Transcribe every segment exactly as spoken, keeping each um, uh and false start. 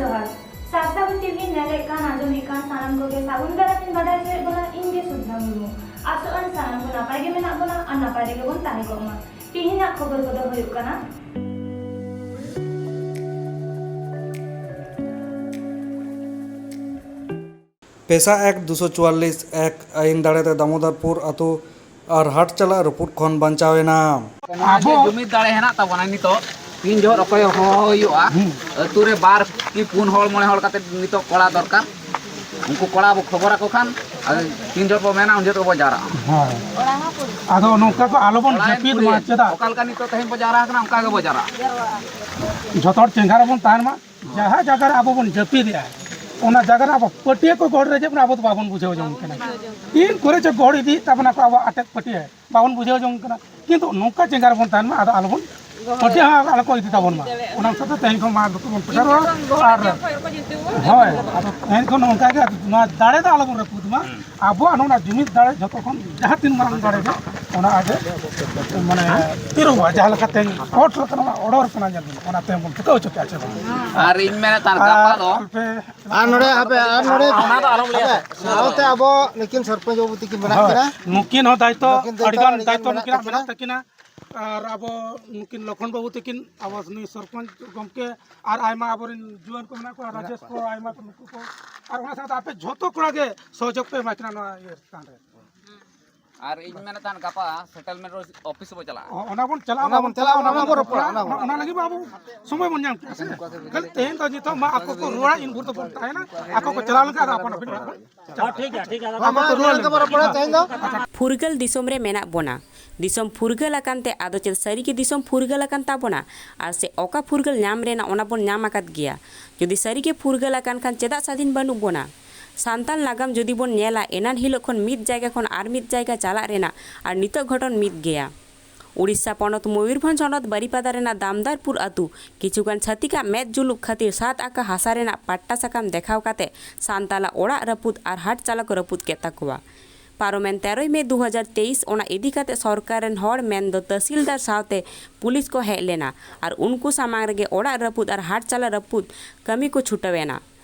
ᱡᱚᱦᱟᱨ᱾ ᱥᱟᱨᱥᱟᱜᱩᱱ ᱴᱤᱵᱷᱤ ᱧᱮᱞᱮᱫ ᱠᱟᱱ, ᱟᱸᱡᱚᱢᱮᱫ ᱠᱟᱱ ᱥᱟᱱᱟᱢ ᱠᱚᱜᱮ ᱥᱟᱹᱜᱩᱱ ᱫᱟᱨᱟᱢ ᱤᱧ ᱵᱟᱰᱟᱭ ᱦᱚᱪᱚᱭᱮᱫ ᱵᱚᱱᱟ, ᱤᱧ ᱜᱮ ᱥᱩᱫᱷᱟ ᱢᱩᱨᱢᱩ᱾ ᱟᱥᱚᱜ ᱟᱹᱧ ᱥᱟᱱᱟᱢ ᱠᱚ ᱱᱟᱯᱟᱭ ᱜᱮ ᱢᱮᱱᱟᱜ ᱵᱚᱱᱟ ᱟᱨ ᱱᱟᱯᱟᱭ ᱨᱮᱜᱮ ᱵᱚᱱ ᱛᱟᱦᱮᱸ ᱠᱚᱜ ᱢᱟ᱾ ᱛᱤᱦᱤᱧᱟᱜ ᱠᱷᱚᱵᱚᱨ ᱠᱚᱫᱚ ᱦᱩᱭᱩᱜ ᱠᱟᱱᱟ᱾ ᱯᱮᱥᱟ ᱮᱠ ᱫᱩᱥᱚ ᱪᱩᱣᱟᱞᱞᱤᱥ ᱮᱠ ᱟᱹᱭᱤᱱ ᱫᱟᱲᱮᱛᱮ ᱫᱟᱢᱳᱫᱚᱨᱯᱩᱨ ᱟᱹᱛᱩ ᱟᱨ ᱦᱟᱴ ᱪᱟᱞᱟᱜ ᱨᱟᱹᱯᱩᱫ ᱠᱷᱚᱱ ᱵᱟᱧᱪᱟᱣ ᱮᱱᱟ᱾ ᱟᱵᱚ ᱡᱩᱢᱤᱫ ᱫᱟᱲᱮ ᱦᱮᱱᱟᱜ ᱛᱟᱵᱚᱱᱟ ᱱᱤᱛᱚᱜ᱾ ᱛᱤᱱ ᱡᱚᱦᱚᱜ ᱚᱠᱚᱭ ᱦᱚᱦᱚ ᱦᱩᱭᱩᱜᱼᱟ, ᱦᱩᱸ᱾ ᱟᱹᱛᱩ ᱨᱮ ᱵᱟᱨ ᱠᱤ ᱯᱩᱱ ᱦᱚᱲ, ᱢᱚᱬᱮ ᱦᱚᱲ ᱠᱟᱛᱮ ᱱᱤᱛᱚᱜ ᱠᱚᱲᱟ ᱫᱚᱨᱠᱟᱨ᱾ ᱩᱱᱠᱩ ᱠᱚᱲᱟ ᱵᱚ ᱠᱷᱚᱵᱚᱨ ᱟᱠᱚ ᱠᱷᱟᱱ, ᱟᱫᱚ ᱛᱤᱱ ᱡᱚᱦᱚᱜ ᱵᱚ ᱢᱮᱱᱟ, ᱩᱱ ᱡᱚᱦᱚᱜ ᱵᱚ ᱡᱟᱣᱨᱟᱜᱼᱟ᱾ ᱦᱳᱭ᱾ ᱟᱫᱚ ᱱᱚᱝᱠᱟ ᱠᱚ ᱟᱞᱚᱵᱚᱱ ᱠᱚᱲᱟ ᱡᱟᱹᱯᱤᱫ ᱢᱟ, ᱯᱩᱨᱤᱭᱟᱹ᱾ ᱪᱮᱫᱟᱜ? ᱚᱠᱟ ᱞᱮᱠᱟ ᱱᱤᱛᱚᱜ ᱛᱮᱦᱮᱧ ᱵᱚ ᱡᱟᱣᱨᱟ ᱟᱠᱟᱱᱟ, ᱚᱱᱠᱟ ᱜᱮᱵᱚ ᱡᱟᱣᱨᱟᱜᱼᱟ᱾ ᱡᱚᱛᱚ ᱦᱚᱲ ᱪᱮᱸᱜᱷᱟ ᱨᱮᱵᱚᱱ ᱛᱟᱦᱮᱱ ᱢᱟ᱾ ᱡᱟᱦᱟᱸ ᱡᱟᱭᱜᱟ ᱨᱮ ᱟᱵᱚ ᱵᱚᱱ ᱡᱟᱹᱯᱤᱫᱮᱜᱼᱟ, ᱚᱱᱟ ᱡᱟᱭᱜᱟ ᱨᱮ ᱟᱵᱚ ᱯᱟᱹᱴᱭᱟᱹ ᱠᱚ ᱜᱚᱦᱚᱲ ᱨᱮ ᱪᱮᱫ ᱵᱚᱱ, ᱟᱵᱚ ᱫᱚ ᱵᱟᱵᱚᱱ ᱵᱩᱡᱷᱟᱹᱣ ᱡᱚᱝ ᱠᱟᱱᱟ᱾ ᱛᱤᱱ ᱠᱚᱨᱮ ᱪᱚ ᱜᱚᱦᱚᱲ ᱤᱫᱤᱭᱮᱫ ᱛᱟᱵᱚᱱᱟ ᱠᱚ ᱟᱵᱚᱣᱟᱜ ᱟᱴᱮᱫ ᱯᱟᱹᱴᱭᱟᱹ, ᱵᱟᱵᱚᱱ ᱵᱩᱡᱷᱟᱹᱣ ᱡᱚᱝ ᱠᱟᱱᱟ᱾ ᱠᱤᱱᱛᱩ ᱱᱚᱝᱠᱟ ᱡᱟᱭᱜᱟ ᱨᱮᱵᱚᱱ ᱛᱟᱦᱮᱱ ᱢᱟ, ᱟᱫᱚ ᱟᱞᱚᱵᱚᱱ ᱯᱟᱹᱴᱭᱟᱹ ᱦᱚᱸ ᱟᱞᱚ ᱠᱚ ᱤᱫᱤ ᱛᱟᱵᱚᱱ ᱢᱟ᱾ ᱚᱱᱟ ᱦᱤᱥᱟᱹᱵ ᱛᱮ ᱛᱮᱦᱮᱧ ᱠᱷᱚᱱ ᱢᱟ ᱫᱚ ᱵᱚᱱ ᱯᱨᱚᱪᱟᱨᱚᱜᱼᱟ᱾ ᱟᱨ ᱦᱳᱭ, ᱟᱫᱚ ᱛᱮᱦᱮᱧ ᱠᱷᱚᱱ ᱚᱱᱠᱟ ᱜᱮ ᱱᱚᱣᱟ ᱫᱟᱲᱮ ᱫᱚ ᱟᱞᱚᱵᱚᱱ ᱨᱟᱹᱯᱩᱫ ᱢᱟ᱾ ᱟᱵᱚᱣᱟᱜ ᱱᱚᱣᱟ ᱡᱩᱢᱤᱫ ᱫᱟᱲᱮ ᱡᱷᱚᱛᱚ ᱠᱷᱚᱱ ᱡᱟᱦᱟᱸ ᱛᱤᱱ ᱢᱟᱨᱟᱝ ᱫᱟᱲᱮ ᱜᱮ, ᱚᱱᱟ ᱟᱜᱮ ᱢᱟᱱᱮ ᱛᱤᱨᱚᱜᱼᱟ᱾ ᱡᱟᱦᱟᱸ ᱞᱮᱠᱟ ᱛᱮᱦᱮᱧ ᱠᱳᱨᱴ ᱨᱮ ᱠᱟᱱᱟ, ᱚᱱᱟ ᱚᱰᱟᱨ ᱠᱟᱱᱟ, ᱧᱮᱞ ᱵᱤᱱ, ᱚᱱᱟ ᱛᱮᱦᱮᱧ ᱵᱚᱱ ᱴᱷᱤᱠᱟᱹ ᱦᱚᱪᱚ ᱠᱮᱜᱼᱟ ᱪᱮ ᱵᱟᱝ? ᱟᱨ ᱤᱧ ᱢᱮᱱᱮᱫ ᱛᱟᱦᱮᱸᱫ ᱜᱟᱯᱟ ᱟᱨ ᱫᱚ ᱟᱞᱯᱮ ᱟᱨ ᱱᱚᱰᱮ ᱦᱟᱯᱮ, ᱟᱨ ᱱᱚᱰᱮ ᱚᱱᱟ ᱫᱚ ᱟᱞᱚᱢ ᱞᱟᱹᱭᱟ᱾ ᱦᱟᱯᱮ, ᱥᱟᱶᱛᱮ ᱟᱵᱚ ᱱᱩᱠᱤᱱ ᱥᱚᱨᱯᱚᱧᱪ ᱵᱟᱹᱵᱩ ᱛᱟᱹᱠᱤᱱ ᱢᱮᱱᱟᱜ ᱦᱳᱭ, ᱠᱤᱱᱟ᱾ ᱱᱩᱠᱤᱱ ᱦᱚᱸ ᱫᱟᱭᱤᱛᱛᱚ ᱱᱩᱠᱤᱱ ᱫᱟᱭᱤᱛᱛᱚ ᱟᱹᱰᱤᱜᱟᱱ ᱟᱹᱰᱤᱜᱟᱱ ᱫᱟᱭᱤᱛᱛᱚ ᱢᱮᱱᱟᱜ ᱱᱩᱠᱤᱱᱟᱜ ᱛᱟᱹᱠᱤᱱᱟ᱾ ᱢᱮᱱᱟᱜ ᱛᱟᱹᱠᱤᱱᱟ᱾ ᱟᱨ ᱟᱵᱚ ᱱᱩᱠᱤᱱ ᱞᱚᱠᱷᱚᱱ ᱵᱟᱹᱵᱩ ᱛᱟᱹᱠᱤᱱ, ᱟᱵᱚ ᱱᱩᱭ ᱥᱚᱨᱯᱚᱧᱪ ᱜᱚᱢᱠᱮ, ᱟᱨ ᱟᱭᱢᱟ ᱟᱵᱚᱨᱮᱱ ᱡᱩᱣᱟᱹᱱ ᱠᱚ ᱢᱮᱱᱟᱜ ᱠᱚᱣᱟ, ᱢᱮᱱᱟᱜ ᱨᱟᱡᱮᱥ ᱠᱚᱣᱟ᱾ ᱠᱚ, ᱟᱭᱢᱟ ᱠᱚ, ᱱᱩᱠᱩ ᱠᱚ, ᱟᱨ ᱚᱱᱟ ᱥᱟᱶᱛᱮ ᱟᱯᱮ ᱡᱷᱚᱛᱚ ᱠᱚᱲᱟ ᱜᱮ ᱥᱚᱦᱚᱡᱳᱜᱽ ᱯᱮ ᱮᱢᱟ ᱠᱤᱱᱟ ᱱᱚᱣᱟ ᱤᱭᱟᱹ ᱪᱮᱛᱟᱱ ᱨᱮ᱾ ᱟᱨ ᱤᱧ ᱢᱮᱱᱮᱫ ᱛᱟᱦᱮᱸᱫ ᱜᱟᱯᱟ ᱥᱮᱴᱮᱞᱢᱮᱱᱴ ᱚᱯᱷᱤᱥ ᱵᱚ ᱪᱟᱞᱟᱜᱼᱟ᱾ ᱚ-, ᱚᱱᱟ ᱵᱚᱱ ᱪᱟᱞᱟᱜᱼᱟ, ᱚᱱᱟ ᱵᱚᱱ ᱪᱟᱞᱟᱜᱼᱟ, ᱚᱱᱟ ᱵᱚᱱ ᱨᱚᱯᱚᱲᱟ, ᱚᱱᱟ ᱵᱚᱱ ᱚᱱᱟ ᱞᱟᱹᱜᱤᱫ ᱢᱟ ᱟᱵᱚ ᱥᱚᱢᱚᱭ ᱵᱚᱱ ᱧᱟᱢ ᱠᱮᱜᱼᱟ ᱥᱮ᱾ ᱠᱷᱟᱹᱞᱤ ᱛᱮᱦᱮᱧ ᱫᱚ ᱱᱤᱛᱚᱜ ᱢᱟ ᱟᱠᱚ ᱠᱚ ᱨᱩᱣᱟᱹᱲᱟ, ᱤᱱ ᱵᱷᱳᱨ ᱫᱚᱵᱚᱱ ᱛᱟᱦᱮᱱᱟ, ᱟᱠᱚ ᱠᱚ ᱪᱟᱞᱟᱣ ᱞᱮᱱᱠᱷᱟᱱ ᱟᱫᱚ ᱟᱯᱟᱱ ᱟᱹᱯᱤᱱ ᱚᱲᱟᱜ ᱵᱚᱱ ᱪᱟᱞᱟᱜᱼᱟ᱾ ᱦᱚᱸ, ᱴᱷᱤᱠ ᱜᱮᱭᱟ, ᱴᱷᱤᱠ ᱜᱮᱭᱟ᱾ ᱟᱫᱚ ᱟᱠᱚ ᱠᱚ ᱨᱩᱣᱟᱹᱲ ᱞᱮᱱᱠᱷᱟᱱ ᱵᱚᱱ ᱨᱚᱯᱚᱲᱟ ᱛᱮᱦᱮᱧ ᱫᱚ᱾ ᱯᱷᱩᱨᱜᱟᱹᱞ ᱫᱤᱥᱚᱢ ᱨᱮ ᱢᱮᱱᱟᱜ ᱵᱚᱱᱟ᱾ ᱫᱤᱥᱚᱢ ᱯᱷᱩᱨᱜᱟᱹᱞ ᱟᱠᱟᱱ ᱛᱮ ᱟᱫᱚ ᱪᱮᱫ ᱥᱟᱹᱨᱤᱜᱮ ᱫᱤᱥᱚᱢ ᱯᱷᱩᱨᱜᱟᱹᱞ ᱟᱠᱟᱱ ᱛᱟᱵᱚᱱᱟ? ᱟᱨ ᱥᱮ ᱚᱠᱟ ᱯᱷᱩᱨᱜᱟᱹᱞ ᱧᱟᱢ ᱨᱮᱱᱟᱜ ᱚᱱᱟ ᱵᱚᱱ ᱧᱟᱢ ᱟᱠᱟᱫ ᱜᱮᱭᱟ? ᱡᱩᱫᱤ ᱥᱟᱹᱨᱤᱜᱮ ᱯᱷᱩᱨᱜᱟᱹᱞ ᱟᱠᱟᱱ ᱠᱷᱟᱱ ᱪᱮᱫᱟᱜ ᱥᱟᱹᱫᱷᱤᱱ ᱵᱟᱹᱱᱩᱜ ᱵᱚᱱᱟ? ᱥᱟᱱᱛᱟᱲ ᱱᱟᱜᱟᱢ ᱡᱩᱫᱤ ᱵᱚᱱ ᱧᱮᱞᱟ, ᱮᱱᱟᱱ ᱦᱤᱞᱳᱜ ᱠᱷᱚᱱ ᱢᱤᱫ ᱡᱟᱭᱜᱟ ᱠᱷᱚᱱ ᱟᱨ ᱢᱤᱫ ᱡᱟᱭᱜᱟ ᱪᱟᱞᱟᱜ ᱨᱮᱱᱟᱜ ᱟᱨ ᱱᱤᱛᱚᱜ ᱜᱷᱚᱴᱚᱱ ᱢᱤᱫ ᱜᱮᱭᱟ᱾ ᱩᱲᱤᱥᱥᱟ ᱯᱚᱱᱚᱛ ᱢᱚᱭᱩᱨᱵᱷᱚᱸᱡᱽ ᱦᱚᱱᱚᱛ ᱵᱟᱨᱤᱯᱟᱫᱟ ᱨᱮᱱᱟᱜ ᱫᱟᱢᱫᱟᱨᱯᱩᱨ ᱟᱹᱛᱩ ᱠᱤᱪᱷᱩᱜᱟᱱ ᱪᱷᱟᱹᱛᱤᱠᱟᱜ ᱢᱮᱫ ᱡᱩᱞᱩᱜ ᱠᱷᱟᱹᱛᱤᱨ ᱥᱟᱛ ᱟᱠᱟ ᱦᱟᱥᱟ ᱨᱮᱱᱟᱜ ᱯᱟᱴᱴᱟ ᱥᱟᱠᱟᱢ ᱫᱮᱠᱷᱟᱣ ᱠᱟᱛᱮ ᱥᱟᱱᱛᱟᱞᱟᱜ ᱚᱲᱟᱜ ᱨᱟᱹᱯᱩᱫ ᱟᱨ ᱦᱟᱴ ᱪᱟᱞᱚᱠ ᱨᱟᱹᱯᱩᱫ ᱠᱮᱫ ᱛᱟᱠᱚᱣᱟ᱾ ᱯᱟᱨᱚᱢᱮᱱ ᱛᱮᱨᱚᱭ ᱢᱮ ᱫᱩ ᱦᱟᱡᱟᱨ ᱛᱮᱭᱤᱥ ᱚᱱᱟ ᱤᱫᱤ ᱠᱟᱛᱮ ᱥᱚᱨᱠᱟᱨ ᱨᱮᱱ ᱦᱚᱲ ᱢᱮᱱᱫᱚ ᱛᱟᱹᱥᱤᱞᱫᱟᱨ ᱥᱟᱶᱛᱮ ᱯᱩᱞᱤᱥ ᱠᱚ ᱦᱮᱡ ᱞᱮᱱᱟ ᱟᱨ ᱩᱱᱠᱩ ᱥᱟᱢᱟᱝ ᱨᱮᱜᱮ ᱚᱲᱟᱜ ᱨᱟᱹᱯᱩᱫ ᱟᱨ ᱦᱟᱴ ᱪᱟᱞᱟ ᱨᱟᱹᱯᱩᱫ ᱠᱟᱹᱢᱤ ᱠᱚ ᱪᱷᱩᱴᱟᱹᱣ ᱮᱱᱟ᱾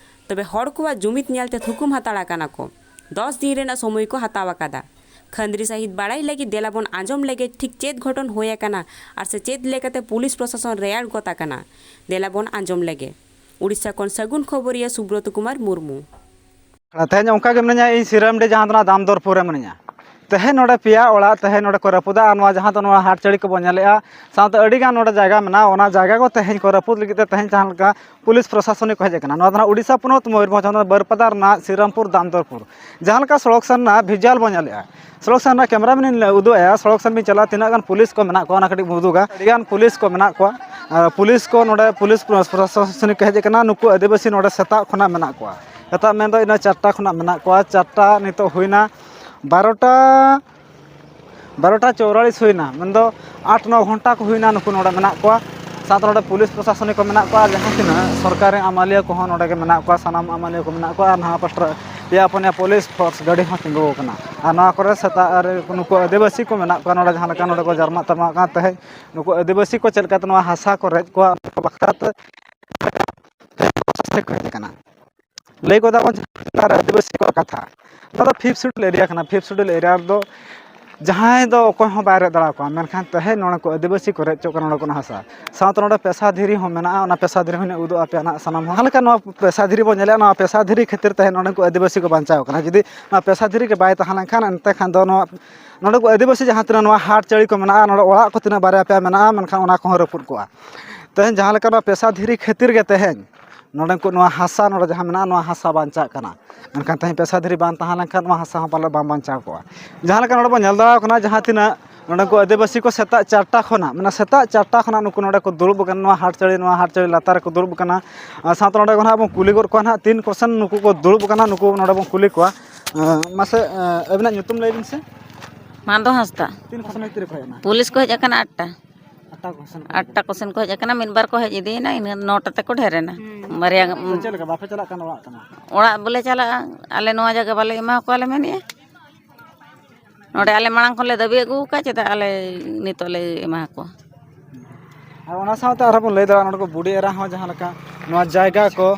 ᱛᱚᱵᱮ ᱦᱚᱲ ᱠᱚᱣᱟᱜ ᱡᱩᱢᱤᱫ ᱧᱮᱞᱛᱮ ᱛᱷᱩᱠᱩᱢ ᱦᱟᱛᱟᱲ ᱟᱠᱟᱱᱟ ᱠᱚ᱾ ᱫᱚᱥ ᱫᱤᱱ ᱨᱮᱱᱟᱜ ᱥᱚᱢᱚᱭ ᱠᱚ ᱦᱟᱛᱟᱣ ᱟᱠᱟᱫᱟ᱾ ᱠᱷᱟᱹᱱᱫᱽᱨᱤ ᱥᱟᱹᱦᱤᱡ ᱵᱟᱲᱟᱭ ᱞᱟᱹᱜᱤᱫ ᱫᱮᱞᱟ ᱵᱚᱱ ᱟᱸᱡᱚᱢ ᱞᱮᱜᱮ ᱴᱷᱤᱠ ᱪᱮᱫ ᱜᱷᱚᱴᱚᱱ ᱦᱩᱭ ᱟᱠᱟᱱᱟ ᱟᱨ ᱥᱮ ᱪᱮᱫ ᱞᱮᱠᱟᱛᱮ ᱯᱩᱞᱤᱥ ᱯᱨᱚᱥᱟᱥᱚᱱ ᱨᱮᱭᱟᱲ ᱜᱚᱫ ᱟᱠᱟᱱᱟ᱾ ᱫᱮᱞᱟ ᱵᱚᱱ ᱟᱸᱡᱚᱢ ᱞᱮᱜᱮ᱾ ᱩᱲᱤᱥᱥᱟ ᱠᱷᱚᱱ ᱥᱟᱹᱜᱩᱱ ᱠᱷᱚᱵᱚᱨᱤᱭᱟᱹ ᱥᱩᱵᱨᱚᱛ ᱠᱩᱢᱟᱨ ᱢᱩᱨᱢᱩ᱾ ᱛᱮᱦᱮᱧ ᱚᱱᱠᱟ ᱜᱮ ᱢᱮᱱᱟᱧᱟ ᱤᱧ ᱥᱤᱨᱟᱢᱰᱤ, ᱡᱟᱦᱟᱸ ᱫᱚ ᱱᱟᱜ ᱫᱟᱢᱫᱚᱨᱯᱩᱨ ᱨᱮ ᱢᱮᱱᱟᱧᱟ᱾ ᱛᱮᱦᱮᱧ ᱱᱚᱰᱮ ᱯᱮᱭᱟ ᱚᱲᱟᱜ ᱛᱮᱦᱮᱧ ᱱᱚᱰᱮ ᱠᱚ ᱨᱟᱹᱯᱩᱫᱟ᱾ ᱟᱨ ᱱᱚᱣᱟ ᱡᱟᱦᱟᱸ ᱫᱚ ᱱᱚᱣᱟ ᱦᱟᱴ ᱪᱟᱹᱲᱤ ᱠᱚᱵᱚᱱ ᱧᱮᱞᱮᱜᱼᱟ, ᱥᱟᱶᱛᱮ ᱟᱹᱰᱤ ᱜᱟᱱ ᱱᱚᱰᱮ ᱡᱟᱭᱜᱟ ᱢᱮᱱᱟᱜᱼᱟ, ᱚᱱᱟ ᱡᱟᱭᱜᱟ ᱠᱚ ᱛᱮᱦᱮᱧ ᱠᱚ ᱨᱟᱹᱯᱩᱫ ᱞᱟᱹᱜᱤᱫ ᱛᱮ ᱛᱮᱦᱮᱧ ᱡᱟᱦᱟᱸ ᱞᱮᱠᱟ ᱯᱩᱞᱤᱥ ᱯᱨᱚᱥᱟᱥᱚᱱᱤᱠ ᱠᱚ ᱦᱮᱡ ᱟᱠᱟᱱᱟ᱾ ᱱᱚᱣᱟ ᱫᱚ ᱱᱟᱜ ᱩᱲᱤᱥᱥᱟ ᱯᱚᱱᱚᱛ ᱢᱚᱭᱩᱨᱵᱷᱚᱸᱡᱽ ᱦᱚᱱᱚᱛ ᱵᱟᱹᱨᱯᱟᱫᱟ ᱨᱮᱱᱟᱜ ᱥᱤᱨᱟᱢᱯᱩᱨ ᱫᱟᱢᱫᱚᱨᱯᱩᱨ᱾ ᱡᱟᱦᱟᱸ ᱞᱮᱠᱟ ᱥᱚᱲᱚᱠ ᱥᱮᱱ ᱨᱮᱱᱟᱜ ᱵᱷᱤᱡᱩᱣᱟᱞ ᱵᱚᱱ ᱧᱮᱞᱮᱜᱼᱟ, ᱥᱚᱲᱚᱠ ᱥᱮᱱ ᱨᱮᱱᱟᱜ ᱠᱮᱢᱨᱟ ᱢᱮᱱ ᱤᱧ ᱩᱫᱩᱜ ᱟᱭᱟ, ᱥᱚᱲᱚᱠ ᱥᱮᱱ ᱵᱤᱱ ᱪᱟᱞᱟᱜᱼᱟ, ᱛᱤᱱᱟᱹᱜ ᱜᱟᱱ ᱯᱩᱞᱤᱥ ᱠᱚ ᱢᱮᱱᱟᱜ ᱠᱚᱣᱟ, ᱚᱱᱟ ᱠᱟᱹᱴᱤᱡ ᱵᱚᱱ ᱩᱫᱩᱜᱟ᱾ ᱟᱹᱰᱤ ᱜᱟᱱ ᱯᱩᱞᱤᱥ ᱠᱚ ᱢᱮᱱᱟᱜ ᱠᱚᱣᱟ᱾ ᱟᱨ ᱯᱩᱞᱤᱥ ᱠᱚ ᱱᱚᱰᱮ ᱯᱩᱞᱤᱥ ᱯᱨᱚᱥᱟᱥᱚᱱᱤᱠ ᱠᱚ ᱦᱮᱡ ᱟᱠᱟᱱᱟ, ᱱᱩᱠᱩ ᱟᱹᱫᱤᱵᱟᱹᱥᱤ ᱱᱚᱰᱮ ᱥᱮᱛᱟᱜ ᱠᱷᱚᱱᱟᱜ ᱢᱮᱱᱟᱜ ᱠᱚᱣᱟ᱾ ᱥᱮᱛᱟᱜ ᱢᱮᱱᱫᱚ ᱤᱱᱟᱹ ᱪᱟᱨᱴᱟ ᱠᱷᱚᱱᱟᱜ ᱢᱮᱱᱟᱜ ᱠᱚᱣᱟ, ᱪᱟᱨᱴᱟ ᱱᱤᱛᱚᱜ ᱦᱩᱭᱱᱟ ᱵᱟᱨᱚᱴᱟ, ᱵᱟᱨᱚᱴᱟ ᱪᱚᱣᱨᱟᱞᱤᱥ ᱦᱩᱭᱱᱟ, ᱢᱮᱱᱫᱚ ᱟᱴ ᱱᱚ ᱜᱷᱚᱱᱴᱟ ᱠᱚ ᱦᱩᱭᱱᱟ ᱱᱩᱠᱩ ᱱᱚᱰᱮ ᱢᱮᱱᱟᱜ ᱠᱚᱣᱟ᱾ ᱥᱟᱶᱛᱮ ᱱᱚᱰᱮ ᱯᱩᱞᱤᱥ ᱯᱨᱚᱥᱟᱥᱚᱱᱤᱠ ᱠᱚ ᱢᱮᱱᱟᱜ ᱠᱚᱣᱟ, ᱡᱟᱦᱟᱸ ᱛᱤᱱᱟᱹᱜ ᱥᱚᱨᱠᱟᱨ ᱨᱮᱱ ᱟᱹᱢᱟᱹᱞᱤᱭᱟᱹ ᱠᱚᱦᱚᱸ ᱱᱚᱰᱮ ᱜᱮ ᱢᱮᱱᱟᱜ ᱠᱚᱣᱟ, ᱥᱟᱱᱟᱢ ᱟᱹᱢᱟᱹᱞᱤᱭᱟᱹ ᱠᱚ ᱢᱮᱱᱟᱜ ᱠᱚᱣᱟ᱾ ᱟᱨ ᱱᱚᱣᱟ ᱯᱟᱥᱴᱟ ᱯᱮᱭᱟ ᱯᱩᱱᱭᱟ ᱯᱩᱞᱤᱥ ᱯᱷᱳᱨᱥ ᱜᱟᱹᱰᱤ ᱦᱚᱸ ᱛᱤᱸᱜᱩ ᱟᱠᱟᱱᱟ᱾ ᱟᱨ ᱱᱚᱣᱟ ᱠᱚᱨᱮ ᱥᱮᱛᱟᱜ ᱨᱮ ᱱᱩᱠᱩ ᱟᱹᱫᱤᱵᱟᱹᱥᱤ ᱠᱚ ᱢᱮᱱᱟᱜ ᱠᱚᱣᱟ, ᱱᱚᱰᱮ ᱡᱟᱦᱟᱸ ᱞᱮᱠᱟ ᱱᱚᱰᱮ ᱠᱚ ᱡᱟᱨᱢᱟᱜ ᱛᱟᱨᱢᱟᱜ ᱠᱟᱱ ᱛᱟᱦᱮᱸᱫ, ᱱᱩᱠᱩ ᱟᱹᱫᱤᱵᱟᱹᱥᱤ ᱠᱚ ᱪᱮᱫ ᱞᱮᱠᱟᱛᱮ ᱱᱚᱣᱟ ᱦᱟᱥᱟ ᱠᱚ ᱨᱮᱡ ᱠᱚᱣᱟ, ᱚᱱᱟ ᱠᱚ ᱵᱟᱠᱷᱨᱟ ᱛᱮ ᱠᱚ ᱦᱮᱡ ᱟᱠᱟᱱᱟ᱾ ᱞᱟᱹᱭ ᱜᱚᱫᱟ ᱵᱚᱱ ᱡᱷᱟᱲᱠᱷᱚᱸᱰ ᱨᱮ ᱟᱹᱫᱤᱵᱟᱹᱥᱤ ᱠᱚᱣᱟᱜ ᱠᱟᱛᱷᱟ᱾ ᱱᱚᱣᱟ ᱫᱚ ᱯᱷᱤᱯᱛᱷ ᱥᱤᱰᱩᱞ ᱮᱨᱤᱭᱟ ᱠᱟᱱᱟ᱾ ᱯᱷᱤᱯᱛᱷ ᱥᱤᱰᱩᱞ ᱮᱨᱤᱭᱟ ᱨᱮᱫᱚ ᱡᱟᱦᱟᱸᱭ ᱫᱚ ᱚᱠᱚᱭ ᱦᱚᱸ ᱵᱟᱭ ᱨᱮᱡ ᱫᱟᱲᱮ ᱟᱠᱚᱣᱟ, ᱢᱮᱱᱠᱷᱟᱱ ᱛᱮᱦᱮᱧ ᱱᱚᱰᱮ ᱠᱚ ᱟᱹᱫᱤᱵᱟᱹᱥᱤ ᱠᱚ ᱨᱮᱡ ᱦᱚᱪᱚᱜ ᱠᱟᱱᱟ ᱱᱚᱰᱮ ᱠᱷᱚᱱᱟᱜ ᱦᱟᱥᱟ᱾ ᱥᱟᱶᱛᱮ ᱱᱚᱰᱮ ᱯᱮᱥᱟ ᱫᱷᱤᱨᱤ ᱦᱚᱸ ᱢᱮᱱᱟᱜᱼᱟ, ᱚᱱᱟ ᱯᱮᱥᱟ ᱫᱷᱤᱨᱤ ᱦᱚᱸᱧ ᱩᱫᱩᱜ ᱟᱯᱮᱭᱟ ᱱᱟᱦᱟᱜ ᱥᱟᱱᱟᱢ ᱦᱚᱲ᱾ ᱡᱟᱦᱟᱸ ᱞᱮᱠᱟ ᱱᱚᱣᱟ ᱯᱮᱥᱟ ᱫᱷᱤᱨᱤ ᱵᱚᱱ ᱧᱮᱞᱮᱫᱼᱟ, ᱱᱚᱣᱟ ᱯᱮᱥᱟ ᱫᱷᱤᱨᱤ ᱠᱷᱟᱹᱛᱤᱨ ᱛᱮ ᱱᱚᱰᱮ ᱠᱚ ᱟᱹᱫᱤᱵᱟᱹᱥᱤ ᱠᱚ ᱵᱟᱧᱪᱟᱣ ᱠᱟᱱᱟ᱾ ᱡᱩᱫᱤ ᱱᱚᱣᱟ ᱯᱮᱥᱟ ᱫᱷᱤᱨᱤ ᱜᱮ ᱵᱟᱭ ᱛᱟᱦᱮᱸ ᱞᱮᱱᱠᱷᱟᱱ, ᱮᱱᱛᱮ ᱠᱷᱟᱱ ᱫᱚ ᱱᱚᱣᱟ ᱱᱚᱰᱮ ᱠᱚ ᱟᱹᱫᱤᱵᱟᱹᱥᱤ ᱡᱟᱦᱟᱸ ᱛᱤᱱᱟᱹᱜ ᱱᱚᱣᱟ ᱦᱟᱴ ᱪᱟᱹᱲᱤ ᱠᱚ ᱢᱮᱱᱟᱜᱼᱟ, ᱱᱚᱰᱮ ᱚᱲᱟᱜ ᱠᱚ ᱛᱤᱱᱟᱹᱜ ᱵᱟᱨᱭᱟ ᱯᱮᱭᱟ ᱢᱮᱱᱟᱜᱼᱟ, ᱢᱮᱱᱠᱷᱟᱱ ᱚᱱᱟ ᱠᱚᱦᱚᱸ ᱨᱟᱹᱯᱩᱫ ᱠᱚᱜᱼᱟ᱾ ᱛᱮᱦᱮᱧ ᱡᱟᱦᱟᱸ ᱞᱮᱠᱟ ᱱᱚᱣᱟ ᱯᱮᱥᱟ ᱫᱷᱤᱨᱤ ᱠᱷᱟᱹᱛᱤᱨ ᱜᱮ ᱛᱮᱦᱮᱧ ᱱᱚᱰᱮ ᱠᱚ, ᱱᱚᱣᱟ ᱦᱟᱥᱟ ᱱᱚᱰᱮ ᱡᱟᱦᱟᱸ ᱢᱮᱱᱟᱜᱼᱟ, ᱱᱚᱣᱟ ᱦᱟᱥᱟ ᱵᱟᱧᱪᱟᱜ ᱠᱟᱱᱟ᱾ ᱢᱮᱱᱠᱷᱟᱱ ᱛᱮᱦᱮᱧ ᱯᱮᱥᱟ ᱫᱷᱤᱨᱤ ᱵᱟᱝ ᱛᱟᱦᱮᱸ ᱞᱮᱱᱠᱷᱟᱱ ᱱᱚᱣᱟ ᱦᱟᱥᱟ ᱦᱚᱸ ᱯᱟᱞᱮ ᱵᱟᱝ ᱵᱟᱧᱪᱟᱣ ᱠᱚᱜᱼᱟ᱾ ᱡᱟᱦᱟᱸ ᱞᱮᱠᱟ ᱱᱚᱰᱮ ᱵᱚᱱ ᱧᱮᱞ ᱫᱟᱲᱮᱭᱟᱠᱚ ᱠᱟᱱᱟ, ᱡᱟᱦᱟᱸ ᱛᱤᱱᱟᱹᱜ ᱱᱚᱰᱮ ᱠᱚ ᱟᱹᱫᱤᱵᱟᱹᱥᱤ ᱠᱚ ᱥᱮᱛᱟᱜ ᱪᱟᱨᱴᱟ ᱠᱷᱚᱱᱟᱜ, ᱢᱟᱱᱮ ᱥᱮᱛᱟᱜ ᱪᱟᱨᱴᱟ ᱠᱷᱚᱱᱟᱜ ᱱᱩᱠᱩ ᱱᱚᱰᱮ ᱠᱚ ᱫᱩᱲᱩᱵ ᱟᱠᱟᱱᱟ, ᱱᱚᱣᱟ ᱦᱟᱴ ᱪᱟᱹᱲᱤ, ᱱᱚᱣᱟ ᱦᱟᱴ ᱪᱟᱹᱲᱤ ᱞᱟᱛᱟᱨ ᱨᱮᱠᱚ ᱫᱩᱲᱩᱵ ᱟᱠᱟᱱᱟ᱾ ᱟᱨ ᱥᱟᱶᱛᱮ ᱱᱚᱰᱮ ᱠᱷᱚᱱ ᱦᱟᱸᱜ ᱵᱚᱱ ᱠᱩᱞᱤ ᱜᱚᱫ ᱠᱚᱣᱟ ᱱᱟᱦᱟᱜ, ᱛᱤᱱ ᱠᱚᱥᱮᱱ ᱱᱩᱠᱩ ᱠᱚ ᱫᱩᱲᱩᱵ ᱟᱠᱟᱱᱟ, ᱱᱩᱠᱩ ᱱᱚᱰᱮ ᱵᱚᱱ ᱠᱩᱞᱤ ᱠᱚᱣᱟ᱾ ᱮᱸ, ᱢᱟᱥᱮ, ᱮᱸ, ᱟᱹᱵᱤᱱᱟᱜ ᱧᱩᱛᱩᱢ ᱞᱟᱹᱭ ᱵᱤᱱ ᱥᱮ? ᱢᱟᱱᱫᱚ ᱦᱟᱸᱥᱫᱟ᱾ ᱛᱤᱱ ᱠᱚᱥᱮᱱ ᱵᱷᱤᱛᱤᱨ ᱨᱮᱠᱚ ᱦᱮᱡ ᱮᱱᱟ? ᱯᱩᱞᱤᱥ ᱠᱚ ᱦᱮᱡ ᱟᱠᱟᱱᱟ ᱟᱴᱴᱟ᱾ ᱟᱴᱴᱟ ᱠᱚᱥᱮᱱ ᱠᱚ ᱦᱮᱡ ᱟᱴᱴᱟ ᱠᱚᱥᱮᱱ ᱠᱚ ᱦᱮᱡ ᱟᱠᱟᱱᱟ, ᱢᱤᱫ ᱵᱟᱨ ᱠᱚ ᱦᱮᱡ ᱤᱫᱤᱭᱮᱱᱟ, ᱤᱱᱟᱹ ᱱᱚᱴᱟ ᱛᱮᱠᱚ ᱰᱷᱮᱨ ᱮᱱᱟ᱾ ᱦᱩᱸ᱾ ᱵᱟᱨᱭᱟ ᱜᱟᱱ᱾ ᱛᱚ ᱪᱮᱫ ᱞᱮᱠᱟ, ᱵᱟᱯᱮ ᱪᱟᱞᱟᱜ ᱠᱟᱱᱟ ᱚᱲᱟᱜ ᱠᱟᱱᱟ? ᱚᱲᱟᱜ ᱵᱚᱞᱮ ᱪᱟᱞᱟᱜᱼᱟ, ᱟᱞᱮ ᱱᱚᱣᱟ ᱡᱟᱭᱜᱟ ᱵᱟᱞᱮ ᱮᱢᱟ ᱠᱚᱣᱟ ᱞᱮ ᱢᱮᱱᱮᱜᱼᱟ᱾ ᱱᱚᱰᱮ ᱟᱞᱮ ᱢᱟᱲᱟᱝ ᱠᱷᱚᱱ ᱞᱮ ᱫᱟᱹᱵᱤ ᱟᱹᱜᱩ ᱟᱠᱟᱫ, ᱪᱮᱫᱟᱜ ᱟᱞᱮ ᱱᱤᱛᱚᱜ ᱞᱮ ᱮᱢᱟ ᱠᱚᱣᱟ? ᱟᱨ ᱚᱱᱟ ᱥᱟᱶᱛᱮ ᱟᱨᱦᱚᱸ ᱵᱚᱱ ᱞᱟᱹᱭ ᱫᱟᱲᱮᱭᱟᱜᱼᱟ, ᱱᱚᱰᱮ ᱠᱚ ᱵᱩᱰᱷᱤ ᱮᱨᱟ ᱦᱚᱸ ᱡᱟᱦᱟᱸ ᱞᱮᱠᱟ ᱱᱚᱣᱟ ᱡᱟᱭᱜᱟ ᱠᱚ,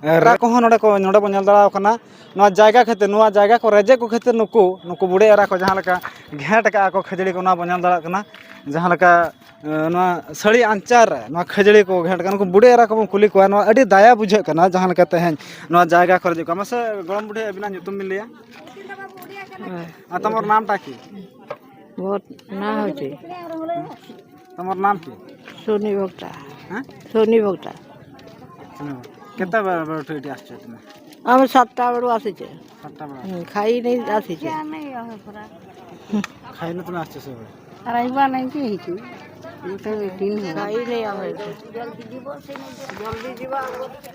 ᱮ, ᱨᱮ ᱠᱚᱦᱚᱸ ᱱᱚᱰᱮ ᱠᱚ, ᱱᱚᱰᱮ ᱵᱚᱱ ᱧᱮᱞ ᱫᱟᱲᱮᱭᱟᱠᱚ ᱠᱟᱱᱟ᱾ ᱱᱚᱣᱟ ᱡᱟᱭᱜᱟ ᱠᱷᱟᱹᱛᱤᱨ, ᱱᱚᱣᱟ ᱡᱟᱭᱜᱟ ᱠᱚ ᱨᱮᱡᱮᱫ ᱠᱚ ᱠᱷᱟᱹᱛᱤᱨ ᱱᱩᱠᱩ, ᱱᱩᱠᱩ ᱵᱩᱰᱷᱤ ᱮᱨᱟ ᱠᱚ ᱡᱟᱦᱟᱸ ᱞᱮᱠᱟ ᱜᱷᱮᱸᱴ ᱠᱟᱜᱼᱟ ᱠᱚ ᱠᱷᱟᱹᱡᱟᱹᱲᱤ ᱠᱚ, ᱚᱱᱟ ᱵᱚᱱ ᱧᱮᱞ ᱫᱟᱲᱮᱭᱟᱜ ᱠᱟᱱᱟ᱾ ᱡᱟᱦᱟᱸ ᱞᱮᱠᱟ, ᱮ, ᱱᱚᱣᱟ ᱥᱟᱹᱲᱤ ᱟᱧᱪᱟᱨ ᱨᱮ ᱱᱚᱣᱟ ᱠᱷᱟᱹᱡᱟᱹᱲᱤ ᱠᱚ ᱜᱷᱮᱸᱴ ᱠᱟᱜᱼᱟ, ᱱᱩᱠᱩ ᱵᱩᱰᱷᱤ ᱮᱨᱟ ᱠᱚᱵᱚᱱ ᱠᱩᱞᱤ ᱠᱚᱣᱟ᱾ ᱱᱚᱣᱟ ᱟᱹᱰᱤ ᱫᱟᱭᱟ ᱵᱩᱡᱷᱟᱹᱜ ᱠᱟᱱᱟ ᱡᱟᱦᱟᱸ ᱞᱮᱠᱟ ᱛᱮᱦᱮᱧ ᱱᱚᱣᱟ ᱡᱟᱭᱜᱟ ᱠᱚ ᱨᱮᱡᱮᱫ ᱠᱚᱣᱟ᱾ ᱢᱟᱥᱮ ᱜᱚᱲᱚᱢ ᱵᱩᱰᱷᱤ, ᱟᱹᱵᱤᱱᱟᱜ ᱧᱩᱛᱩᱢ ᱵᱤᱱ ᱞᱟᱹᱭᱟ? ᱦᱮᱸ᱾ ᱟᱨ ᱛᱟᱢᱟᱨ ᱱᱟᱢ ᱴᱟ ᱠᱤ? মোর না হচ্ছে। তোমার নাম কি? সোনি ভোক্তা। হ্যাঁ? সোনি ভোক্তা। সোনি ভোক্তা। কেতে বে-, বেলা উঠে এটি আসছো তুমি? আমি সাতটা বেলা আসিছে। সাতটা বেলা? হুম, খাই নেই আসিছে। খাই না তুমি আসছো সবাই? আর আইবা নাই কি হইছে? খাই নেই আমি।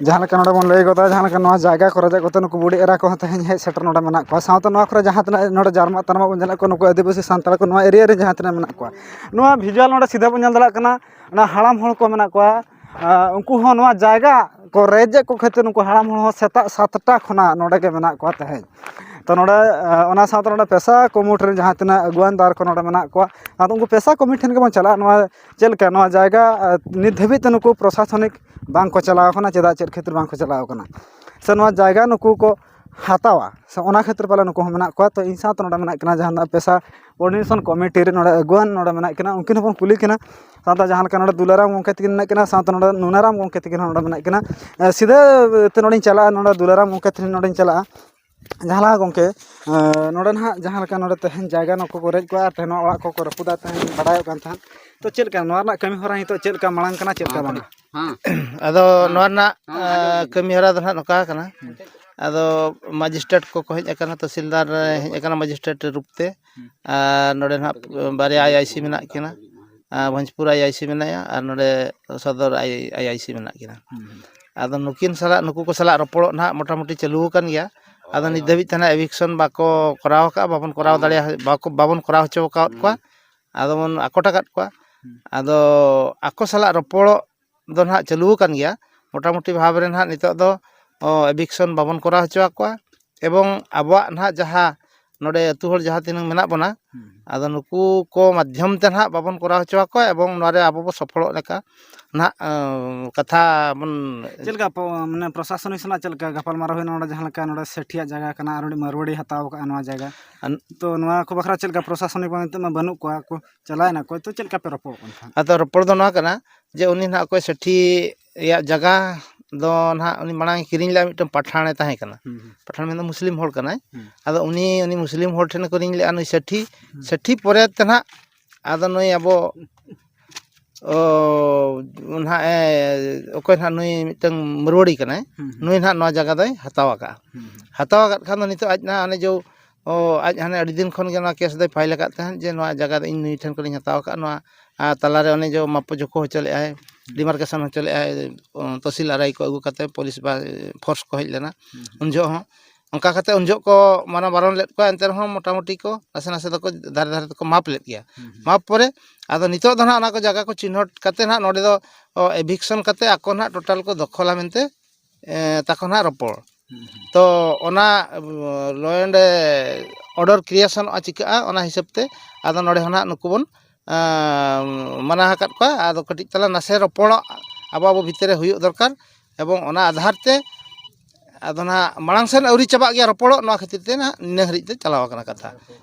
ᱡᱟᱦᱟᱸ ᱞᱮᱠᱟ ᱱᱚᱰᱮ ᱵᱚᱱ ᱞᱟᱹᱭ ᱜᱚᱫᱟ, ᱡᱟᱦᱟᱸ ᱞᱮᱠᱟ ᱱᱚᱣᱟ ᱡᱟᱭᱜᱟ ᱠᱚᱨᱮ ᱫᱮᱡ ᱠᱟᱛᱮ ᱱᱩᱠᱩ ᱵᱩᱰᱷᱤ ᱮᱨᱟ ᱠᱚᱦᱚᱸ ᱛᱮᱦᱮᱧ ᱦᱮᱡ ᱥᱮᱴᱮᱨ ᱱᱚᱰᱮ ᱢᱮᱱᱟᱜ ᱠᱚᱣᱟ᱾ ᱥᱟᱶᱛᱮ ᱱᱚᱣᱟ ᱠᱚᱨᱮ ᱡᱟᱦᱟᱸ ᱛᱤᱱᱟᱹᱜ ᱱᱚᱰᱮ ᱡᱟᱨᱢᱟᱜ ᱛᱟᱨᱢᱟᱜ ᱵᱚᱱ ᱧᱮᱞᱮᱫ ᱠᱚᱣᱟ, ᱱᱩᱠᱩ ᱟᱹᱫᱤᱵᱟᱹᱥᱤ ᱥᱟᱱᱛᱟᱲ ᱠᱚ ᱱᱚᱣᱟ ᱮᱨᱤᱭᱟ ᱨᱮ ᱡᱟᱦᱟᱸ ᱛᱤᱱᱟᱹᱜ ᱢᱮᱱᱟᱜ ᱠᱚᱣᱟ, ᱱᱚᱣᱟ ᱵᱷᱤᱡᱩᱣᱟᱞ ᱱᱚᱰᱮ ᱥᱤᱫᱷᱟᱹ ᱵᱚᱱ ᱧᱮᱞ ᱫᱟᱲᱮᱭᱟᱜ ᱠᱟᱱᱟ, ᱚᱱᱟ ᱦᱟᱲᱟᱢ ᱦᱚᱲ ᱠᱚ ᱢᱮᱱᱟᱜ ᱠᱚᱣᱟ᱾ ᱟᱨ ᱩᱱᱠᱩ ᱦᱚᱸ ᱱᱚᱣᱟ ᱡᱟᱭᱜᱟ ᱠᱚ ᱨᱮᱡᱮᱫ ᱠᱚ ᱠᱷᱟᱹᱛᱤᱨ ᱱᱩᱠᱩ ᱦᱟᱲᱟᱢ ᱦᱚᱲ ᱦᱚᱸ ᱥᱮᱛᱟᱜ ᱥᱟᱛᱴᱟ ᱠᱷᱚᱱᱟᱜ ᱱᱚᱰᱮ ᱜᱮ ᱢᱮᱱᱟᱜ ᱠᱚᱣᱟ ᱛᱮᱦᱮᱧ᱾ ᱛᱚ ᱱᱚᱰᱮ, ᱚᱱᱟ ᱥᱟᱶᱛᱮ ᱱᱚᱰᱮ ᱯᱮᱥᱟ ᱠᱚᱢᱤᱴᱤ ᱨᱮᱱ ᱡᱟᱦᱟᱸ ᱛᱤᱱᱟᱹᱜ ᱟᱹᱜᱩᱣᱟᱹᱱ ᱫᱟᱨ ᱠᱚ ᱱᱚᱰᱮ ᱢᱮᱱᱟᱜ ᱠᱚᱣᱟ, ᱟᱫᱚ ᱩᱱᱠᱩ ᱯᱮᱥᱟ ᱠᱚᱢᱤᱴᱤ ᱴᱷᱮᱱ ᱜᱮᱵᱚᱱ ᱪᱟᱞᱟᱜᱼᱟ᱾ ᱱᱚᱣᱟ ᱪᱮᱫ ᱞᱮᱠᱟ ᱱᱚᱣᱟ ᱡᱟᱭᱜᱟ, ᱱᱤᱛ ᱫᱷᱟᱹᱵᱤᱡ ᱛᱮ ᱱᱩᱠᱩ ᱯᱨᱚᱥᱟᱥᱚᱱᱤᱠ ᱵᱟᱝ ᱠᱚ ᱪᱟᱞᱟᱣ ᱠᱟᱱᱟ, ᱪᱮᱫᱟᱜ ᱪᱮᱫ ᱠᱷᱟᱹᱛᱤᱨ ᱵᱟᱝ ᱠᱚ ᱪᱟᱞᱟᱣ ᱠᱟᱱᱟ, ᱥᱮ ᱱᱚᱣᱟ ᱡᱟᱭᱜᱟ ᱱᱩᱠᱩ ᱠᱚ ᱦᱟᱛᱟᱣᱟ, ᱥᱮ ᱚᱱᱟ ᱠᱷᱟᱹᱛᱤᱨ ᱯᱟᱞᱮ ᱱᱩᱠᱩ ᱦᱚᱸ ᱢᱮᱱᱟᱜ ᱠᱚᱣᱟ᱾ ᱛᱚ ᱤᱧ ᱥᱟᱶᱛᱮ ᱱᱚᱰᱮ ᱢᱮᱱᱟᱜ ᱠᱤᱱᱟ ᱡᱟᱦᱟᱸ ᱫᱚ ᱯᱮᱥᱟ ᱠᱳᱚᱨᱰᱤᱱᱮᱥᱚᱱ ᱠᱚᱢᱤᱴᱤ ᱨᱮ ᱱᱚᱰᱮ ᱟᱹᱜᱩᱣᱟᱹᱱ ᱱᱚᱰᱮ ᱢᱮᱱᱟᱜ ᱠᱤᱱᱟ, ᱩᱱᱠᱤᱱ ᱦᱚᱸᱵᱚᱱ ᱠᱩᱞᱤ ᱠᱤᱱᱟ᱾ ᱥᱟᱶᱛᱮ ᱡᱟᱦᱟᱸ ᱞᱮᱠᱟ ᱱᱚᱰᱮ ᱫᱩᱞᱟᱨᱟᱢ ᱜᱚᱢᱠᱮ ᱛᱟᱹᱠᱤᱱ ᱢᱮᱱᱟᱜ ᱠᱤᱱᱟ, ᱥᱟᱶᱛᱮ ᱱᱚᱰᱮ ᱱᱩᱱᱟᱨᱟᱢ ᱜᱚᱢᱠᱮ ᱛᱟᱹᱠᱤᱱ ᱦᱚᱸ ᱱᱚᱰᱮ ᱢᱮᱱᱟᱜ ᱠᱤᱱᱟ᱾ ᱮ, ᱥᱤᱫᱷᱟᱹ ᱛᱮ ᱱᱚᱰᱮᱧ ᱪᱟᱞᱟᱜᱼᱟ, ᱱᱚᱰᱮ ᱫᱩᱞᱟᱨᱟᱢ ᱜᱚᱢᱠᱮ ᱴᱷᱮᱱ ᱱᱚᱰᱮᱧ ᱪᱟᱞᱟᱜᱼᱟ᱾ ᱡᱟᱦᱟᱸ ᱞᱮᱠᱟ ᱜᱚᱢᱠᱮ, ᱮ, ᱱᱚᱰᱮ ᱱᱟᱦᱟᱜ ᱡᱟᱦᱟᱸ ᱞᱮᱠᱟ ᱱᱚᱰᱮ ᱛᱮᱦᱮᱧ ᱡᱟᱭᱜᱟ ᱱᱩᱠᱩ ᱠᱚ ᱨᱮᱡ ᱠᱚᱣᱟ ᱟᱨ ᱛᱮᱦᱮᱧ ᱱᱚᱣᱟ ᱚᱲᱟᱜ ᱠᱚᱠᱚ ᱨᱟᱹᱯᱩᱫᱟ, ᱛᱮᱦᱮᱧ ᱵᱟᱰᱟᱭᱚᱜ ᱠᱟᱱ ᱛᱟᱦᱮᱸᱫ᱾ ᱛᱚ ᱪᱮᱫ ᱞᱮᱠᱟ ᱱᱚᱣᱟ ᱨᱮᱱᱟᱜ ᱠᱟᱹᱢᱤ ᱦᱚᱨᱟ ᱱᱤᱛᱚᱜ ᱪᱮᱫ ᱞᱮᱠᱟ ᱢᱟᱲᱟᱝ ᱠᱟᱱᱟ, ᱪᱮᱫ ᱞᱮᱠᱟ ᱵᱟᱝᱟ? ᱟᱫᱚ ᱱᱚᱣᱟ ᱨᱮᱱᱟᱜ, ᱟᱸ, ᱠᱟᱹᱢᱤ ᱦᱚᱨᱟ ᱫᱚ ᱱᱟᱦᱟᱜ ᱱᱚᱝᱠᱟ ᱠᱟᱱᱟ᱾ ᱟᱫᱚ ᱢᱟᱡᱤᱥᱴᱨᱮᱴ ᱠᱚᱠᱚ ᱦᱮᱡ ᱟᱠᱟᱱᱟ, ᱛᱚᱦᱥᱤᱞᱫᱟᱨ ᱦᱮᱡ ᱟᱠᱟᱱᱟ ᱢᱟᱡᱤᱥᱴᱨᱮᱴ ᱨᱩᱯ ᱛᱮ᱾ ᱟᱨ ᱱᱚᱰᱮ ᱱᱟᱦᱟᱜ ᱵᱟᱨᱭᱟ ᱟᱭ ᱟᱭ ᱥᱤ ᱢᱮᱱᱟᱜ ᱠᱤᱱᱟ᱾ ᱟᱨ ᱵᱷᱚᱸᱡᱽᱯᱩᱨ ᱟᱭ ᱟᱭ ᱥᱤ ᱢᱮᱱᱟᱭᱟ ᱟᱨ ᱱᱚᱰᱮ ᱥᱚᱫᱚᱨ ᱟᱭ ᱟᱭ ᱥᱤ ᱢᱮᱱᱟᱜ ᱠᱤᱱᱟ᱾ ᱟᱫᱚ ᱱᱩᱠᱤᱱ ᱥᱟᱞᱟᱜ, ᱱᱩᱠᱩ ᱠᱚ ᱥᱟᱞᱟᱜ ᱨᱚᱯᱚᱲᱚᱜ ᱱᱟᱦᱟᱜ ᱢᱚᱴᱟᱢᱩᱴᱤ ᱪᱟᱹᱞᱩ ᱟᱠᱟᱱ ᱜᱮᱭᱟ᱾ ᱟᱫᱚ ᱱᱤᱛ ᱫᱷᱟᱹᱵᱤᱡ ᱛᱮ ᱱᱟᱦᱟᱜ ᱮᱵᱷᱤᱠᱥᱚᱱ ᱵᱟᱠᱚ ᱠᱚᱨᱟᱣ ᱟᱠᱟᱫᱼᱟ, ᱵᱟᱵᱚᱱ ᱠᱚᱨᱟᱣ ᱫᱟᱲᱮᱭᱟᱜᱼᱟ, ᱵᱟᱠᱚ, ᱵᱟᱵᱚᱱ ᱠᱚᱨᱟᱣ ᱦᱚᱪᱚ ᱟᱠᱟᱫ ᱠᱚᱣᱟ᱾ ᱟᱫᱚ ᱵᱚᱱ ᱟᱠᱚᱴ ᱟᱠᱟᱫ ᱠᱚᱣᱟ᱾ ᱟᱫᱚ ᱟᱠᱚ ᱥᱟᱞᱟᱜ ᱨᱚᱯᱚᱲᱚᱜ ᱫᱚ ᱱᱟᱦᱟᱜ ᱪᱟᱹᱞᱩ ᱟᱠᱟᱱ ᱜᱮᱭᱟ᱾ ᱢᱚᱴᱟᱢᱩᱴᱤ ᱵᱷᱟᱵᱽ ᱨᱮ ᱱᱟᱦᱟᱜ ᱱᱤᱛᱚᱜ ᱫᱚ, ᱚ, ᱮᱵᱷᱤᱠᱥᱚᱱ ᱵᱟᱵᱚᱱ ᱠᱚᱨᱟᱣ ᱦᱚᱪᱚ ᱟᱠᱚᱣᱟ᱾ ᱮᱵᱚᱝ ᱟᱵᱚᱣᱟᱜ ᱱᱟᱦᱟᱜ ᱡᱟᱦᱟᱸ, ᱱᱚᱰᱮ ᱟᱹᱛᱩ ᱦᱚᱲ ᱡᱟᱦᱟᱸ ᱛᱤᱱᱟᱹᱝ ᱢᱮᱱᱟᱜ ᱵᱚᱱᱟ, ᱦᱩᱸ᱾ ᱟᱫᱚ ᱱᱩᱠᱩ ᱠᱚ ᱢᱟᱫᱽᱫᱷᱚᱢ ᱛᱮ ᱱᱟᱦᱟᱜ ᱵᱟᱵᱚᱱ ᱠᱚᱨᱟᱣ ᱦᱚᱪᱚ ᱟᱠᱚᱣᱟ ᱮᱵᱚᱝ ᱱᱚᱣᱟ ᱨᱮ ᱟᱵᱚ ᱵᱚ ᱥᱚᱯᱷᱚᱞᱚᱜ ᱞᱮᱠᱟ ᱱᱟᱦᱟᱜ, ᱮᱸ, ᱠᱟᱛᱷᱟ ᱵᱚᱱ ᱪᱮᱫ ᱞᱮᱠᱟ ᱯᱚ-, ᱢᱟᱱᱮ ᱯᱨᱚᱥᱟᱥᱚᱱᱤᱠ ᱥᱟᱞᱟᱜ ᱪᱮᱫ ᱞᱮᱠᱟ ᱜᱟᱯᱟᱞᱢᱟᱨᱟᱣ ᱦᱩᱭᱱᱟ ᱱᱚᱰᱮ, ᱡᱟᱦᱟᱸ ᱞᱮᱠᱟ ᱱᱚᱰᱮ ᱥᱮᱴᱷᱤᱭᱟᱜ ᱡᱟᱭᱜᱟ ᱠᱟᱱᱟ ᱟᱨ ᱩᱱᱤ ᱢᱟᱨᱣᱟᱲᱤ ᱦᱟᱛᱟᱣ ᱟᱠᱟᱫᱼᱟ ᱱᱚᱣᱟ ᱡᱟᱭᱜᱟ? ᱟᱱ- ᱛᱚ ᱱᱚᱣᱟ ᱠᱚ ᱵᱟᱠᱷᱨᱟ ᱪᱮᱫ ᱞᱮᱠᱟ ᱯᱨᱚᱥᱟᱥᱚᱱᱤᱠ ᱱᱤᱛᱚᱜ ᱢᱟ ᱵᱟᱹᱱᱩᱜ ᱠᱚᱣᱟ, ᱠᱚ ᱪᱟᱞᱟᱣᱮᱱᱟ ᱠᱚ, ᱛᱚ ᱪᱮᱫ ᱞᱮᱠᱟ ᱯᱮ ᱨᱚᱯᱚᱲᱚᱜ ᱠᱟᱱ ᱛᱟᱦᱮᱸᱫ? ᱟᱫᱚ ᱨᱚᱯᱚᱲ ᱫᱚ ᱱᱚᱣᱟ ᱠᱟᱱᱟ ᱡᱮ ᱩᱱᱤ ᱱᱟᱦᱟᱜ ᱚᱠᱚᱭ ᱥᱮᱴᱷᱤ ᱨᱮᱭᱟᱜ ᱡᱟᱭᱜᱟ ᱫᱚ ᱱᱟᱦᱟᱜ ᱩᱱᱤ ᱢᱟᱲᱟᱝ ᱮ ᱠᱤᱨᱤᱧ ᱞᱮᱫᱼᱟ, ᱢᱤᱫᱴᱟᱝ ᱯᱟᱴᱷᱟᱬᱮ ᱛᱟᱦᱮᱸ ᱠᱟᱱᱟ᱾ ᱦᱩᱸ, ᱦᱩᱸ᱾ ᱯᱟᱴᱷᱟᱬ ᱢᱮᱱᱫᱚ ᱢᱩᱥᱞᱤᱢ ᱦᱚᱲ ᱠᱟᱱᱟᱭ᱾ ᱦᱩᱸ᱾ ᱟᱫᱚ ᱩᱱᱤ, ᱩᱱᱤ ᱢᱩᱥᱞᱤᱢ ᱦᱚᱲ ᱴᱷᱮᱱᱮ ᱠᱤᱨᱤᱧ ᱞᱮᱫᱼᱟ ᱱᱩᱭ ᱥᱮᱴᱷᱤ᱾ ᱦᱩᱸ᱾ ᱥᱮᱴᱷᱤ ᱯᱚᱨᱮ ᱛᱮ ᱱᱟᱦᱟᱜ ᱟᱫᱚ ᱱᱩᱭ ᱟᱵᱚ, ᱚ, ᱱᱟᱦᱟᱜ ᱮ, ᱚᱠᱚᱭ ᱱᱟᱦᱟᱜ ᱱᱩᱭ ᱢᱤᱫᱴᱟᱝ ᱢᱟᱨᱣᱟᱲᱤ ᱠᱟᱱᱟᱭ, ᱦᱩᱸ, ᱦᱩᱸ᱾ ᱱᱩᱭ ᱱᱟᱦᱟᱜ ᱱᱚᱣᱟ ᱡᱟᱭᱜᱟ ᱫᱚᱭ ᱦᱟᱛᱟᱣ ᱟᱠᱟᱫᱼᱟ᱾ ᱦᱩᱸ, ᱦᱩᱸ᱾ ᱦᱟᱛᱟᱣ ᱟᱠᱟᱫ ᱠᱷᱟᱱ ᱫᱚ ᱱᱤᱛᱚᱜ ᱟᱡ ᱱᱟᱦᱟᱜ ᱚᱱᱮ ᱡᱮ, ᱚ, ᱟᱡ ᱦᱟᱱᱮ ᱟᱹᱰᱤ ᱫᱤᱱ ᱠᱷᱚᱱ ᱜᱮ ᱱᱚᱣᱟ ᱠᱮᱥ ᱫᱚᱭ ᱯᱷᱟᱭᱤᱞ ᱟᱠᱟᱫ ᱛᱟᱦᱮᱸᱫ ᱡᱮ ᱱᱚᱣᱟ ᱡᱟᱭᱜᱟ ᱫᱚ ᱤᱧ ᱱᱩᱭ ᱴᱷᱮᱱ ᱠᱷᱚᱱᱤᱧ ᱦᱟᱛᱟᱣ ᱟᱠᱟᱫᱼᱟ, ᱱᱚᱣᱟ, ᱟ, ᱛᱟᱞᱟᱨᱮ ᱚᱱᱮ ᱡᱮ ᱢᱟᱯ ᱡᱳᱠᱷᱚ ᱦᱚᱪᱚ ᱞᱮᱫᱼᱟᱭ, ᱦᱩᱸ᱾ ᱰᱤᱢᱟᱨᱠᱮᱥᱚᱱ ᱦᱚᱪᱚ ᱞᱮᱫᱼᱟᱭ, ᱚ, ᱛᱚᱦᱥᱤᱞ ᱟᱨᱟᱭ ᱠᱚ ᱟᱹᱜᱩ ᱠᱟᱛᱮ ᱯᱩᱞᱤᱥ ᱵᱟ ᱯᱷᱳᱨᱥ ᱠᱚ ᱦᱮᱡ ᱞᱮᱱᱟ᱾ ᱦᱩᱸ, ᱦᱩᱸ᱾ ᱩᱱ ᱡᱚᱦᱚᱜ ᱦᱚᱸ ᱚᱱᱠᱟ ᱠᱟᱛᱮ ᱩᱱ ᱡᱚᱦᱚᱜ ᱠᱚ ᱢᱟᱱᱟ ᱵᱟᱨᱚᱱ ᱞᱮᱫ ᱠᱚᱣᱟ, ᱮᱱᱛᱮ ᱨᱮᱦᱚᱸ ᱢᱚᱴᱟᱢᱩᱴᱤ ᱠᱚ ᱱᱟᱥᱮ ᱱᱟᱥᱮ ᱫᱚᱠᱚ ᱫᱷᱟᱨᱮ ᱫᱷᱟᱨᱮ ᱛᱮᱠᱚ ᱢᱟᱯ ᱞᱮᱫ ᱜᱮᱭᱟ᱾ ᱦᱩᱸ, ᱦᱩᱸ᱾ ᱢᱟᱯ ᱯᱚᱨᱮ ᱟᱫᱚ ᱱᱤᱛᱚᱜ ᱫᱚ ᱱᱟᱦᱟᱜ ᱚᱱᱟ ᱠᱚ ᱡᱟᱭᱜᱟ ᱠᱚ ᱪᱤᱱᱦᱟᱹᱣ ᱠᱟᱛᱮ ᱱᱟᱦᱟᱜ ᱱᱚᱰᱮ ᱫᱚ, ᱚ, ᱮᱵᱷᱤᱠᱥᱚᱱ ᱠᱟᱛᱮ ᱟᱠᱚ ᱱᱟᱦᱟᱜ ᱴᱳᱴᱟᱞ ᱠᱚ ᱫᱚᱠᱷᱚᱞᱟ ᱢᱮᱱᱛᱮ, ᱮ, ᱛᱟᱠᱚ ᱱᱟᱦᱟᱜ ᱨᱚᱯᱚᱲ᱾ ᱦᱩᱸ, ᱦᱩᱸ᱾ ᱛᱚ ᱚᱱᱟ, ᱚ, ᱞᱚ ᱮᱱᱰ ᱚᱨᱰᱟᱨ ᱠᱨᱤᱭᱮᱥᱚᱱᱚᱜᱼᱟ ᱪᱤᱠᱟᱹᱜᱼᱟ, ᱚᱱᱟ ᱦᱤᱥᱟᱹᱵ ᱛᱮ ᱟᱫᱚ ᱱᱚᱰᱮ ᱦᱚᱸ ᱱᱟᱦᱟᱜ ᱱᱩᱠᱩ ᱵᱚᱱ, ᱟ, ᱢᱟᱱᱟ ᱟᱠᱟᱫ ᱠᱚᱣᱟ᱾ ᱟᱫᱚ ᱠᱟᱹᱴᱤᱡ ᱛᱟᱞᱟᱝ ᱱᱟᱥᱮ ᱨᱚᱯᱚᱲᱚᱜ ᱟᱵᱚ ᱟᱵᱚ ᱵᱷᱤᱛᱤᱨ ᱨᱮ ᱦᱩᱭᱩᱜ ᱫᱚᱨᱠᱟᱨ, ᱮᱵᱚᱝ ᱚᱱᱟ ᱟᱫᱷᱟᱨ ᱛᱮ ᱟᱫᱚ ᱱᱟᱦᱟᱜ ᱢᱟᱲᱟᱝ ᱥᱮᱱ ᱟᱹᱣᱨᱤ ᱪᱟᱵᱟᱜ ᱜᱮᱭᱟ ᱨᱚᱯᱚᱲᱚᱜ, ᱱᱚᱣᱟ ᱠᱷᱟᱹᱛᱤᱨ ᱛᱮ ᱱᱟᱦᱟᱜ ᱱᱤᱱᱟᱹ ᱦᱟᱹᱨᱤᱡ ᱛᱮ ᱪᱟᱞᱟᱣ ᱟᱠᱟᱱᱟ ᱠᱟᱛᱷᱟ᱾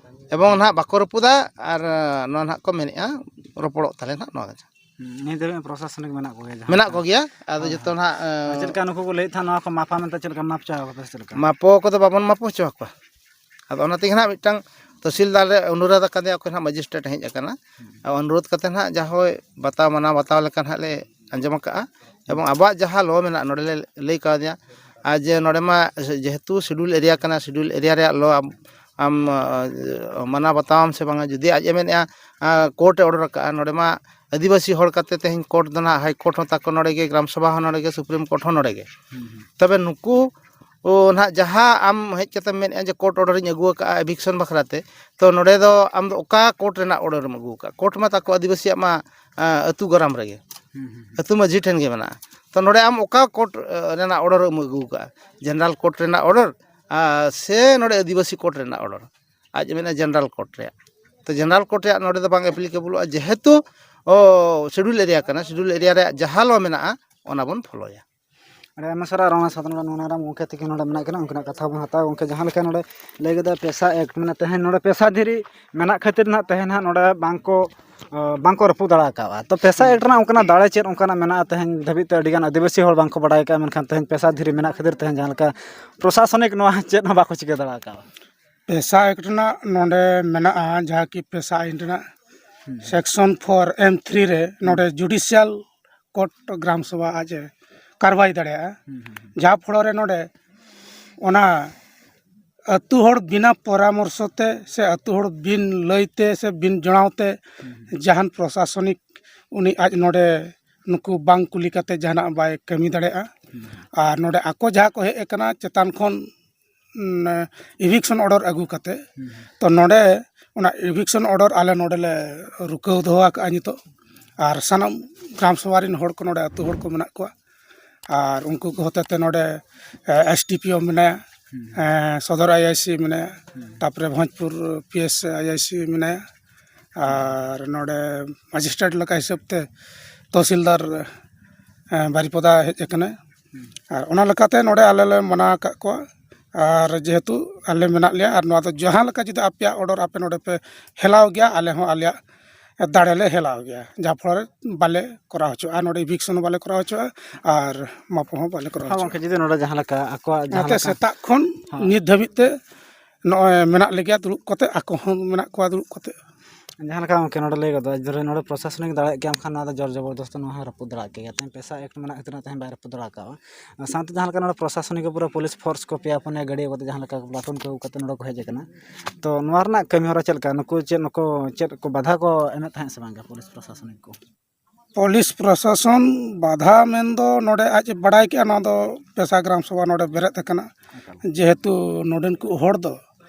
ᱮᱵᱚᱝ ᱱᱟᱦᱟᱜ ᱵᱟᱠᱚ ᱨᱟᱹᱯᱩᱫᱟ, ᱟᱨ ᱱᱚᱣᱟ ᱱᱟᱦᱟᱜ ᱠᱚ ᱢᱮᱱᱮᱫᱼᱟ ᱨᱚᱯᱚᱲᱚᱜ ᱛᱟᱞᱮ ᱱᱟᱦᱟᱜ ᱱᱚᱣᱟ ᱠᱟᱛᱷᱟ᱾ ᱦᱩᱸ, ᱱᱤᱛ ᱫᱷᱟᱹᱵᱤᱡ ᱯᱨᱚᱥᱟᱥᱚᱱᱤᱠ ᱢᱮᱱᱟᱜ ᱠᱚᱜᱮᱭᱟ ᱡᱟᱦᱟᱸ ᱢᱮᱱᱟᱜ ᱞᱮᱠᱟ? ᱠᱚᱜᱮᱭᱟ, ᱟᱫᱚ ᱦᱳᱭ, ᱡᱚᱛᱚ ᱦᱳᱭ᱾ ᱱᱟᱦᱟᱜ, ᱟᱨ ᱪᱮᱫ ᱞᱮᱠᱟ ᱱᱩᱠᱩ ᱠᱚ ᱞᱟᱹᱭᱮᱫ ᱛᱟᱦᱮᱸᱫ ᱱᱚᱣᱟ ᱠᱚ ᱢᱟᱯᱟ ᱢᱮᱱᱛᱮ, ᱪᱮᱫ ᱞᱮᱠᱟ ᱢᱟᱯ ᱪᱟᱵᱟ ᱠᱟᱫᱟ ᱥᱮ ᱪᱮᱫ ᱞᱮᱠᱟ? ᱢᱟᱯᱚ ᱠᱚᱫᱚ ᱵᱟᱵᱚᱱ ᱢᱟᱯᱚ ᱦᱚᱪᱚ ᱟᱠᱚᱣᱟ᱾ ᱟᱫᱚ ᱚᱱᱟ ᱛᱮᱜᱮ ᱱᱟᱦᱟᱜ ᱢᱤᱫᱴᱟᱝ ᱛᱚᱦᱥᱤᱞᱫᱟᱨ ᱞᱮ ᱚᱱᱩᱨᱳᱫᱷ ᱟᱠᱟᱫᱮᱭᱟ, ᱚᱠᱚᱭ ᱱᱟᱦᱟᱜ ᱢᱮᱡᱤᱥᱴᱨᱮᱴ ᱦᱮᱡ ᱟᱠᱟᱱᱟ᱾ ᱦᱩᱸ᱾ ᱟᱨ ᱚᱱᱩᱨᱳᱫᱷ ᱠᱟᱛᱮ ᱱᱟᱦᱟᱜ ᱡᱟᱦᱳᱭ ᱵᱟᱛᱟᱣ ᱢᱟᱱᱟᱣ ᱵᱟᱛᱟᱣ ᱞᱮᱠᱟ ᱱᱟᱦᱟᱜ ᱞᱮ ᱟᱸᱡᱚᱢ ᱟᱠᱟᱫᱼᱟ᱾ ᱮᱵᱚᱝ ᱟᱵᱚᱣᱟᱜ ᱡᱟᱦᱟᱸ ᱞᱚ ᱢᱮᱱᱟᱜᱼᱟ, ᱱᱚᱰᱮ ᱞᱮ ᱞᱟᱹᱭ ᱠᱟᱣᱫᱮᱭᱟ᱾ ᱟᱨ ᱡᱮ ᱱᱚᱰᱮ ᱢᱟ ᱡᱮᱦᱮᱛᱩ ᱥᱤᱰᱩᱞ ᱮᱨᱤᱭᱟ ᱠᱟᱱᱟ, ᱥᱤᱰᱩᱞ ᱮᱨᱤᱭᱟ ᱨᱮᱭᱟᱜ ᱞᱚ ᱟᱢ, ᱟᱢ, ᱟ, ᱢᱟᱱᱟᱣ ᱵᱟᱛᱟᱣᱟᱢ ᱥᱮ ᱵᱟᱝᱟ? ᱡᱩᱫᱤ ᱟᱡ ᱮ ᱢᱮᱱᱮᱫᱼᱟ, ᱟ, ᱠᱳᱨᱴ ᱮ ᱚᱰᱟᱨ ᱟᱠᱟᱫᱼᱟ, ᱱᱚᱰᱮ ᱢᱟ ᱟᱹᱫᱤᱵᱟᱹᱥᱤ ᱦᱚᱲ ᱠᱟᱛᱮ ᱛᱮᱦᱮᱧ ᱠᱳᱨᱴ ᱫᱚ ᱱᱟᱦᱟᱜ ᱦᱟᱭ ᱠᱳᱨᱴ ᱦᱚᱸ ᱛᱟᱠᱚ ᱱᱚᱰᱮ ᱜᱮ, ᱜᱨᱟᱢ ᱥᱚᱵᱷᱟ ᱦᱚᱸ ᱱᱚᱰᱮ ᱜᱮ, ᱥᱩᱯᱨᱤᱢ ᱠᱳᱨᱴ ᱦᱚᱸ ᱱᱚᱰᱮ ᱜᱮ᱾ ᱦᱩᱸ, ᱦᱩᱸ᱾ ᱛᱚᱵᱮ ᱱᱩᱠᱩ, ᱚ, ᱱᱟᱦᱟᱜ ᱡᱟᱦᱟᱸ ᱟᱢ ᱦᱮᱡ ᱠᱟᱛᱮᱢ ᱢᱮᱱᱮᱫᱼᱟ ᱡᱮ ᱠᱳᱨᱴ ᱚᱰᱟᱨ ᱤᱧ ᱟᱹᱜᱩ ᱟᱠᱟᱫᱼᱟ ᱮᱵᱷᱤᱠᱥᱚᱱ ᱵᱟᱠᱷᱨᱟ ᱛᱮ, ᱛᱚ ᱱᱚᱰᱮ ᱫᱚ ᱟᱢ ᱫᱚ ᱚᱠᱟ ᱠᱳᱨᱴ ᱨᱮᱱᱟᱜ ᱚᱰᱟᱨ ᱮᱢ ᱟᱹᱜᱩ ᱟᱠᱟᱫᱼᱟ? ᱠᱳᱨᱴ ᱢᱟ ᱛᱟᱠᱚ ᱟᱹᱫᱤᱵᱟᱹᱥᱤᱭᱟᱜ ᱢᱟ, ᱟ, ᱟᱹᱛᱩ ᱜᱚᱨᱟᱢ ᱨᱮᱜᱮ, ᱦᱩᱸ, ᱦᱩᱸ, ᱦᱩᱸ᱾ ᱟᱹᱛᱩ ᱢᱟᱹᱡᱷᱤ ᱴᱷᱮᱱ ᱜᱮ ᱢᱮᱱᱟᱜᱼᱟ᱾ ᱛᱚ ᱱᱚᱰᱮ ᱟᱢ ᱚᱠᱟ ᱠᱳᱨᱴ, ᱟ, ᱨᱮᱱᱟᱜ ᱚᱰᱟᱨ ᱮᱢ ᱟᱹᱜᱩ ᱟᱠᱟᱫᱼᱟ? ᱡᱮᱱᱟᱨᱟᱞ ᱠᱳᱨᱴ ᱨᱮᱱᱟᱜ ᱚᱰᱟᱨ, ᱟ, ᱥᱮ ᱱᱚᱰᱮ ᱟᱹᱫᱤᱵᱟᱹᱥᱤ ᱠᱳᱨᱴ ᱨᱮᱱᱟᱜ ᱚᱰᱟᱨ? ᱟᱡ ᱢᱮᱱᱟ ᱡᱮᱱᱟᱨᱮᱞ ᱠᱳᱰ ᱨᱮᱭᱟᱜ᱾ ᱛᱚ ᱡᱮᱱᱟᱨᱮᱞ ᱠᱳᱰ ᱨᱮᱭᱟᱜ ᱱᱚᱰᱮ ᱫᱚ ᱵᱟᱝ ᱮᱯᱞᱤᱠᱮᱵᱚᱞᱚᱜᱼᱟ, ᱡᱮᱦᱮᱛᱩ ᱥᱤᱰᱩᱞ ᱮᱨᱤᱭᱟ ᱠᱟᱱᱟ, ᱥᱤᱰᱩᱞ ᱮᱨᱤᱭᱟ ᱨᱮᱭᱟᱜ ᱡᱟᱦᱟᱸ ᱞᱚ ᱢᱮᱱᱟᱜᱼᱟ ᱚᱱᱟ ᱵᱚᱱ ᱯᱷᱚᱞᱳᱭᱟ᱾ ᱟᱹᱰᱤ ᱟᱭᱢᱟ ᱥᱟᱨᱦᱟᱣ ᱨᱟᱣᱱᱟ ᱥᱟᱫᱷᱱᱟᱨᱟᱢ ᱜᱚᱢᱠᱮ ᱛᱟᱹᱠᱤᱱ ᱱᱚᱰᱮ ᱢᱮᱱᱟᱜ ᱠᱤᱱᱟ, ᱩᱱᱠᱤᱱᱟᱜ ᱠᱟᱛᱷᱟ ᱵᱚᱱ ᱦᱟᱛᱟᱣᱟ᱾ ᱜᱚᱢᱠᱮ, ᱡᱟᱦᱟᱸ ᱞᱮᱠᱟ ᱱᱚᱰᱮ ᱞᱟᱹᱭ ᱠᱮᱫᱟ ᱯᱮᱥᱟ ᱮᱠᱴ, ᱢᱟᱱᱮ ᱛᱮᱦᱮᱧ ᱱᱚᱰᱮ ᱯᱮᱥᱟ ᱫᱷᱤᱨᱤ ᱢᱮᱱᱟᱜ ᱠᱷᱟᱹᱛᱤᱨ ᱱᱟᱦᱟᱜ ᱛᱮᱦᱮᱧ ᱱᱟᱦᱟᱜ ᱱᱚᱰᱮ ᱵᱟᱝᱠᱚ, ᱵᱟᱝᱠᱚ ᱨᱟᱹᱯᱩᱫ ᱫᱟᱲᱮ ᱟᱠᱟᱫᱼᱟ᱾ ᱛᱚ ᱯᱮᱥᱟ ᱮᱠᱴ ᱨᱮᱱᱟᱜ ᱚᱱᱠᱟᱱᱟᱜ ᱫᱟᱲᱮ ᱪᱮᱫ ᱚᱱᱠᱟᱱᱟᱜ ᱢᱮᱱᱟᱜᱼᱟ? ᱛᱮᱦᱮᱧ ᱫᱷᱟᱹᱵᱤᱡ ᱛᱮ ᱟᱹᱰᱤᱜᱟᱱ ᱟᱹᱫᱤᱵᱟᱹᱥᱤ ᱦᱚᱲ ᱵᱟᱝᱠᱚ ᱵᱟᱲᱟᱭ ᱟᱠᱟᱫᱼᱟ, ᱢᱮᱱᱠᱷᱟᱱ ᱛᱮᱦᱮᱧ ᱯᱮᱥᱟ ᱫᱷᱤᱨᱤ ᱢᱮᱱᱟᱜ ᱠᱷᱟᱹᱛᱤᱨ ᱛᱮᱦᱮᱧ ᱡᱟᱦᱟᱸ ᱞᱮᱠᱟ ᱯᱨᱚᱥᱟᱥᱚᱱᱤᱠ ᱱᱚᱣᱟ ᱪᱮᱫ ᱦᱚᱸ ᱵᱟᱠᱚ ᱪᱤᱠᱟᱹ ᱫᱟᱲᱮ ᱟᱠᱟᱫᱼᱟ᱾ ᱯᱮᱥᱟ ᱮᱠᱴ ᱨᱮᱱᱟᱜ ᱱᱚᱰᱮ ᱢᱮᱱᱟᱜᱼᱟ, ᱡᱟᱦᱟᱸ ᱠᱤ ᱯᱮᱥᱟ ᱟᱹᱭᱤᱱ ᱨᱮᱱᱟᱜ ᱦᱩᱸ᱾ ᱥᱮᱠᱥᱚᱱ ᱯᱷᱳᱨ ᱮᱢ ᱛᱷᱨᱤ ᱨᱮ ᱱᱚᱰᱮ ᱡᱩᱰᱤᱥᱤᱭᱟᱞ ᱠᱳᱨᱴ ᱜᱨᱟᱢ ᱥᱚᱵᱷᱟ ᱟᱡ ᱮ ᱠᱟᱨᱣᱟᱭ ᱫᱟᱲᱮᱭᱟᱜᱼᱟ᱾ ᱦᱩᱸ, ᱦᱩᱸ, ᱦᱩᱸ᱾ ᱡᱟᱦᱟᱸ ᱯᱷᱚᱲᱚ ᱨᱮ ᱱᱚᱰᱮ ᱚᱱᱟ ᱟᱹᱛᱩ ᱦᱚᱲ ᱵᱤᱱᱟ ᱯᱚᱨᱟᱢᱚᱨᱥᱚ ᱛᱮ ᱥᱮ ᱟᱹᱛᱩ ᱦᱚᱲ ᱵᱤᱱ ᱞᱟᱹᱭ ᱛᱮ ᱥᱮ ᱵᱤᱱ ᱡᱚᱲᱟᱣ ᱛᱮ ᱦᱩᱸ, ᱦᱩᱸ᱾ ᱡᱟᱦᱟᱱ ᱯᱨᱚᱥᱟᱥᱚᱱᱤᱠ ᱩᱱᱤ ᱟᱡ ᱱᱚᱰᱮ ᱱᱩᱠᱩ ᱵᱟᱝ ᱠᱩᱞᱤ ᱠᱟᱛᱮ ᱡᱟᱦᱟᱱᱟᱜ ᱵᱟᱭ ᱠᱟᱹᱢᱤ ᱫᱟᱲᱮᱭᱟᱜᱼᱟ᱾ ᱦᱩᱸ, ᱦᱩᱸ᱾ ᱟᱨ ᱱᱚᱰᱮ ᱟᱠᱚ ᱡᱟᱦᱟᱸ ᱠᱚ ᱦᱮᱡ ᱟᱠᱟᱱᱟ ᱪᱮᱛᱟᱱ ᱠᱷᱚᱱ, ᱩᱸ, ᱤᱵᱷᱤᱠᱥᱚᱱ ᱚᱰᱟᱨ ᱟᱹᱜᱩ ᱠᱟᱛᱮ, ᱦᱩᱸ, ᱦᱩᱸ᱾ ᱛᱚ ᱱᱚᱰᱮ ᱚᱱᱟ ᱤᱵᱷᱤᱠᱥᱚᱱ ᱚᱰᱟᱨ ᱟᱞᱮ ᱱᱚᱰᱮ ᱞᱮ ᱨᱩᱠᱟᱹᱣ ᱫᱚᱦᱚ ᱟᱠᱟᱫᱼᱟ ᱱᱤᱛᱚᱜ᱾ ᱟᱨ ᱥᱟᱱᱟᱢ ᱜᱨᱟᱢ ᱥᱚᱵᱷᱟ ᱨᱮᱱ ᱦᱚᱲ ᱠᱚ ᱱᱚᱰᱮ ᱟᱹᱛᱩ ᱦᱚᱲ ᱠᱚ ᱢᱮᱱᱟᱜ ᱠᱚᱣᱟ, ᱟᱨ ᱩᱱᱠᱩ ᱠᱚ ᱦᱚᱛᱮ ᱛᱮ ᱱᱚᱰᱮ, ᱮ, ᱮᱥ ᱰᱤ ᱯᱤ ᱳ ᱢᱮᱱᱟᱭᱟ, ᱦᱩᱸ᱾ ᱮ, ᱥᱚᱫᱚᱨ ᱟᱭ ᱟᱭ ᱥᱤ ᱢᱮᱱᱟᱭᱟ, ᱦᱩᱸ᱾ ᱛᱟᱯᱚᱨᱮ ᱵᱷᱚᱸᱡᱽᱯᱩᱨ ᱯᱤ ᱮᱥ ᱟᱭ ᱟᱭ ᱥᱤ ᱢᱮᱱᱟᱭᱟ, ᱟᱨ ᱱᱚᱰᱮ ᱢᱮᱡᱤᱥᱴᱨᱮᱴ ᱞᱮᱠᱟ ᱦᱤᱥᱟᱹᱵ ᱛᱮ ᱛᱚᱦᱥᱤᱞᱫᱟᱨ, ᱮ, ᱵᱟᱨᱤᱯᱚᱫᱟ ᱦᱮᱡ ᱟᱠᱟᱱᱟᱭ᱾ ᱦᱩᱸ᱾ ᱟᱨ ᱚᱱᱟ ᱞᱮᱠᱟᱛᱮ ᱱᱚᱰᱮ ᱟᱞᱮ ᱞᱮ ᱢᱟᱱᱟ ᱟᱠᱟᱫ ᱠᱚᱣᱟ, ᱟᱨ ᱡᱮᱦᱮᱛᱩ ᱟᱞᱮ ᱢᱮᱱᱟᱜ ᱞᱮᱭᱟ, ᱟᱨ ᱱᱚᱣᱟ ᱫᱚ ᱡᱟᱦᱟᱸ ᱞᱮᱠᱟ ᱡᱩᱫᱤ ᱟᱯᱮᱭᱟᱜ ᱚᱰᱟᱨ ᱟᱯᱮ ᱱᱚᱰᱮ ᱯᱮ ᱦᱮᱞᱟᱣ ᱜᱮᱭᱟ, ᱟᱞᱮ ᱦᱚᱸ ᱟᱞᱮᱭᱟᱜ ᱫᱟᱲᱮ ᱞᱮ ᱦᱮᱞᱟᱣ ᱜᱮᱭᱟ, ᱡᱟᱦᱟᱸ ᱯᱷᱚᱲᱚ ᱨᱮ ᱵᱟᱞᱮ ᱠᱚᱨᱟᱣ ᱦᱚᱪᱚᱜᱼᱟ, ᱱᱚᱰᱮ ᱤᱵᱷᱤᱠᱥᱚᱱ ᱦᱚᱸ ᱵᱟᱞᱮ ᱠᱚᱨᱟᱣ ᱦᱚᱪᱚᱜᱼᱟ ᱟᱨ ᱢᱟᱯᱚ ᱦᱚᱸ ᱵᱟᱞᱮ ᱠᱚᱨᱟᱣ ᱦᱚᱪᱚᱜᱼᱟ᱾ ᱜᱚᱢᱠᱮ, ᱡᱩᱫᱤ ᱱᱚᱰᱮ ᱡᱟᱦᱟᱸ ᱞᱮᱠᱟ ᱟᱠᱚᱣᱟᱜ ᱡᱟᱦᱟᱸ ᱚᱱᱟᱛᱮ ᱞᱮᱠᱟ ᱥᱮᱛᱟᱜ ᱠᱷᱚᱱ ᱦᱮᱸ᱾ ᱱᱤᱛ ᱫᱷᱟᱹᱵᱤᱡ ᱛᱮ ᱱᱚᱜᱼᱚᱭ ᱢᱮᱱᱟᱜ ᱞᱮᱜᱮᱭᱟ ᱫᱩᱲᱩᱵ ᱠᱟᱛᱮ, ᱟᱠᱚ ᱦᱚᱸ ᱢᱮᱱᱟᱜ ᱠᱚᱣᱟ ᱫᱩᱲᱩᱵ ᱠᱟᱛᱮ᱾ ᱡᱟᱦᱟᱸ ᱞᱮᱠᱟ ᱜᱚᱢᱠᱮ ᱱᱚᱰᱮ ᱞᱟᱹᱭ ᱜᱚᱫᱚᱜᱼᱟ, ᱫᱷᱚᱨᱮ ᱱᱚᱰᱮ ᱯᱨᱚᱥᱟᱥᱚᱱᱤᱠ ᱫᱟᱲᱮᱭᱟᱜ ᱠᱮᱭᱟ, ᱮᱱᱠᱷᱟᱱ ᱱᱚᱣᱟ ᱫᱚ ᱡᱳᱨ ᱡᱚᱵᱚᱨᱫᱚᱥᱛ ᱱᱚᱣᱟ ᱦᱚᱸ ᱨᱟᱹᱯᱩᱫ ᱫᱟᱲᱮᱭᱟᱜ ᱠᱮᱭᱟ, ᱛᱮᱦᱮᱧ ᱯᱮᱥᱟ ᱮᱠᱴ ᱢᱮᱱᱟᱜ ᱠᱷᱟᱹᱛᱤᱨ ᱛᱮᱦᱮᱧ ᱵᱟᱭ ᱨᱟᱹᱯᱩᱫ ᱫᱟᱲᱮ ᱠᱟᱜᱼᱟ᱾ ᱥᱟᱶᱛᱮ ᱡᱟᱦᱟᱸ ᱞᱮᱠᱟ ᱱᱚᱰᱮ ᱯᱨᱚᱥᱟᱥᱚᱱᱤᱠ ᱯᱩᱨᱟᱹ ᱯᱩᱞᱤᱥ ᱯᱷᱳᱨᱥ ᱠᱚ ᱯᱮᱭᱟ ᱯᱩᱱᱭᱟ ᱜᱟᱹᱰᱤ ᱠᱟᱛᱮ ᱡᱟᱦᱟᱸ ᱞᱮᱠᱟ ᱯᱞᱟᱴᱩᱱ ᱠᱚ ᱟᱹᱜᱩ ᱠᱟᱛᱮ ᱱᱚᱰᱮ ᱠᱚ ᱦᱮᱡ ᱟᱠᱟᱱᱟ᱾ ᱛᱚ ᱱᱚᱣᱟ ᱨᱮᱱᱟᱜ ᱠᱟᱹᱢᱤ ᱦᱚᱨᱟ ᱪᱮᱫ ᱞᱮᱠᱟ? ᱱᱩᱠᱩ ᱪᱮᱫ ᱱᱩᱠᱩ ᱪᱮᱫ ᱠᱚ ᱵᱟᱫᱷᱟ ᱠᱚ ᱮᱢᱮᱫ ᱛᱟᱦᱮᱸᱫ ᱥᱮ ᱵᱟᱝ ᱜᱮ ᱯᱩᱞᱤᱥ ᱯᱨᱚᱥᱟᱥᱚᱱᱤᱠ ᱠᱚ? ᱯᱩᱞᱤᱥ ᱯᱨᱚᱥᱟᱥᱚᱱ ᱵᱟᱫᱷᱟ ᱢᱮᱱᱫᱚ ᱱᱚᱰᱮ ᱟᱡ ᱮ ᱵᱟᱲᱟᱭ ᱠᱮᱜᱼᱟ, ᱱᱚᱣᱟ ᱫᱚ ᱯᱮᱥᱟ ᱜᱨᱟᱢ ᱥᱚᱵᱷᱟ ᱱᱚᱰᱮ ᱵᱮᱨᱮᱫ ᱟᱠᱟᱱᱟ, ᱮᱠᱟᱞ᱾ ᱡᱮᱦᱮᱛᱩ ᱱᱚᱰᱮᱱ ᱠᱚ ᱦᱚᱲ ᱫᱚ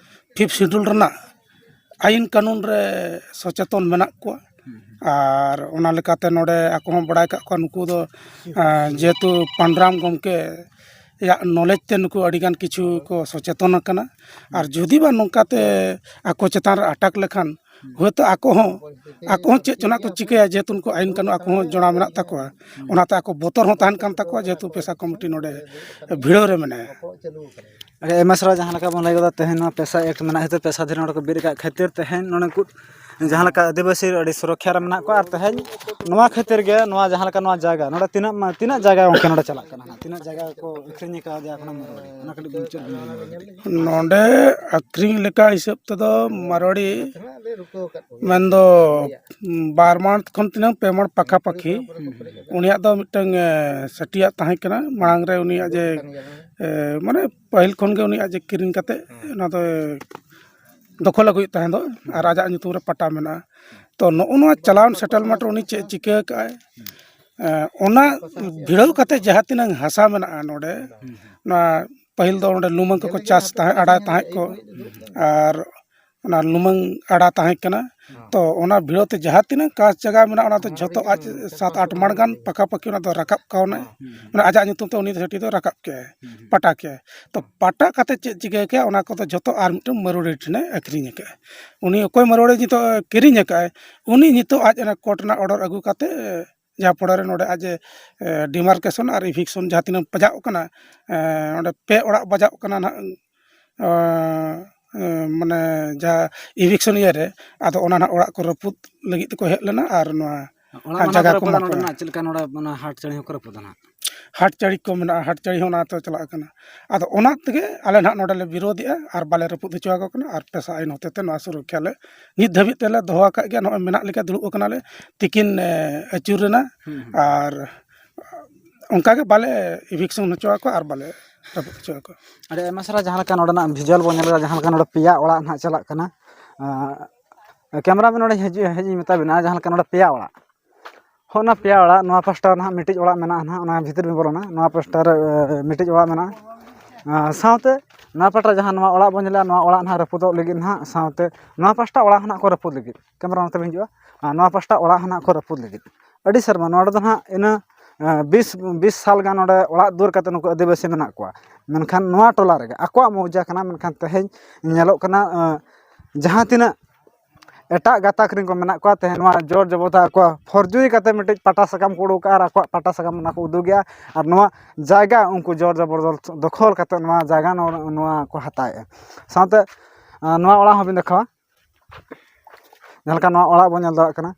ᱯᱷᱤᱯᱛᱷ ᱥᱤᱰᱩᱞ ᱨᱮᱱᱟᱜ ᱟᱹᱭᱤᱱ ᱠᱟᱹᱱᱩᱱ ᱨᱮ ᱥᱚᱪᱮᱛᱚᱱ ᱢᱮᱱᱟᱜ ᱠᱚᱣᱟ᱾ ᱦᱩᱸ, ᱦᱩᱸ᱾ ᱟᱨ ᱚᱱᱟ ᱞᱮᱠᱟᱛᱮ ᱱᱚᱰᱮ ᱟᱠᱚ ᱦᱚᱸ ᱵᱟᱲᱟᱭ ᱠᱟᱜ ᱠᱚᱣᱟ, ᱱᱩᱠᱩ ᱫᱚ, ᱟᱸ, ᱡᱮᱦᱮᱛᱩ ᱯᱟᱱᱰᱨᱟᱢ ᱜᱚᱢᱠᱮ ᱨᱮᱭᱟᱜ ᱱᱚᱞᱮᱡᱽ ᱛᱮ ᱱᱩᱠᱩ ᱟᱹᱰᱤᱜᱟᱱ ᱠᱤᱪᱷᱩ ᱠᱚ ᱥᱚᱪᱮᱛᱚᱱ ᱟᱠᱟᱱᱟ᱾ ᱟᱨ ᱡᱩᱫᱤ ᱵᱟ ᱱᱚᱝᱠᱟᱛᱮ ᱟᱠᱚ ᱪᱮᱛᱟᱱ ᱨᱮ ᱟᱴᱟᱠ ᱞᱮᱠᱷᱟᱱ, ᱦᱳᱭᱛᱳ ᱟᱠᱚ ᱦᱚᱸ, ᱟᱠᱚ ᱦᱚᱸ ᱪᱮᱫ ᱪᱚ ᱱᱟᱜ ᱠᱚ ᱪᱤᱠᱟᱹᱭᱟ, ᱡᱮᱦᱮᱛᱩ ᱩᱱᱠᱩ ᱟᱭᱤᱱ ᱠᱟᱹᱱᱩᱱ ᱟᱠᱚ ᱦᱚᱸ ᱡᱚᱲᱟᱣ ᱢᱮᱱᱟᱜ ᱛᱟᱠᱚᱣᱟ᱾ ᱚᱱᱟᱛᱮ ᱟᱠᱚ ᱵᱚᱛᱚᱨ ᱦᱚᱸ ᱛᱟᱦᱮᱱ ᱠᱟᱱ ᱛᱟᱠᱚᱣᱟ, ᱡᱮᱦᱮᱛᱩ ᱯᱮᱥᱟ ᱠᱚᱢᱤᱴᱤ ᱱᱚᱰᱮ ᱵᱷᱤᱲᱟᱹᱣ ᱨᱮ ᱢᱮᱱᱟᱭᱟ᱾ ᱟᱹᱰᱤ ᱟᱭᱢᱟ ᱥᱟᱨᱦᱟᱣ᱾ ᱡᱟᱦᱟᱸ ᱞᱮᱠᱟ ᱵᱚᱱ ᱞᱟᱹᱭ ᱠᱮᱫᱟ, ᱛᱮᱦᱮᱧ ᱱᱚᱣᱟ ᱯᱮᱥᱟ ᱮᱠᱴ ᱢᱮᱱᱟᱜ ᱠᱷᱟᱹᱛᱤᱨ ᱯᱮᱥᱟ ᱫᱷᱤᱨᱤ ᱱᱚᱰᱮ ᱠᱚ ᱵᱤᱨ ᱟᱠᱟᱫ ᱠᱷᱟᱹᱛᱤᱨ ᱛᱮᱦᱮᱧ ᱱᱚᱰᱮ ᱠᱚ ᱡᱟᱦᱟᱸ ᱞᱮᱠᱟ ᱟᱹᱫᱤᱵᱟᱹᱥᱤ ᱟᱹᱰᱤ ᱥᱩᱨᱚᱠᱠᱷᱟ ᱨᱮ ᱢᱮᱱᱟᱜ ᱠᱚᱣᱟ᱾ ᱟᱨ ᱛᱮᱦᱮᱧ ᱱᱚᱣᱟ ᱠᱷᱟᱹᱛᱤᱨ ᱜᱮ ᱱᱚᱣᱟ ᱡᱟᱦᱟᱸ ᱞᱮᱠᱟ ᱱᱚᱣᱟ ᱡᱟᱭᱜᱟ ᱱᱚᱰᱮ ᱛᱤᱱᱟᱹᱜ ᱢᱟ-, ᱛᱤᱱᱟᱹᱜ ᱡᱟᱭᱜᱟ ᱜᱚᱢᱠᱮ ᱱᱚᱰᱮ ᱪᱟᱞᱟᱜ ᱠᱟᱱᱟ ᱦᱟᱸᱜ? ᱛᱤᱱᱟᱹᱜ ᱡᱟᱭᱜᱟ ᱠᱚ ᱟᱹᱠᱷᱨᱤᱧ ᱟᱠᱟᱫᱮᱭᱟ ᱮᱠᱷᱚᱱᱳ ᱢᱟᱨᱣᱟᱲᱤ? ᱚᱱᱟ ᱠᱟᱹᱴᱤᱡ ᱵᱚᱱ ᱪᱮᱫ ᱵᱚᱱ ᱞᱟᱹᱭᱟ? ᱱᱚᱰᱮ ᱟᱹᱠᱷᱨᱤᱧ ᱞᱮᱠᱟ ᱦᱤᱥᱟᱹᱵ ᱛᱮᱫᱚ ᱢᱟᱨᱣᱟᱲᱤ ᱢᱮᱱᱫᱚ ᱵᱟᱨ ᱢᱟᱲ ᱠᱷᱚᱱ ᱛᱤᱱᱟᱹᱝ ᱯᱮ ᱢᱟᱲ ᱯᱟᱠᱷᱟ ᱯᱟᱠᱷᱤ ᱩᱱᱤᱭᱟᱜ ᱫᱚ ᱢᱤᱫᱴᱟᱝ, ᱮ, ᱥᱟᱹᱴᱤᱭᱟᱜ ᱛᱟᱦᱮᱸ ᱠᱟᱱᱟ ᱢᱟᱲᱟᱝ ᱨᱮ᱾ ᱩᱱᱤᱭᱟᱜ ᱡᱮ, ᱮ, ᱢᱟᱱᱮ ᱯᱟᱹᱦᱤᱞ ᱠᱷᱚᱱ ᱜᱮ ᱩᱱᱤᱭᱟᱜ ᱡᱮ ᱠᱤᱨᱤᱧ ᱠᱟᱛᱮ ᱚᱱᱟ ᱫᱚ ᱫᱚᱠᱷᱚᱞ ᱟᱹᱜᱩᱭᱮᱫ ᱛᱟᱦᱮᱸ ᱫᱚ, ᱟᱨ ᱟᱡᱟᱜ ᱧᱩᱛᱩᱢ ᱨᱮ ᱯᱟᱴᱟ ᱢᱮᱱᱟᱜᱼᱟ᱾ ᱛᱚ, ᱱᱚᱜᱼᱚ ᱱᱚᱣᱟ ᱪᱟᱞᱟᱣᱮᱱ ᱥᱮᱴᱮᱞᱢᱮᱱᱴ ᱨᱮ ᱩᱱᱤ ᱪᱮᱫ ᱪᱤᱠᱟᱹ ᱟᱠᱟᱫᱼᱟᱭ, ᱮ, ᱚᱱᱟ ᱵᱷᱤᱲᱟᱹᱣ ᱠᱟᱛᱮ ᱡᱟᱦᱟᱸ ᱛᱤᱱᱟᱹᱝ ᱦᱟᱥᱟ ᱢᱮᱱᱟᱜᱼᱟ ᱱᱚᱰᱮ, ᱱᱚᱣᱟ ᱯᱟᱹᱦᱤᱞ ᱫᱚ ᱚᱸᱰᱮ ᱞᱩᱢᱟᱹᱝ ᱠᱚᱠᱚ ᱪᱟᱥ ᱛᱟᱦᱮᱸᱫ, ᱟᱲᱟ ᱛᱟᱦᱮᱸᱫ ᱠᱚ, ᱟᱨ ᱚᱱᱟ ᱞᱩᱢᱟᱹᱝ ᱟᱲᱟ ᱛᱟᱦᱮᱸ ᱠᱟᱱᱟ᱾ ᱛᱚ, ᱚᱱᱟ ᱵᱷᱤᱲᱟᱹᱣ ᱛᱮ ᱡᱟᱦᱟᱸ ᱛᱤᱱᱟᱹᱝ ᱠᱟᱸᱥ ᱡᱟᱭᱜᱟ ᱢᱮᱱᱟᱜᱼᱟ, ᱚᱱᱟ ᱫᱚ ᱡᱷᱚᱛᱚ ᱟᱡ ᱥᱟᱛ ᱟᱴ ᱢᱟᱲ ᱜᱟᱱ ᱯᱟᱠᱟ ᱯᱟᱠᱤ ᱚᱱᱟ ᱫᱚ ᱨᱟᱠᱟᱵ ᱠᱟᱣᱱᱟᱭ᱾ ᱢᱟᱱᱮ ᱟᱡᱟᱜ ᱧᱩᱛᱩᱢ ᱛᱮ ᱩᱱᱤ ᱫᱚ ᱥᱟᱹᱴᱤ ᱫᱚ ᱨᱟᱠᱟᱵ ᱠᱮᱜᱼᱟᱭ, ᱯᱟᱴᱟ ᱠᱮᱜᱼᱟᱭ᱾ ᱛᱚ, ᱯᱟᱴᱟ ᱠᱟᱛᱮ ᱪᱮᱫ ᱪᱤᱠᱟᱹ ᱠᱮᱜᱼᱟ, ᱚᱱᱟ ᱠᱚᱫᱚ ᱡᱷᱚᱛᱚ ᱟᱨ ᱢᱤᱫᱴᱟᱝ ᱢᱟᱨᱣᱟᱲᱤ ᱴᱷᱮᱱᱮ ᱟᱹᱠᱷᱨᱤᱧ ᱟᱠᱟᱫᱼᱟ᱾ ᱩᱱᱤ ᱚᱠᱚᱭ ᱢᱟᱨᱣᱟᱲᱤ ᱱᱤᱛᱚᱜ ᱠᱤᱨᱤᱧ ᱟᱠᱟᱫᱼᱟᱭ, ᱩᱱᱤ ᱱᱤᱛᱚᱜ ᱟᱡ ᱚᱱᱟ ᱠᱳᱨᱴ ᱨᱮᱱᱟᱜ ᱚᱰᱟᱨ ᱟᱹᱜᱩ ᱠᱟᱛᱮ, ᱡᱟᱦᱟᱸ ᱯᱚᱨᱮ ᱨᱮ ᱱᱚᱰᱮ ᱟᱡ ᱮ, ᱰᱤᱢᱟᱨᱠᱮᱥᱚᱱ ᱟᱨ ᱤᱵᱷᱤᱠᱥᱚᱱ ᱡᱟᱦᱟᱸ ᱛᱤᱱᱟᱹᱜ ᱯᱟᱸᱡᱟᱜ ᱠᱟᱱᱟ, ᱮ, ᱚᱸᱰᱮ ᱯᱮ ᱚᱲᱟᱜ ᱵᱟᱡᱟᱜ ᱠᱟᱱᱟ ᱱᱟᱦᱟᱜ, ᱮ, ᱮ, ᱢᱟᱱᱮ ᱡᱟᱦᱟᱸ ᱤᱵᱷᱤᱠᱥᱚᱱ ᱤᱭᱟᱹ ᱨᱮ, ᱟᱫᱚ ᱚᱱᱟ ᱱᱟᱦᱟᱜ ᱚᱲᱟᱜ ᱠᱚ ᱨᱟᱹᱯᱩᱫ ᱞᱟᱹᱜᱤᱫ ᱛᱮᱠᱚ ᱦᱮᱡ ᱞᱮᱱᱟ ᱟᱨ ᱱᱚᱣᱟ ᱚᱲᱟᱜ ᱢᱟ ᱡᱟᱭᱜᱟ ᱱᱟᱦᱟᱜ ᱠᱚ ᱨᱟᱹᱯᱩᱫᱟ, ᱮᱢᱟ ᱠᱚᱣᱟ᱾ ᱱᱚᱰᱮᱱᱟᱜ ᱪᱮᱫ ᱞᱮᱠᱟ ᱱᱚᱰᱮ ᱚᱱᱟ ᱦᱟᱴ ᱪᱟᱹᱲᱤ ᱦᱚᱸᱠᱚ ᱨᱟᱹᱯᱩᱫᱟ ᱱᱟᱦᱟᱜ᱾ ᱦᱟᱴ ᱪᱟᱹᱲᱤ ᱠᱚ ᱢᱮᱱᱟᱜᱼᱟ, ᱦᱟᱴ ᱪᱟᱹᱲᱤ ᱦᱚᱸ ᱚᱱᱟ ᱛᱮ ᱪᱟᱞᱟᱜ ᱠᱟᱱᱟ᱾ ᱟᱫᱚ ᱚᱱᱟ ᱛᱮᱜᱮ ᱟᱞᱮ ᱱᱟᱦᱟᱜ ᱱᱚᱰᱮ ᱞᱮ ᱵᱤᱨᱳᱫᱷᱮᱜᱼᱟ ᱟᱨ ᱵᱟᱞᱮ ᱨᱟᱹᱯᱩᱫ ᱦᱚᱪᱚ ᱟᱠᱚ ᱠᱟᱱᱟ ᱟᱨ ᱯᱮᱥᱟ ᱟᱹᱭᱤᱱ ᱦᱚᱛᱮ ᱛᱮ ᱱᱚᱣᱟ ᱥᱩᱨᱚᱠᱠᱷᱟ ᱞᱮ ᱱᱤᱛ ᱫᱷᱟᱹᱵᱤᱡ ᱛᱮᱞᱮ ᱫᱚᱦᱚ ᱟᱠᱟᱫ ᱜᱮᱭᱟ᱾ ᱱᱚᱜᱼᱚᱭ ᱢᱮᱱᱟᱜ ᱞᱮᱠᱟ ᱫᱩᱲᱩᱵ ᱟᱠᱟᱱᱟᱞᱮ, ᱛᱤᱠᱤᱱ, ᱮ, ᱟᱹᱪᱩᱨ ᱮᱱᱟ᱾ ᱦᱩᱸ, ᱦᱩᱸ᱾ ᱟᱨ ᱚᱱᱠᱟ ᱜᱮ ᱵᱟᱞᱮ ᱤᱵᱷᱤᱠᱥᱚᱱ ᱦᱚᱪᱚ ᱟᱠᱚᱣᱟ ᱟᱨ ᱵᱟᱞᱮ ᱨᱟᱹᱯᱩᱫ ᱦᱚᱪᱚ ᱟᱠᱚᱣᱟ᱾ ᱟᱹᱰᱤ ᱟᱭᱢᱟ ᱥᱟᱨᱦᱟᱣ᱾ ᱡᱟᱦᱟᱸ ᱞᱮᱠᱟ ᱱᱚᱰᱮᱱᱟᱜ ᱵᱷᱤᱡᱩᱣᱟᱞ ᱵᱚᱱ ᱧᱮᱞ ᱮᱫᱟ, ᱡᱟᱦᱟᱸ ᱞᱮᱠᱟ ᱱᱚᱰᱮ ᱯᱮᱭᱟ ᱚᱲᱟᱜ ᱱᱟᱦᱟᱜ ᱪᱟᱞᱟᱜ ᱠᱟᱱᱟ᱾ ᱟᱸ, ᱠᱮᱢᱨᱟ ᱢᱮᱱ ᱱᱚᱰᱮ ᱦᱤᱡᱩᱜ, ᱦᱮᱡ ᱤᱧ ᱢᱮᱛᱟ ᱵᱤᱱᱟ, ᱡᱟᱦᱟᱸ ᱞᱮᱠᱟ ᱱᱚᱰᱮ ᱯᱮᱭᱟ ᱚᱲᱟᱜ, ᱦᱚᱸ, ᱚᱱᱟ ᱯᱮᱭᱟ ᱚᱲᱟᱜ, ᱱᱚᱣᱟ ᱯᱟᱥᱴᱟ ᱱᱟᱦᱟᱜ ᱢᱤᱫᱴᱤᱡ ᱚᱲᱟᱜ ᱢᱮᱱᱟᱜᱼᱟ ᱱᱟᱦᱟᱜ, ᱚᱱᱟ ᱵᱷᱤᱛᱤᱨ ᱵᱤᱱ ᱵᱚᱞᱚᱱᱟ, ᱱᱚᱣᱟ ᱯᱟᱥᱴᱟ ᱨᱮ, ᱮ, ᱢᱤᱫᱴᱤᱡ ᱚᱲᱟᱜ ᱢᱮᱱᱟᱜᱼᱟ᱾ ᱟᱨ ᱥᱟᱶᱛᱮ ᱱᱚᱣᱟ ᱯᱟᱦᱴᱟ ᱡᱟᱦᱟᱸ ᱱᱚᱣᱟ ᱚᱲᱟᱜ ᱵᱚᱱ ᱧᱮᱞᱟ, ᱱᱚᱣᱟ ᱚᱲᱟᱜ ᱱᱟᱦᱟᱜ ᱨᱟᱹᱯᱩᱫᱚᱜ ᱞᱟᱹᱜᱤᱫ ᱱᱟᱦᱟᱜ, ᱥᱟᱶᱛᱮ ᱱᱚᱣᱟ ᱯᱟᱥᱴᱟ ᱚᱲᱟᱜ ᱦᱚᱸ ᱱᱟᱦᱟᱜ ᱠᱚ ᱨᱟᱹᱯᱩᱫ ᱞᱟᱹᱜᱤᱫ, ᱠᱮᱢᱨᱟ ᱱᱚᱛᱮ ᱵᱤᱱ ᱦᱤᱡᱩᱜᱼᱟ, ᱟᱨ ᱱᱚᱣᱟ ᱯᱟᱥᱴᱟ ᱚᱲᱟᱜ ᱦᱚᱸ ᱱᱟᱦᱟᱜ ᱠᱚ ᱨᱟᱹᱯᱩᱫ ᱞᱟᱹᱜᱤᱫ᱾ ᱟᱹᱰᱤ ᱥᱮᱨᱢᱟ ᱱᱚᱰᱮ ᱫᱚ ᱱᱟᱦᱟᱜ ᱤᱱᱟᱹ ᱵᱤᱥ ᱵᱤᱥ ᱥᱟᱞ ᱜᱟᱱ ᱱᱚᱰᱮ ᱚᱲᱟᱜ ᱫᱩᱣᱟᱹᱨ ᱠᱟᱛᱮ ᱱᱩᱠᱩ ᱟᱹᱫᱤᱵᱟᱹᱥᱤ ᱢᱮᱱᱟᱜ ᱠᱚᱣᱟ᱾ ᱢᱮᱱᱠᱷᱟᱱ ᱱᱚᱣᱟ ᱴᱚᱞᱟ ᱨᱮᱜᱮ ᱟᱠᱚᱣᱟᱜ ᱢᱚᱣᱡᱟ ᱠᱟᱱᱟ, ᱢᱮᱱᱠᱷᱟᱱ ᱛᱮᱦᱮᱧ ᱧᱮᱞᱚᱜ ᱠᱟᱱᱟ, ᱡᱟᱦᱟᱸ ᱛᱤᱱᱟᱹᱜ ᱮᱴᱟᱜ ᱜᱟᱛᱟᱠ ᱨᱮᱱ ᱠᱚ ᱢᱮᱱᱟᱜ ᱠᱚᱣᱟ, ᱛᱮᱦᱮᱧ ᱱᱚᱣᱟ ᱡᱳᱨ ᱡᱚᱵᱚᱨᱫᱚᱥ ᱟᱠᱚᱣᱟᱜ ᱯᱷᱚᱨᱡᱩᱨᱤ ᱠᱟᱛᱮ ᱢᱤᱫᱴᱤᱡ ᱯᱟᱴᱟ ᱥᱟᱠᱟᱢ ᱠᱚ ᱩᱰᱩᱠ ᱠᱟᱜᱼᱟ ᱟᱨ ᱟᱠᱚᱣᱟᱜ ᱯᱟᱴᱟ ᱥᱟᱠᱟᱢ ᱚᱱᱟ ᱠᱚ ᱩᱫᱩᱜᱮᱜᱼᱟ᱾ ᱟᱨ ᱱᱚᱣᱟ ᱡᱟᱭᱜᱟ ᱩᱱᱠᱩ ᱡᱳᱨ ᱡᱚᱵᱚᱨᱫᱚᱥ ᱫᱚᱠᱷᱚᱞ ᱠᱟᱛᱮ ᱱᱚᱣᱟ ᱡᱟᱭᱜᱟ ᱱᱚᱣᱟ ᱱᱚᱣᱟ ᱠᱚ ᱦᱟᱛᱟᱣᱮᱜᱼᱟ᱾ ᱥᱟᱶᱛᱮ ᱱᱚᱣᱟ ᱚᱲᱟᱜ ᱦᱚᱸᱵᱤᱱ ᱫᱮᱠᱷᱟᱣᱟ, ᱡᱟᱦᱟᱸ ᱞᱮᱠᱟ ᱱᱚᱣᱟ ᱚᱲᱟᱜ ᱵᱚᱱ ᱧᱮᱞ ᱫᱟᱲᱮᱭᱟᱜ ᱠᱟᱱᱟ᱾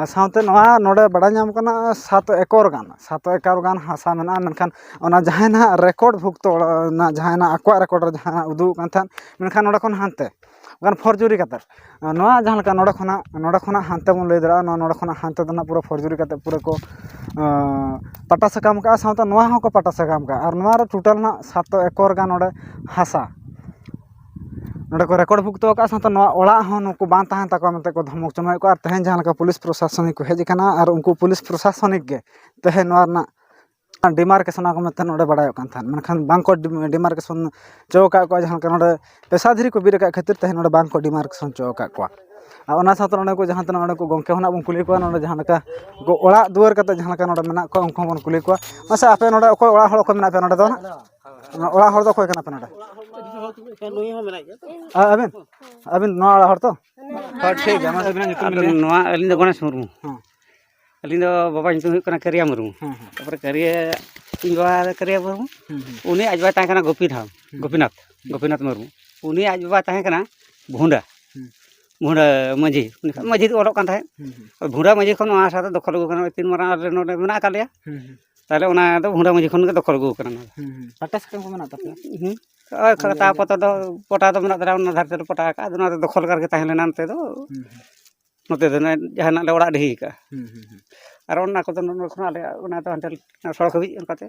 ᱥᱟᱶᱛᱮ ᱱᱚᱣᱟ ᱱᱚᱰᱮ ᱵᱟᱲᱟᱭ ᱧᱟᱢ ᱠᱟᱱᱟ ᱥᱟᱛ ᱮᱠᱚᱨ ᱜᱟᱱ, ᱥᱟᱛ ᱮᱠᱚᱨ ᱜᱟᱱ ᱦᱟᱥᱟ ᱢᱮᱱᱟᱜᱼᱟ᱾ ᱢᱮᱱᱠᱷᱟᱱ ᱚᱱᱟ ᱡᱟᱦᱟᱸᱭ ᱱᱟᱦᱟᱜ ᱨᱮᱠᱚᱨᱰ ᱵᱷᱩᱠᱛᱚ ᱚᱲᱟᱜ ᱨᱮᱱᱟᱜ, ᱡᱟᱦᱟᱸᱭ ᱱᱟᱦᱟᱜ ᱟᱠᱚᱣᱟᱜ ᱨᱮᱠᱚᱨᱰ ᱨᱮ ᱡᱟᱦᱟᱸ ᱩᱫᱩᱜ ᱠᱟᱱ ᱛᱟᱦᱮᱸᱫ, ᱢᱮᱱᱠᱷᱟᱱ ᱱᱚᱰᱮ ᱠᱷᱚᱱ ᱦᱟᱱᱛᱮ ᱜᱟᱱ ᱯᱷᱚᱨᱡᱩᱨᱤ ᱠᱟᱛᱮᱫ, ᱱᱚᱣᱟ ᱡᱟᱦᱟᱸ ᱞᱮᱠᱟ ᱱᱚᱰᱮ ᱠᱷᱚᱱᱟᱜ, ᱱᱚᱰᱮ ᱠᱷᱚᱱᱟᱜ ᱦᱟᱱᱛᱮ ᱵᱚᱱ ᱞᱟᱹᱭ ᱫᱟᱲᱮᱭᱟᱜᱼᱟ, ᱱᱚᱣᱟ ᱱᱚᱰᱮ ᱠᱷᱚᱱᱟᱜ ᱦᱟᱱᱛᱮ ᱫᱚ ᱱᱟᱜ ᱯᱩᱨᱟᱹ ᱯᱷᱚᱨᱡᱩᱨᱤ ᱠᱟᱛᱮᱫ ᱯᱩᱨᱟᱹ ᱠᱚ ᱯᱟᱴᱟ ᱥᱟᱠᱟᱢ ᱠᱟᱜᱼᱟ, ᱥᱟᱶᱛᱮ ᱱᱚᱣᱟ ᱦᱚᱸᱠᱚ ᱯᱟᱴᱟ ᱥᱟᱠᱟᱢ ᱠᱟᱜᱼᱟ᱾ ᱟᱨ ᱱᱚᱣᱟ ᱨᱮ ᱴᱳᱴᱟᱞ ᱱᱟᱜ ᱥᱟᱛ ᱮᱠᱚᱨ ᱜᱟᱱ ᱱᱚᱰᱮ ᱦᱟᱥᱟ ᱱᱚᱰᱮ ᱠᱚ ᱨᱮᱠᱚᱨᱰ ᱵᱷᱩᱠᱛᱚ ᱟᱠᱟᱫᱼᱟ᱾ ᱥᱟᱶᱛᱮ ᱱᱚᱣᱟ ᱚᱲᱟᱜ ᱦᱚᱸ ᱱᱩᱠᱩ ᱵᱟᱝ ᱛᱟᱦᱮᱱ ᱛᱟᱠᱚᱣᱟ ᱢᱮᱱᱛᱮ ᱠᱚ ᱫᱷᱚᱢᱚᱠ ᱪᱚᱢᱚᱠᱮᱫ ᱠᱚᱣᱟ᱾ ᱟᱨ ᱛᱮᱦᱮᱧ ᱡᱟᱦᱟᱸ ᱞᱮᱠᱟ ᱯᱩᱞᱤᱥ ᱯᱨᱚᱥᱟᱥᱚᱱᱤᱠ ᱠᱚ ᱦᱮᱡ ᱟᱠᱟᱱᱟ, ᱟᱨ ᱩᱱᱠᱩ ᱯᱩᱞᱤᱥ ᱯᱨᱚᱥᱟᱥᱚᱱᱤᱠ ᱜᱮ ᱛᱮᱦᱮᱧ ᱱᱚᱣᱟ ᱨᱮᱱᱟᱜ ᱰᱤᱢᱟᱨᱠᱮᱥᱚᱱ ᱠᱚ ᱢᱮᱱᱛᱮ ᱱᱚᱰᱮ ᱵᱟᱲᱟᱭᱚᱜ ᱠᱟᱱ ᱛᱟᱦᱮᱸᱫ, ᱢᱮᱱᱠᱷᱟᱱ ᱵᱟᱝᱠᱚ ᱰᱤᱢᱟᱨᱠᱮᱥᱚᱱ ᱦᱚᱪᱚ ᱟᱠᱟᱫ ᱠᱚᱣᱟ᱾ ᱡᱟᱦᱟᱸ ᱞᱮᱠᱟ ᱱᱚᱰᱮ ᱯᱮᱥᱟ ᱫᱷᱤᱨᱤ ᱠᱚ ᱵᱤᱫ ᱟᱠᱟᱫ ᱠᱷᱟᱹᱛᱤᱨ ᱛᱮᱦᱮᱧ ᱱᱚᱰᱮ ᱵᱟᱝᱠᱚ ᱰᱤᱢᱟᱨᱠᱮᱥᱚᱱ ᱦᱚᱪᱚ ᱟᱠᱟᱫ ᱠᱚᱣᱟ᱾ ᱟᱨ ᱚᱱᱟ ᱥᱟᱶᱛᱮ ᱱᱚᱰᱮ ᱠᱚ ᱡᱟᱦᱟᱸ ᱛᱤᱱᱟᱹᱜ ᱱᱚᱰᱮ ᱠᱚ ᱜᱚᱢᱠᱮ ᱦᱚᱸ ᱱᱟᱜ ᱵᱚᱱ ᱠᱩᱞᱤ ᱠᱚᱣᱟ, ᱱᱚᱰᱮ ᱡᱟᱦᱟᱸ ᱞᱮᱠᱟ ᱠᱚ ᱚᱲᱟᱜ ᱫᱩᱣᱟᱹᱨ ᱠᱟᱛᱮ ᱡᱟᱦᱟᱸ ᱞᱮᱠᱟ ᱱᱚᱰᱮ ᱢᱮᱱᱟᱜ ᱠᱚᱣᱟ, ᱩᱱᱠᱩ ᱦᱚᱸᱵᱚᱱ ᱠᱩᱞᱤ ᱠᱚᱣᱟ᱾ ᱢᱟᱥᱮ, ᱟᱯᱮ ᱱᱚᱰᱮ ᱚᱠᱚᱭ ᱚᱲᱟᱜ ᱦᱚᱲ ᱚᱠᱚᱭ ᱢᱮᱱᱟᱜ ᱯᱮᱭᱟ ᱱᱚᱰᱮ ᱫᱚ ᱱᱟᱜ? ᱚᱲᱟᱜ ᱦᱚᱲ ᱫᱚ ᱚᱠᱚᱭ ᱠᱟᱱᱟ ᱯᱮ ᱱᱚᱰᱮ? ᱱᱩᱭ ᱦᱚᱸ ᱢᱮᱱᱟᱭ ᱜᱮᱭᱟ ᱛᱚ᱾ ᱟᱹᱵᱤᱱ, ᱟᱹᱵᱤᱱ ᱱᱚᱣᱟ ᱚᱲᱟᱜ ᱦᱚᱲ ᱛᱚ? ᱦᱳᱭ, ᱴᱷᱤᱠ ᱜᱮᱭᱟ, ᱢᱟᱥᱮ ᱟᱵᱤᱱᱟᱜ ᱧᱩᱛᱩᱢ ᱵᱤᱱ ᱞᱟᱹᱭᱟ᱾ ᱱᱚᱣᱟ ᱟᱹᱞᱤᱧ ᱫᱚ ᱜᱚᱱᱮᱥ ᱢᱩᱨᱢᱩ᱾ ᱦᱮᱸ᱾ ᱟᱹᱞᱤᱧ ᱫᱚ ᱵᱟᱵᱟ ᱧᱩᱛᱩᱢ ᱦᱩᱭᱩᱜ ᱠᱟᱱᱟ ᱠᱟᱹᱨᱤᱭᱟ ᱢᱩᱨᱢᱩ᱾ ᱦᱮᱸ, ᱦᱮᱸ᱾ ᱛᱟᱯᱚᱨᱮ ᱠᱟᱹᱨᱤᱭᱟ, ᱤᱧ ᱵᱟᱵᱟ ᱫᱚ ᱠᱟᱹᱨᱤᱭᱟ ᱢᱩᱨᱢᱩ᱾ ᱦᱮᱸ, ᱦᱮᱸ᱾ ᱩᱱᱤ ᱟᱡ ᱵᱟᱵᱟᱭ ᱛᱟᱦᱮᱸ ᱠᱟᱱᱟ ᱜᱳᱯᱤᱱᱟᱛᱷ, ᱦᱮᱸ᱾ ᱜᱳᱯᱤᱱᱟᱛᱷ, ᱦᱮᱸ᱾ ᱜᱳᱯᱤᱱᱟᱛᱷ ᱢᱩᱨᱢᱩ᱾ ᱩᱱᱤ ᱟᱡ ᱵᱟᱵᱟᱭ ᱛᱟᱦᱮᱸ ᱠᱟᱱᱟ ᱵᱷᱩᱸᱰᱟ, ᱦᱮᱸ᱾ ᱵᱷᱩᱸᱰᱟ ᱢᱟᱹᱡᱷᱤ, ᱩᱱᱤ ᱠᱷᱚᱱ ᱦᱮᱸ᱾ ᱢᱟᱹᱡᱷᱤ ᱫᱚ ᱚᱰᱚᱜ ᱠᱟᱱ ᱛᱟᱦᱮᱸᱫ᱾ ᱦᱮᱸ, ᱦᱮᱸ᱾ ᱵᱷᱩᱸᱰᱟ ᱢᱟᱹᱡᱷᱤ ᱠᱷᱚᱱ ᱱᱚᱣᱟ ᱦᱟᱥᱟ ᱫᱚ ᱫᱚᱠᱷᱚᱞ ᱟᱹᱜᱩ ᱠᱟᱱᱟ, ᱛᱤᱱ ᱢᱟᱨᱟᱝ ᱟᱞᱮ ᱱᱚᱰᱮ ᱢᱮᱱᱟᱜ ᱟᱠᱟᱫ ᱞᱮᱭᱟ᱾ ᱦᱮᱸ, ᱦᱮᱸ᱾ ᱛᱟᱦᱞᱮ ᱚᱱᱟ ᱫᱚ ᱵᱷᱩᱸᱰᱟ ᱢᱟᱹᱡᱷᱤ ᱠᱷᱚᱱ ᱜᱮ ᱫᱚᱠᱷᱚᱞ ᱟᱹᱜᱩ ᱠᱟᱱᱟ ᱱᱚᱣᱟ ᱫᱚ᱾ ᱦᱮᱸ, ᱦᱮᱸ᱾ ᱯᱟᱴᱟ ᱥᱟᱠᱟᱢ ᱠᱚ ᱢᱮᱱᱟᱜ ᱛᱟᱯᱮᱭᱟ? ᱦᱩᱸ᱾ ᱦᱳᱭ, ᱠᱷᱟᱛᱟ ᱯᱚᱛᱟ ᱫᱚ, ᱯᱚᱴᱟ ᱫᱚ ᱢᱮᱱᱟᱜ ᱛᱟᱞᱮᱭᱟ, ᱚᱱᱟ ᱫᱷᱟᱨᱮ ᱛᱮᱞᱮ ᱯᱚᱴᱟ ᱟᱠᱟᱫᱼᱟ᱾ ᱟᱫᱚ ᱱᱚᱣᱟ ᱫᱚ ᱫᱚᱠᱷᱚᱞ ᱠᱟᱨ ᱜᱮ ᱛᱟᱦᱮᱸ ᱞᱮᱱᱟ ᱱᱚᱛᱮ ᱫᱚ᱾ ᱦᱩᱸ, ᱦᱩᱸ᱾ ᱱᱚᱛᱮ ᱫᱚ ᱚᱱᱮ ᱡᱟᱦᱟᱱᱟᱜ ᱞᱮ ᱚᱲᱟᱜ ᱰᱤᱦᱤ ᱟᱠᱟᱫᱼᱟ᱾ ᱦᱩᱸ, ᱦᱩᱸ, ᱦᱩᱸ᱾ ᱟᱨ ᱚᱱᱟ ᱠᱚᱫᱚ ᱱᱚᱰᱮ ᱠᱷᱚᱱᱟᱜ ᱟᱞᱮᱭᱟᱜ ᱚᱱᱟ ᱫᱚ ᱦᱟᱱᱛᱮ ᱥᱚᱲᱚᱠ ᱦᱟᱹᱵᱤᱡ ᱚᱱᱠᱟᱛᱮ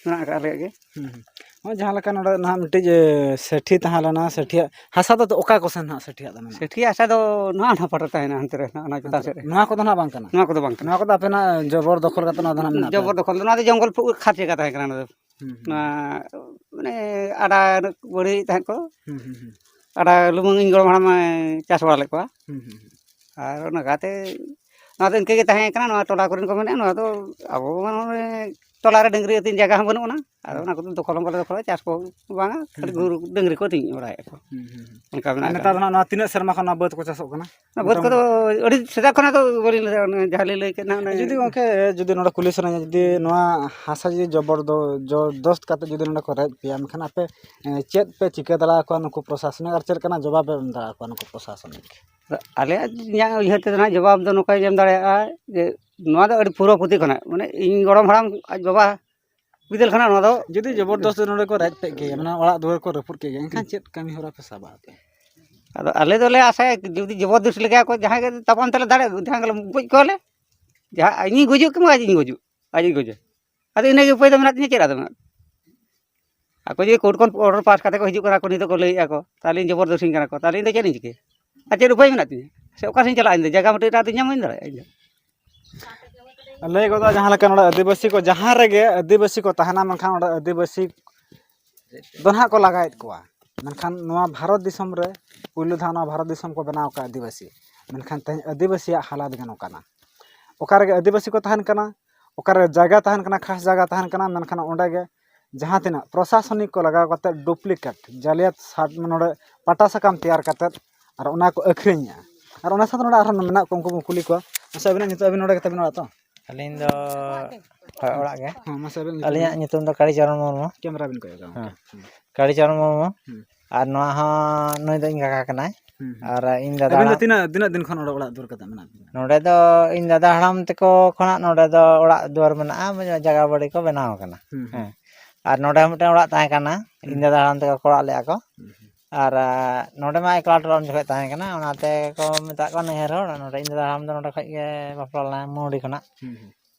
ᱢᱮᱱᱟᱜ ᱟᱠᱟᱫ ᱟᱞᱮᱭᱟᱜ ᱜᱮ᱾ ᱦᱩᱸ, ᱦᱩᱸ᱾ ᱱᱚᱜᱼᱚᱭ ᱡᱟᱦᱟᱸ ᱞᱮᱠᱟ ᱱᱚᱰᱮ ᱱᱟᱦᱟᱜ ᱢᱤᱫᱴᱤᱡ, ᱮ, ᱥᱮᱴᱷᱤ ᱛᱟᱦᱮᱸ ᱞᱮᱱᱟ, ᱥᱮᱴᱷᱤᱭᱟᱜ ᱦᱟᱥᱟ ᱫᱚ ᱚᱠᱟ ᱠᱚᱥᱮᱱ ᱱᱟᱦᱟᱜ ᱥᱮᱴᱷᱤᱭᱟᱜ ᱫᱚ ᱢᱮᱱᱟᱜᱼᱟ? ᱥᱮᱴᱷᱤᱭᱟᱜ ᱦᱟᱥᱟ ᱫᱚ ᱱᱚᱣᱟ ᱱᱟᱦᱟᱜ ᱯᱟᱴᱟ ᱛᱟᱦᱮᱱᱟ, ᱦᱟᱱᱛᱮ ᱨᱮ ᱱᱚᱜᱼᱚ ᱱᱚᱣᱟ ᱪᱮᱛᱟᱱ ᱥᱮᱫ ᱨᱮ᱾ ᱱᱚᱣᱟ ᱠᱚᱫᱚ ᱱᱟᱦᱟᱜ ᱵᱟᱝ ᱠᱟᱱᱟ? ᱱᱚᱣᱟ ᱠᱚᱫᱚ ᱵᱟᱝ ᱠᱟᱱᱟ᱾ ᱱᱚᱣᱟ ᱠᱚᱫᱚ ᱟᱯᱮᱱᱟᱜ ᱡᱚᱵᱚᱨ ᱫᱚᱠᱷᱚᱞ ᱠᱟᱛᱮ ᱱᱚᱣᱟ ᱫᱚ ᱱᱟᱦᱟᱜ ᱢᱮᱱᱟᱜ ᱡᱚᱵᱚᱨ ᱛᱟᱯᱮᱭᱟ? ᱫᱚᱠᱷᱚᱞ ᱫᱚ ᱱᱚᱣᱟ ᱫᱚ ᱡᱚᱝᱜᱚᱞ ᱯᱷᱩ-, ᱠᱷᱟᱥ ᱡᱟᱭᱜᱟ ᱛᱟᱦᱮᱸ ᱠᱟᱱᱟ ᱱᱚᱣᱟ ᱫᱚ᱾ ᱦᱩᱸ, ᱦᱩᱸ᱾ ᱱᱚᱣᱟ ᱢᱟᱱᱮ ᱟᱰᱟ ᱵᱟᱹᱲᱤᱡ ᱛᱟᱦᱮᱸᱫ ᱠᱚ᱾ ᱦᱩᱸ, ᱦᱩᱸ, ᱦᱩᱸ᱾ ᱟᱰᱟ ᱞᱩᱢᱟᱹᱝ ᱤᱧ ᱜᱚᱲᱚᱢ ᱦᱟᱲᱟᱢᱮ ᱪᱟᱥ ᱵᱟᱲᱟ ᱞᱮᱫ ᱠᱚᱣᱟ᱾ ᱦᱩᱸ, ᱦᱩᱸ, ᱦᱩᱸ᱾ ᱟᱨ ᱚᱱᱟ ᱠᱟᱛᱮ ᱱᱚᱣᱟ ᱫᱚ ᱤᱱᱠᱟᱹ ᱜᱮ ᱛᱟᱦᱮᱸ ᱠᱟᱱᱟ᱾ ᱱᱚᱣᱟ ᱴᱚᱞᱟ ᱠᱚᱨᱮᱱ ᱠᱚ ᱢᱮᱱᱮᱫᱼᱟ, ᱱᱚᱣᱟ ᱫᱚ ᱟᱵᱚ ᱢᱟ ᱱᱚᱜᱼᱚᱭ ᱴᱚᱞᱟ ᱨᱮ ᱰᱟᱹᱝᱨᱤ ᱟᱹᱛᱤᱧ ᱡᱟᱭᱜᱟ ᱦᱚᱸ ᱵᱟᱹᱱᱩᱜ ᱟᱱᱟ, ᱟᱫᱚ ᱚᱱᱟ ᱠᱚᱫᱚ ᱫᱚᱠᱷᱚᱞ ᱦᱚᱸ ᱵᱟᱞᱮ ᱫᱚᱠᱷᱚᱞᱟ, ᱪᱟᱥ ᱠᱚ ᱵᱟᱝᱟ, ᱠᱷᱟᱹᱞᱤ ᱦᱩᱸ᱾ ᱜᱩᱨᱩ ᱰᱟᱹᱝᱨᱤ ᱠᱚ ᱟᱹᱛᱤᱧ ᱵᱟᱲᱟᱭᱮᱫ ᱠᱚ᱾ ᱦᱩᱸ, ᱦᱩᱸ, ᱦᱩᱸ᱾ ᱚᱱᱠᱟ ᱢᱮᱱᱟᱜ ᱟᱨ ᱱᱮᱛᱟᱨ ᱟᱠᱟᱫᱟ᱾ ᱫᱚ ᱱᱟᱜ ᱱᱚᱣᱟ ᱛᱤᱱᱟᱹᱜ ᱥᱮᱨᱢᱟ ᱠᱷᱚᱱ ᱱᱚᱣᱟ ᱵᱟᱹᱫᱽ ᱠᱚ ᱪᱟᱥᱚᱜ ᱠᱟᱱᱟ? ᱚᱱᱟ ᱵᱟᱹᱫᱽ ᱢᱚᱴᱟᱢᱩᱴᱤ ᱠᱚᱫᱚ ᱟᱹᱰᱤ ᱥᱮᱫᱟᱭ ᱠᱷᱚᱱᱟᱜ ᱫᱚ ᱵᱟᱹᱞᱤᱧ ᱞᱟᱹᱭ ᱫᱟᱲᱮᱭᱟᱜᱼᱟ, ᱚᱱᱮ ᱡᱟᱦᱟᱸ ᱞᱤᱧ ᱞᱟᱹᱭ ᱠᱮᱫ ᱱᱟᱜ, ᱚᱱᱮ ᱡᱩᱫᱤ ᱜᱚᱝᱠᱮ, ᱡᱩᱫᱤ ᱱᱚᱰᱮ ᱠᱩᱞᱤ ᱥᱟᱱᱟᱧᱟ, ᱡᱩᱫᱤ ᱱᱚᱣᱟ ᱦᱟᱥᱟ ᱡᱩᱫᱤ ᱡᱚᱵᱚᱨ ᱫᱚ-, ᱡᱚᱵᱚᱨᱫᱚᱥᱛ ᱠᱟᱛᱮ ᱡᱩᱫᱤ ᱱᱚᱰᱮ ᱠᱚ ᱨᱮᱡ ᱯᱮᱭᱟ, ᱮᱱᱠᱷᱟᱱ ᱟᱯᱮ, ᱮ, ᱪᱮᱫ ᱯᱮ ᱪᱤᱠᱟᱹ ᱫᱟᱲᱮ ᱟᱠᱚᱣᱟ ᱱᱩᱠᱩ ᱯᱨᱚᱥᱟᱥᱚᱱᱤᱠ, ᱟᱨ ᱪᱮᱫ ᱞᱮᱠᱟᱱᱟᱜ ᱡᱚᱵᱟᱵ ᱯᱮ ᱮᱢ ᱫᱟᱲᱮ ᱟᱠᱚᱣᱟ ᱱᱩᱠᱩ ᱯᱨᱚᱥᱟᱥᱚᱱᱤᱠ? ᱟᱞᱮᱭᱟᱜ, ᱤᱧᱟᱹᱜ ᱩᱭᱦᱟᱹᱨ ᱛᱮᱫᱚ ᱱᱟᱜ ᱡᱚᱵᱟᱵ ᱫᱚ ᱱᱚᱝᱠᱟᱧ ᱮᱢ ᱫᱟᱲᱮᱭᱟᱜᱼᱟ ᱡᱮ ᱱᱚᱣᱟ ᱫᱚ ᱟᱹᱰᱤ ᱯᱩᱨᱟᱹ ᱯᱩᱛᱤ ᱠᱷᱚᱱᱟᱜ, ᱢᱟᱱᱮ, ᱤᱧ ᱜᱚᱲᱚᱢ ᱦᱟᱲᱟᱢ ᱟᱡ ᱵᱟᱵᱟ ᱵᱤᱫᱟᱹᱞ ᱠᱷᱚᱱᱟᱜ ᱱᱚᱣᱟ ᱫᱚ ᱡᱩᱫᱤ ᱡᱚᱵᱚᱨᱫᱚᱥᱛ ᱱᱚᱰᱮ ᱠᱚ ᱨᱮᱡ ᱯᱮᱫ ᱜᱮᱭᱟ, ᱢᱟᱱᱮ ᱚᱲᱟᱜ ᱫᱩᱣᱟᱹᱨ ᱠᱚ ᱨᱟᱹᱯᱩᱫ ᱠᱮᱫ ᱜᱮᱭᱟ, ᱮᱱᱠᱷᱟᱱ ᱪᱮᱫ ᱠᱟᱹᱢᱤ ᱦᱚᱨᱟ ᱯᱮ ᱥᱟᱵᱟ ᱟᱯᱮ? ᱟᱫᱚ ᱟᱞᱮ ᱫᱚᱞᱮ ᱟᱥᱟᱭᱟ, ᱡᱩᱫᱤ ᱡᱚᱵᱚᱨᱫᱚᱥᱛ ᱞᱮᱠᱟ ᱠᱚ ᱡᱟᱦᱟᱸᱭ ᱜᱮ ᱛᱟᱯᱟᱢ ᱛᱮᱞᱮ ᱫᱟᱲᱮᱭᱟᱜᱼᱟ, ᱡᱟᱦᱟᱸ ᱜᱮᱞᱮ ᱜᱚᱡ ᱠᱚᱣᱟᱞᱮ, ᱡᱟᱦᱟᱸ ᱤᱧᱤᱧ ᱜᱩᱡᱩᱜ ᱠᱤᱝᱵᱟ ᱟᱡ ᱤᱧ ᱜᱩᱡᱩᱜ, ᱟᱡ ᱤᱧ ᱜᱩᱡᱩᱜ᱾ ᱟᱫᱚ ᱤᱱᱟᱹᱜᱮ ᱩᱯᱟᱹᱭ ᱫᱚ ᱢᱮᱱᱟᱜ ᱛᱤᱧᱟ, ᱪᱮᱫ ᱟᱫᱚ ᱢᱮᱱᱟᱜ? ᱟᱠᱚ ᱡᱩᱫᱤ ᱠᱳᱨᱴ ᱠᱷᱚᱱ ᱚᱰᱟᱨ ᱯᱟᱥ ᱠᱟᱛᱮ ᱠᱚ ᱦᱤᱡᱩᱜ ᱠᱟᱱᱟ, ᱟᱠᱚ ᱱᱤᱛᱚᱜ ᱠᱚ ᱞᱟᱹᱭᱮᱫᱼᱟ ᱠᱚ, ᱛᱟᱦᱚᱞᱮ ᱤᱧ ᱡᱚᱵᱚᱨᱫᱚᱥᱛᱤᱧ ᱠᱟᱱᱟ ᱠᱚ, ᱛᱟᱦᱚᱞᱮ ᱤᱧ ᱫᱚ ᱪᱮᱫ ᱤᱧ ᱪᱤᱠᱟᱹᱭᱟ? ᱟᱨ ᱪᱮᱫ ᱩᱯᱟᱹᱭ ᱢᱮᱱᱟᱜ ᱛᱤᱧᱟ? ᱥᱮ ᱚᱠᱟ ᱥᱮᱫ ᱤᱧ ᱪᱟᱞᱟᱜᱼᱟ? ᱤᱧ ᱫᱚ ᱡᱟᱭᱜᱟ ᱢᱤᱫᱴᱮᱱ ᱮᱴᱟᱜ ᱨᱮ ᱧᱟᱢ ᱵᱟᱹᱧ ᱫᱟᱲᱮᱭᱟᱜᱼᱟ ᱤᱧ ᱫᱚ᱾ ᱞᱟᱹᱭ ᱜᱚᱫᱚᱜᱼᱟ, ᱡᱟᱦᱟᱸ ᱞᱮᱠᱟ ᱱᱚᱰᱮ ᱟᱹᱫᱤᱵᱟᱹᱥᱤ ᱠᱚ, ᱡᱟᱦᱟᱸ ᱨᱮᱜᱮ ᱟᱹᱫᱤᱵᱟᱹᱥᱤ ᱠᱚ ᱛᱟᱦᱮᱱᱟ, ᱢᱮᱱᱠᱷᱟᱱ ᱚᱸᱰᱮ ᱟᱹᱫᱤᱵᱟᱹᱥᱤ ᱫᱚ ᱱᱟᱦᱟᱜ ᱠᱚ ᱞᱟᱜᱟᱭᱮᱫ ᱠᱚᱣᱟ᱾ ᱢᱮᱱᱠᱷᱟᱱ ᱱᱚᱣᱟ ᱵᱷᱟᱨᱚᱛ ᱫᱤᱥᱚᱢ ᱨᱮ ᱯᱩᱭᱞᱩ ᱫᱷᱟᱣ ᱱᱚᱣᱟ ᱵᱷᱟᱨᱚᱛ ᱫᱤᱥᱚᱢ ᱠᱚ ᱵᱮᱱᱟᱣ ᱟᱠᱟᱫ ᱟᱹᱫᱤᱵᱟᱹᱥᱤ, ᱢᱮᱱᱠᱷᱟᱱ ᱛᱮᱦᱮᱧ ᱟᱹᱫᱤᱵᱟᱹᱥᱤᱭᱟᱜ ᱦᱟᱞᱟᱛ ᱜᱮ ᱱᱚᱝᱠᱟᱱᱟ᱾ ᱚᱠᱟ ᱨᱮᱜᱮ ᱟᱹᱫᱤᱵᱟᱹᱥᱤ ᱠᱚ ᱛᱟᱦᱮᱱ ᱠᱟᱱᱟ, ᱚᱠᱟᱨᱮ ᱡᱟᱭᱜᱟ ᱛᱟᱦᱮᱱ ᱠᱟᱱᱟ, ᱠᱷᱟᱥ ᱡᱟᱭᱜᱟ ᱛᱟᱦᱮᱱ ᱠᱟᱱᱟ, ᱢᱮᱱᱠᱷᱟᱱ ᱚᱸᱰᱮ ᱜᱮ ᱡᱟᱦᱟᱸ ᱛᱤᱱᱟᱹᱜ ᱯᱨᱚᱥᱟᱥᱚᱱᱤᱠ ᱠᱚ ᱞᱟᱜᱟᱣ ᱠᱟᱛᱮᱫ ᱰᱩᱯᱞᱤᱠᱮᱴ, ᱡᱟᱹᱞᱤᱭᱟᱛ ᱥᱟᱨ-, ᱱᱚᱰᱮ ᱯᱟᱴᱟ ᱥᱟᱠᱟᱢ ᱛᱮᱭᱟᱨ ᱠᱟᱛᱮᱫ ᱟᱨ ᱚᱱᱟ ᱠᱚ ᱟᱹᱠᱷᱨᱤᱧᱮᱜᱼᱟ᱾ ᱟᱨ ᱚᱱᱟ ᱥᱟᱶᱛᱮ ᱱᱚᱰᱮ ᱟᱨᱦᱚᱸ ᱢᱮᱱᱟᱜ ᱠᱚᱣᱟ, ᱩᱱᱠᱩ ᱵᱚᱱ ᱠᱩᱞᱤ ᱠᱚᱣᱟ᱾ ᱢᱟᱥᱮ ᱟᱹᱵᱤᱱᱟᱜ ᱧᱩᱛᱩᱢ, ᱟᱹᱵᱤᱱ ᱱᱚᱰᱮ ᱜᱮ ᱛᱟᱹᱵᱤᱱ ᱚᱲᱟᱜ ᱛᱚ? ᱟᱹᱞᱤᱧ ᱫᱚ ᱦᱳᱭ, ᱚᱲᱟᱜ ᱜᱮ᱾ ᱦᱮᱸ, ᱢᱟᱥᱮ ᱟᱹᱵᱤᱱᱟᱜ ᱧᱩᱛᱩᱢ ᱟᱹᱞᱤᱧᱟᱜ ᱞᱟᱹᱭ ᱵᱤᱱ᱾ ᱧᱩᱛᱩᱢ ᱫᱚ ᱠᱟᱲᱤ ᱪᱚᱨᱚᱱ ᱢᱩᱨᱢᱩ᱾ ᱠᱮᱢᱮᱨᱟ ᱵᱤᱱ ᱠᱚᱭᱚᱜᱟ ᱦᱮᱸ᱾ ᱜᱚᱢᱠᱮ᱾ ᱦᱮᱸ᱾ ᱠᱟᱲᱤ ᱪᱚᱨᱚᱱ ᱢᱩᱨᱢᱩ᱾ ᱦᱮᱸ᱾ ᱟᱨ ᱱᱚᱣᱟ ᱦᱚᱸ ᱱᱩᱭ ᱫᱚ ᱤᱧ ᱠᱟᱠᱟ ᱠᱟᱱᱟᱭ᱾ ᱦᱮᱸ, ᱦᱮᱸ᱾ ᱟᱨ ᱤᱧ ᱫᱟᱫᱟ ᱟᱹᱵᱤᱱ ᱫᱚ ᱦᱟᱲᱟᱢ ᱛᱤᱱᱟᱹᱜ, ᱛᱤᱱᱟᱹᱜ ᱫᱤᱱ ᱠᱷᱚᱱ ᱱᱚᱰᱮ ᱚᱲᱟᱜ ᱫᱩᱣᱟᱹᱨ ᱠᱟᱛᱮ ᱢᱮᱱᱟᱜ ᱵᱤᱱᱟ? ᱱᱚᱰᱮ ᱫᱚ ᱤᱧ ᱫᱟᱫᱟ ᱦᱟᱲᱟᱢ ᱛᱟᱠᱚ ᱠᱷᱚᱱᱟᱜ ᱱᱚᱰᱮ ᱫᱚ ᱚᱲᱟᱜ ᱫᱩᱣᱟᱹᱨ ᱢᱮᱱᱟᱜᱼᱟ, ᱡᱟᱭᱜᱟ ᱵᱟᱹᱲᱤ ᱠᱚ ᱵᱮᱱᱟᱣ ᱟᱠᱟᱱᱟ᱾ ᱦᱮᱸ, ᱦᱮᱸ᱾ ᱦᱮᱸ᱾ ᱟᱨ ᱱᱚᱰᱮ ᱦᱚᱸ ᱢᱤᱫᱴᱮᱱ ᱚᱲᱟᱜ ᱛᱟᱦᱮᱸ ᱠᱟᱱᱟ, ᱦᱮᱸ᱾ ᱤᱧ ᱫᱟᱫᱟ ᱦᱟᱲᱟᱢ ᱛᱟᱠᱚ ᱠᱚ ᱚᱲᱟᱜ ᱞᱮᱫᱼᱟ ᱠᱚ᱾ ᱦᱮᱸ, ᱦᱮᱸ᱾ ᱟᱨ, ᱟ, ᱱᱚᱰᱮ ᱢᱟ ᱮᱠᱞᱟ ᱴᱚᱞᱟ ᱩᱱ ᱡᱚᱠᱷᱚᱱ ᱛᱟᱦᱮᱸ ᱠᱟᱱᱟ, ᱚᱱᱟᱛᱮ ᱠᱚ ᱢᱮᱛᱟᱜ ᱠᱚᱣᱟ ᱱᱟᱹᱭᱦᱟᱹᱨ ᱦᱚᱲ᱾ ᱱᱚᱰᱮ ᱤᱧ ᱫᱟᱫᱟ ᱦᱟᱲᱟᱢ ᱫᱚ ᱱᱚᱰᱮ ᱠᱷᱚᱡ ᱜᱮ ᱵᱟᱯᱞᱟ ᱞᱮᱱᱟᱭ, ᱢᱩᱦᱩᱰᱤ ᱠᱷᱚᱱᱟᱜ᱾ ᱦᱩᱸ, ᱦᱩᱸ᱾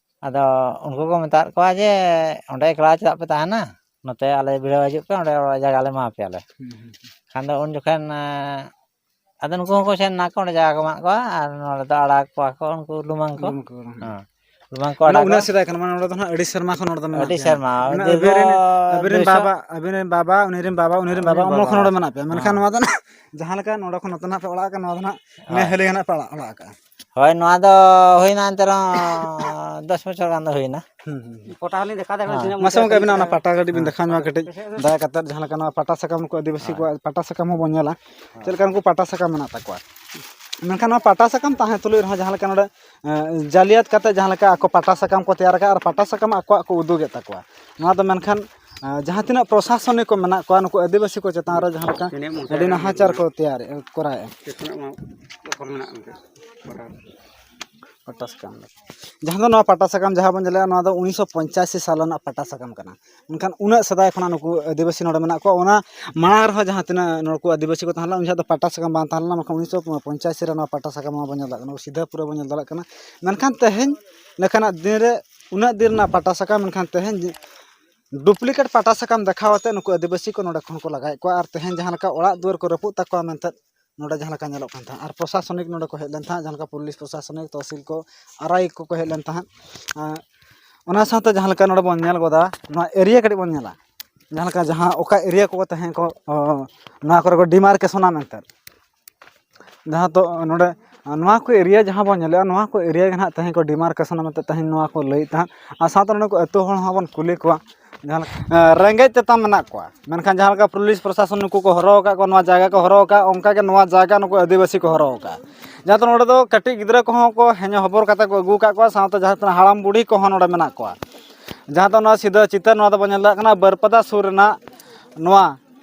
ᱟᱫᱚ ᱩᱱᱠᱩ ᱠᱚ ᱢᱮᱛᱟᱫ ᱠᱚᱣᱟ ᱡᱮ, "ᱚᱸᱰᱮ ᱮᱠᱞᱟ ᱪᱮᱫᱟᱜ ᱯᱮ ᱛᱟᱦᱮᱱᱟ? ᱱᱚᱛᱮ ᱟᱞᱮ ᱵᱷᱤᱲᱟᱹᱣ ᱦᱤᱡᱩᱜ ᱯᱮ, ᱚᱸᱰᱮ ᱚᱲᱟᱜ ᱡᱟᱭᱜᱟ ᱞᱮ ᱮᱢᱟ ᱯᱮᱭᱟᱞᱮ᱾" ᱦᱩᱸ, ᱦᱩᱸ, ᱦᱩᱸ᱾ ᱠᱷᱟᱱ ᱫᱚ ᱩᱱ ᱡᱚᱠᱷᱚᱱ, ᱮᱸ, ᱟᱫᱚ ᱱᱩᱠᱩ ᱦᱚᱸᱠᱚ ᱥᱮᱱ ᱱᱟᱠᱚ, ᱚᱸᱰᱮ ᱡᱟᱭᱜᱟ ᱠᱚ ᱮᱢᱟᱜ ᱠᱚᱣᱟ, ᱟᱨ ᱱᱚᱰᱮ ᱫᱚ ᱟᱲᱟᱜ ᱠᱚᱣᱟ ᱠᱚ ᱩᱱᱠᱩ ᱞᱩᱢᱟᱹᱝ ᱠᱚ᱾ ᱞᱩᱢᱟᱹᱝ ᱠᱚ, ᱦᱮᱸ᱾ ᱦᱮᱸ᱾ ᱵᱟᱝ ᱠᱚ ᱢᱟᱱᱮ ᱟᱲᱟᱜᱟ᱾ ᱩᱱᱟᱹᱜ ᱥᱮᱫᱟᱭ ᱠᱷᱚᱱ, ᱢᱟᱱᱮ ᱱᱚᱰᱮ ᱫᱚ ᱱᱟᱦᱟᱜ ᱟᱹᱰᱤ ᱥᱮᱨᱢᱟ ᱠᱷᱚᱱ ᱱᱚᱰᱮ ᱫᱚ ᱢᱮᱱᱟᱜ ᱟᱹᱰᱤ ᱯᱮᱭᱟ᱾ ᱥᱮᱨᱢᱟ, ᱢᱟᱱᱮ ᱫᱤᱨᱜᱷᱚ ᱟᱵᱤᱱ ᱨᱮᱱ, ᱟᱵᱤᱱ ᱨᱮᱱ ᱵᱟᱵᱟ, ᱟᱵᱤᱱ ᱨᱮᱱ ᱵᱟᱵᱟ, ᱩᱱᱤ ᱨᱮᱱ ᱵᱟᱵᱟ, ᱩᱱᱤ ᱩᱢᱩᱞ ᱨᱮᱱ ᱠᱷᱚᱱ ᱵᱟᱵᱟ᱾ ᱱᱚᱰᱮ ᱢᱮᱱᱟᱜ ᱯᱮᱭᱟ, ᱢᱮᱱᱠᱷᱟᱱ ᱦᱮᱸ᱾ ᱱᱚᱣᱟ ᱫᱚ ᱱᱟᱦᱟᱜ ᱡᱟᱦᱟᱸ ᱞᱮᱠᱟ ᱱᱚᱰᱮ ᱠᱷᱚᱱ ᱱᱚᱛᱮ ᱱᱟᱦᱟᱜ ᱯᱮ ᱚᱲᱟᱜ ᱟᱠᱟᱱ, ᱱᱚᱣᱟ ᱫᱚ ᱱᱟᱦᱟᱜ ᱱᱮ ᱦᱳᱭ᱾ ᱦᱟᱹᱞᱤ ᱜᱮ ᱱᱟᱦᱟᱜ ᱯᱮ ᱚᱲᱟᱜ, ᱚᱲᱟᱜ ᱟᱠᱟᱜᱼᱟ᱾ ᱦᱳᱭ, ᱱᱚᱣᱟ ᱫᱚ ᱦᱩᱭᱱᱟ ᱮᱱᱛᱮ ᱨᱮᱦᱚᱸ ᱫᱚᱥ ᱵᱚᱪᱷᱚᱨ ᱜᱟᱱ ᱫᱚ ᱦᱩᱭᱱᱟ᱾ ᱦᱩᱸ, ᱦᱩᱸ, ᱦᱩᱸ᱾ ᱯᱚᱴᱟ ᱦᱚᱸᱞᱤᱧ ᱫᱮᱠᱷᱟᱣ ᱫᱟᱲᱮᱭᱟᱜᱼᱟ, ᱦᱮᱸ᱾ ᱛᱤᱱᱟᱹᱜ ᱢᱟᱥᱮ ᱜᱚᱝᱠᱮ, ᱟᱹᱵᱤᱱᱟᱜ ᱚᱱᱟ ᱯᱟᱴᱟ ᱠᱟᱹᱴᱤᱡ ᱵᱤᱱ ᱫᱮᱠᱷᱟᱣ ᱧᱚᱜᱼᱟ ᱠᱟᱹᱴᱤᱡ, ᱫᱟᱭᱟ ᱠᱟᱛᱮᱫ, ᱡᱟᱦᱟᱸ ᱞᱮᱠᱟ ᱱᱚᱣᱟ ᱯᱟᱴᱟ ᱥᱟᱠᱟᱢ ᱱᱩᱠᱩ ᱟᱹᱫᱤᱵᱟᱹᱥᱤ ᱦᱳᱭ᱾ ᱠᱚᱣᱟᱜ ᱯᱟᱴᱟ ᱥᱟᱠᱟᱢ ᱦᱚᱸ ᱵᱚᱱ ᱧᱮᱞᱟ, ᱦᱳᱭ᱾ ᱪᱮᱫ ᱞᱮᱠᱟ ᱱᱩᱠᱩ ᱯᱟᱴᱟ ᱥᱟᱠᱟᱢ ᱢᱮᱱᱟᱜ ᱛᱟᱠᱚᱣᱟ᱾ ᱢᱮᱱᱠᱷᱟᱱ ᱱᱚᱣᱟ ᱯᱟᱴᱟ ᱥᱟᱠᱟᱢ ᱛᱟᱦᱮᱸ ᱛᱩᱞᱩᱡ ᱨᱮᱦᱚᱸ, ᱡᱟᱦᱟᱸ ᱞᱮᱠᱟ ᱱᱚᱰᱮ, ᱮᱸ, ᱡᱟᱹᱞᱤᱭᱟᱛ ᱠᱟᱛᱮ ᱡᱟᱦᱟᱸ ᱞᱮᱠᱟ ᱟᱠᱚ ᱯᱟᱴᱟ ᱥᱟᱠᱟᱢ ᱠᱚ ᱛᱮᱭᱟᱨ ᱟᱠᱟᱫᱼᱟ ᱟᱨ ᱯᱟᱴᱟ ᱥᱟᱠᱟᱢ ᱟᱠᱚᱣᱟᱜ ᱠᱚ ᱩᱫᱩᱜᱮᱫ ᱛᱟᱠᱚᱣᱟ, ᱱᱚᱣᱟ ᱫᱚ ᱢᱮᱱᱠᱷᱟᱱ, ᱮᱸ, ᱡᱟᱦᱟᱸ ᱛᱤᱱᱟᱹᱜ ᱯᱨᱚᱥᱟᱥᱚᱱᱤᱠ ᱠᱚ ᱢᱮᱱᱟᱜ ᱠᱚᱣᱟ, ᱱᱩᱠᱩ ᱟᱹᱫᱤᱵᱟᱹᱥᱤ ᱠᱚ ᱪᱮᱛᱟᱱ ᱨᱮ ᱡᱟᱦᱟᱸ ᱞᱮᱠᱟ ᱛᱤᱱᱟᱹᱜ ᱢᱚᱥᱟ ᱟᱹᱰᱤ ᱠᱟᱱᱟ? ᱱᱟᱦᱟᱪᱟᱨ ᱠᱚ ᱛᱮᱭᱟᱨ, ᱠᱚᱨᱟᱣᱮᱫᱼᱟ᱾ ᱛᱤᱱᱟᱹᱜ ᱢᱟ ᱚᱠᱚᱨ ᱢᱮᱱᱟᱜ ᱮᱱᱛᱮ? ᱯᱟᱴᱟ ᱥᱟᱠᱟᱢ ᱫᱚ᱾ ᱡᱟᱦᱟᱸ ᱫᱚ ᱱᱚᱣᱟ ᱯᱟᱴᱟ ᱥᱟᱠᱟᱢ ᱡᱟᱦᱟᱸ ᱵᱚᱱ ᱧᱮᱞᱮᱜᱼᱟ, ᱱᱚᱣᱟ ᱫᱚ ᱩᱱᱤᱥᱥᱚ ᱯᱚᱧᱪᱟᱥᱤ ᱥᱟᱞ ᱨᱮᱱᱟᱜ ᱯᱟᱴᱟ ᱥᱟᱠᱟᱢ ᱠᱟᱱᱟ᱾ ᱢᱮᱱᱠᱷᱟᱱ ᱩᱱᱟᱹᱜ ᱥᱮᱫᱟᱭ ᱠᱷᱚᱱᱟᱜ ᱱᱩᱠᱩ ᱟᱹᱫᱤᱵᱟᱹᱥᱤ ᱱᱚᱰᱮ ᱢᱮᱱᱟᱜ ᱠᱚᱣᱟ᱾ ᱚᱱᱟ ᱢᱟᱲᱟᱝ ᱨᱮᱦᱚᱸ ᱡᱟᱦᱟᱸ ᱛᱤᱱᱟᱹᱜ ᱱᱩᱠᱩ ᱟᱹᱫᱤᱵᱟᱹᱥᱤ ᱠᱚ ᱛᱟᱦᱮᱸ ᱞᱮᱱᱟ, ᱩᱱ ᱡᱚᱠᱷᱚᱱ ᱫᱚ ᱯᱟᱴᱟ ᱥᱟᱠᱟᱢ ᱵᱟᱝ ᱛᱟᱦᱮᱸ ᱞᱮᱱᱟ, ᱢᱮᱱᱠᱷᱟᱱ ᱩᱱᱤᱥᱥᱚ ᱯᱚᱧᱪᱟᱥᱤ ᱨᱮ ᱱᱚᱣᱟ ᱯᱟᱴᱟ ᱥᱟᱠᱟᱢ ᱢᱟᱵᱚᱱ ᱧᱮᱞ ᱫᱟᱲᱮᱭᱟᱜ ᱠᱟᱱᱟ, ᱥᱤᱫᱷᱟᱹ ᱯᱩᱨᱟᱹ ᱵᱚᱱ ᱧᱮᱞ ᱫᱟᱲᱮᱭᱟᱜ ᱠᱟᱱᱟ᱾ ᱢᱮᱱᱠᱷᱟᱱ ᱛᱮᱦᱮᱧ ᱞᱮᱠᱟᱱᱟᱜ ᱫᱤᱱ ᱨᱮ ᱩᱱᱟᱹᱜ ᱫᱤᱱ ᱨᱮᱱᱟᱜ ᱯᱟᱴᱟ ᱥᱟᱠᱟᱢ, ᱢᱮᱱᱠᱷᱟᱱ ᱛᱮᱦᱮᱧ duplicate ᱯᱟᱴᱟ ᱥᱟᱠᱟᱢ ᱫᱮᱠᱷᱟᱣ ᱟᱛᱮ ᱱᱩᱠᱩ ᱟᱹᱫᱤᱵᱟᱹᱥᱤ ᱠᱚ ᱱᱚᱰᱮ ᱠᱷᱚᱱ ᱠᱚ ᱞᱟᱜᱟᱭᱮᱫ ᱠᱚᱣᱟ᱾ ᱟᱨ ᱛᱮᱦᱮᱧ ᱡᱟᱦᱟᱸ ᱞᱮᱠᱟ ᱚᱲᱟᱜ ᱫᱩᱣᱟᱹᱨ ᱠᱚ ᱨᱟᱹᱯᱩᱫ ᱛᱟᱠᱚᱣᱟ ᱢᱮᱱᱛᱮ ᱱᱚᱰᱮ ᱡᱟᱦᱟᱸ ᱞᱮᱠᱟ ᱧᱮᱞᱚᱜ ᱠᱟᱱ ᱛᱟᱦᱮᱸᱫ, ᱟᱨ ᱯᱨᱚᱥᱟᱥᱚᱱᱤᱠ ᱱᱚᱰᱮ ᱠᱚ ᱦᱮᱡ ᱞᱮᱱ ᱛᱟᱦᱮᱸᱫ, ᱡᱟᱦᱟᱸ ᱞᱮᱠᱟ ᱯᱩᱞᱤᱥ ᱯᱨᱚᱥᱟᱥᱚᱱᱤᱠ, ᱛᱚᱦᱥᱤᱞ ᱠᱚ, ᱟᱨ ᱟᱭ ᱠᱚᱠᱚ ᱦᱮᱡ ᱞᱮᱱ ᱛᱟᱦᱮᱸᱫ᱾ ᱟᱸ, ᱚᱱᱟ ᱥᱟᱶᱛᱮ ᱡᱟᱦᱟᱸ ᱞᱮᱠᱟ ᱱᱚᱰᱮ ᱵᱚᱱ ᱧᱮᱞ ᱜᱚᱫᱟ, ᱱᱚᱣᱟ area ᱠᱟᱹᱴᱤᱡ ᱵᱚᱱ ᱧᱮᱞᱟ, ᱡᱟᱦᱟᱸ ᱞᱮᱠᱟ ᱡᱟᱦᱟᱸ ᱚᱠᱟ area ᱠᱚ ᱛᱟᱦᱮᱸ ᱠᱚ, ᱚ, ᱱᱚᱣᱟ ᱠᱚᱨᱮ ᱠᱚ demarcation ᱢᱮᱱᱛᱮ, ᱡᱟᱦᱟᱸ ᱫᱚ ᱱᱚᱰᱮ ᱱᱚᱣᱟ ᱠᱚ area ᱡᱟᱦᱟᱸ ᱵᱚᱱ ᱧᱮᱞᱮᱜᱼᱟ, ᱱᱚᱣᱟ ᱠᱚ area ᱜᱮ ᱱᱟᱦᱟᱜ ᱛᱮᱦᱮᱧ ᱠᱚ demarcation ᱢᱮᱱᱛᱮ ᱛᱮᱦᱮᱧ ᱱᱚᱣᱟ ᱠᱚ ᱞᱟᱹᱭᱮᱫ ᱛᱟᱦᱮᱸᱫ᱾ ᱟᱨ ᱥᱟᱶᱛᱮ ᱱᱚᱰᱮ ᱠᱚ ᱟᱹᱛᱩ ᱦᱚᱲ ᱦᱚᱸ ᱵᱚᱱ ᱠᱩᱞᱤ ᱠᱚᱣᱟ, ᱡᱟᱦᱟᱸ ᱞᱮᱠᱟ, ᱮᱸ, ᱨᱮᱸᱜᱮᱡ ᱛᱮᱛᱟᱝ ᱢᱮᱱᱟᱜ ᱠᱚᱣᱟ, ᱢᱮᱱᱠᱷᱟᱱ ᱡᱟᱦᱟᱸ ᱞᱮᱠᱟ ᱯᱩᱞᱤᱥ ᱯᱨᱚᱥᱟᱥᱚᱱ ᱱᱩᱠᱩ ᱠᱚ ᱦᱚᱨᱦᱚ ᱟᱠᱟᱫ ᱠᱚᱣᱟ, ᱱᱚᱣᱟ ᱡᱟᱭᱜᱟ ᱠᱚ ᱦᱚᱨᱦᱚ ᱟᱠᱟᱫᱼᱟ, ᱚᱱᱠᱟᱜᱮ ᱱᱚᱣᱟ ᱡᱟᱭᱜᱟ ᱱᱩᱠᱩ ᱟᱹᱫᱤᱵᱟᱹᱥᱤ ᱠᱚ ᱦᱚᱨᱦᱚ ᱟᱠᱟᱫᱼᱟ᱾ ᱡᱟᱦᱟᱸ ᱫᱚ ᱱᱚᱰᱮ ᱫᱚ ᱠᱟᱹᱴᱤᱡ ᱜᱤᱫᱽᱨᱟᱹ ᱠᱚᱦᱚᱸ ᱠᱚ ᱦᱮᱧᱚ ᱦᱚᱵᱚᱨ ᱠᱟᱛᱮ ᱠᱚ ᱟᱹᱜᱩ ᱟᱠᱟᱫ ᱠᱚᱣᱟ, ᱥᱟᱶᱛᱮ ᱡᱟᱦᱟᱸ ᱛᱤᱱᱟᱹᱜ ᱦᱟᱲᱟᱢ ᱵᱩᱲᱦᱤ ᱠᱚᱦᱚᱸ ᱱᱚᱰᱮ ᱢᱮᱱᱟᱜ ᱠᱚᱣᱟ᱾ ᱡᱟᱦᱟᱸ ᱫᱚ ᱱᱚᱣᱟ ᱥᱤᱫᱷᱟᱹ ᱪᱤᱛᱟᱹᱨ, ᱱᱚᱣᱟ ᱫᱚᱵᱚᱱ ᱧᱮᱞ ᱫᱟᱲᱮᱭᱟᱜ ᱠᱟᱱᱟ ᱵᱟᱹᱨᱯᱟᱫᱟ ᱥᱩᱨ ᱨᱮᱱᱟᱜ ᱱᱚᱣᱟ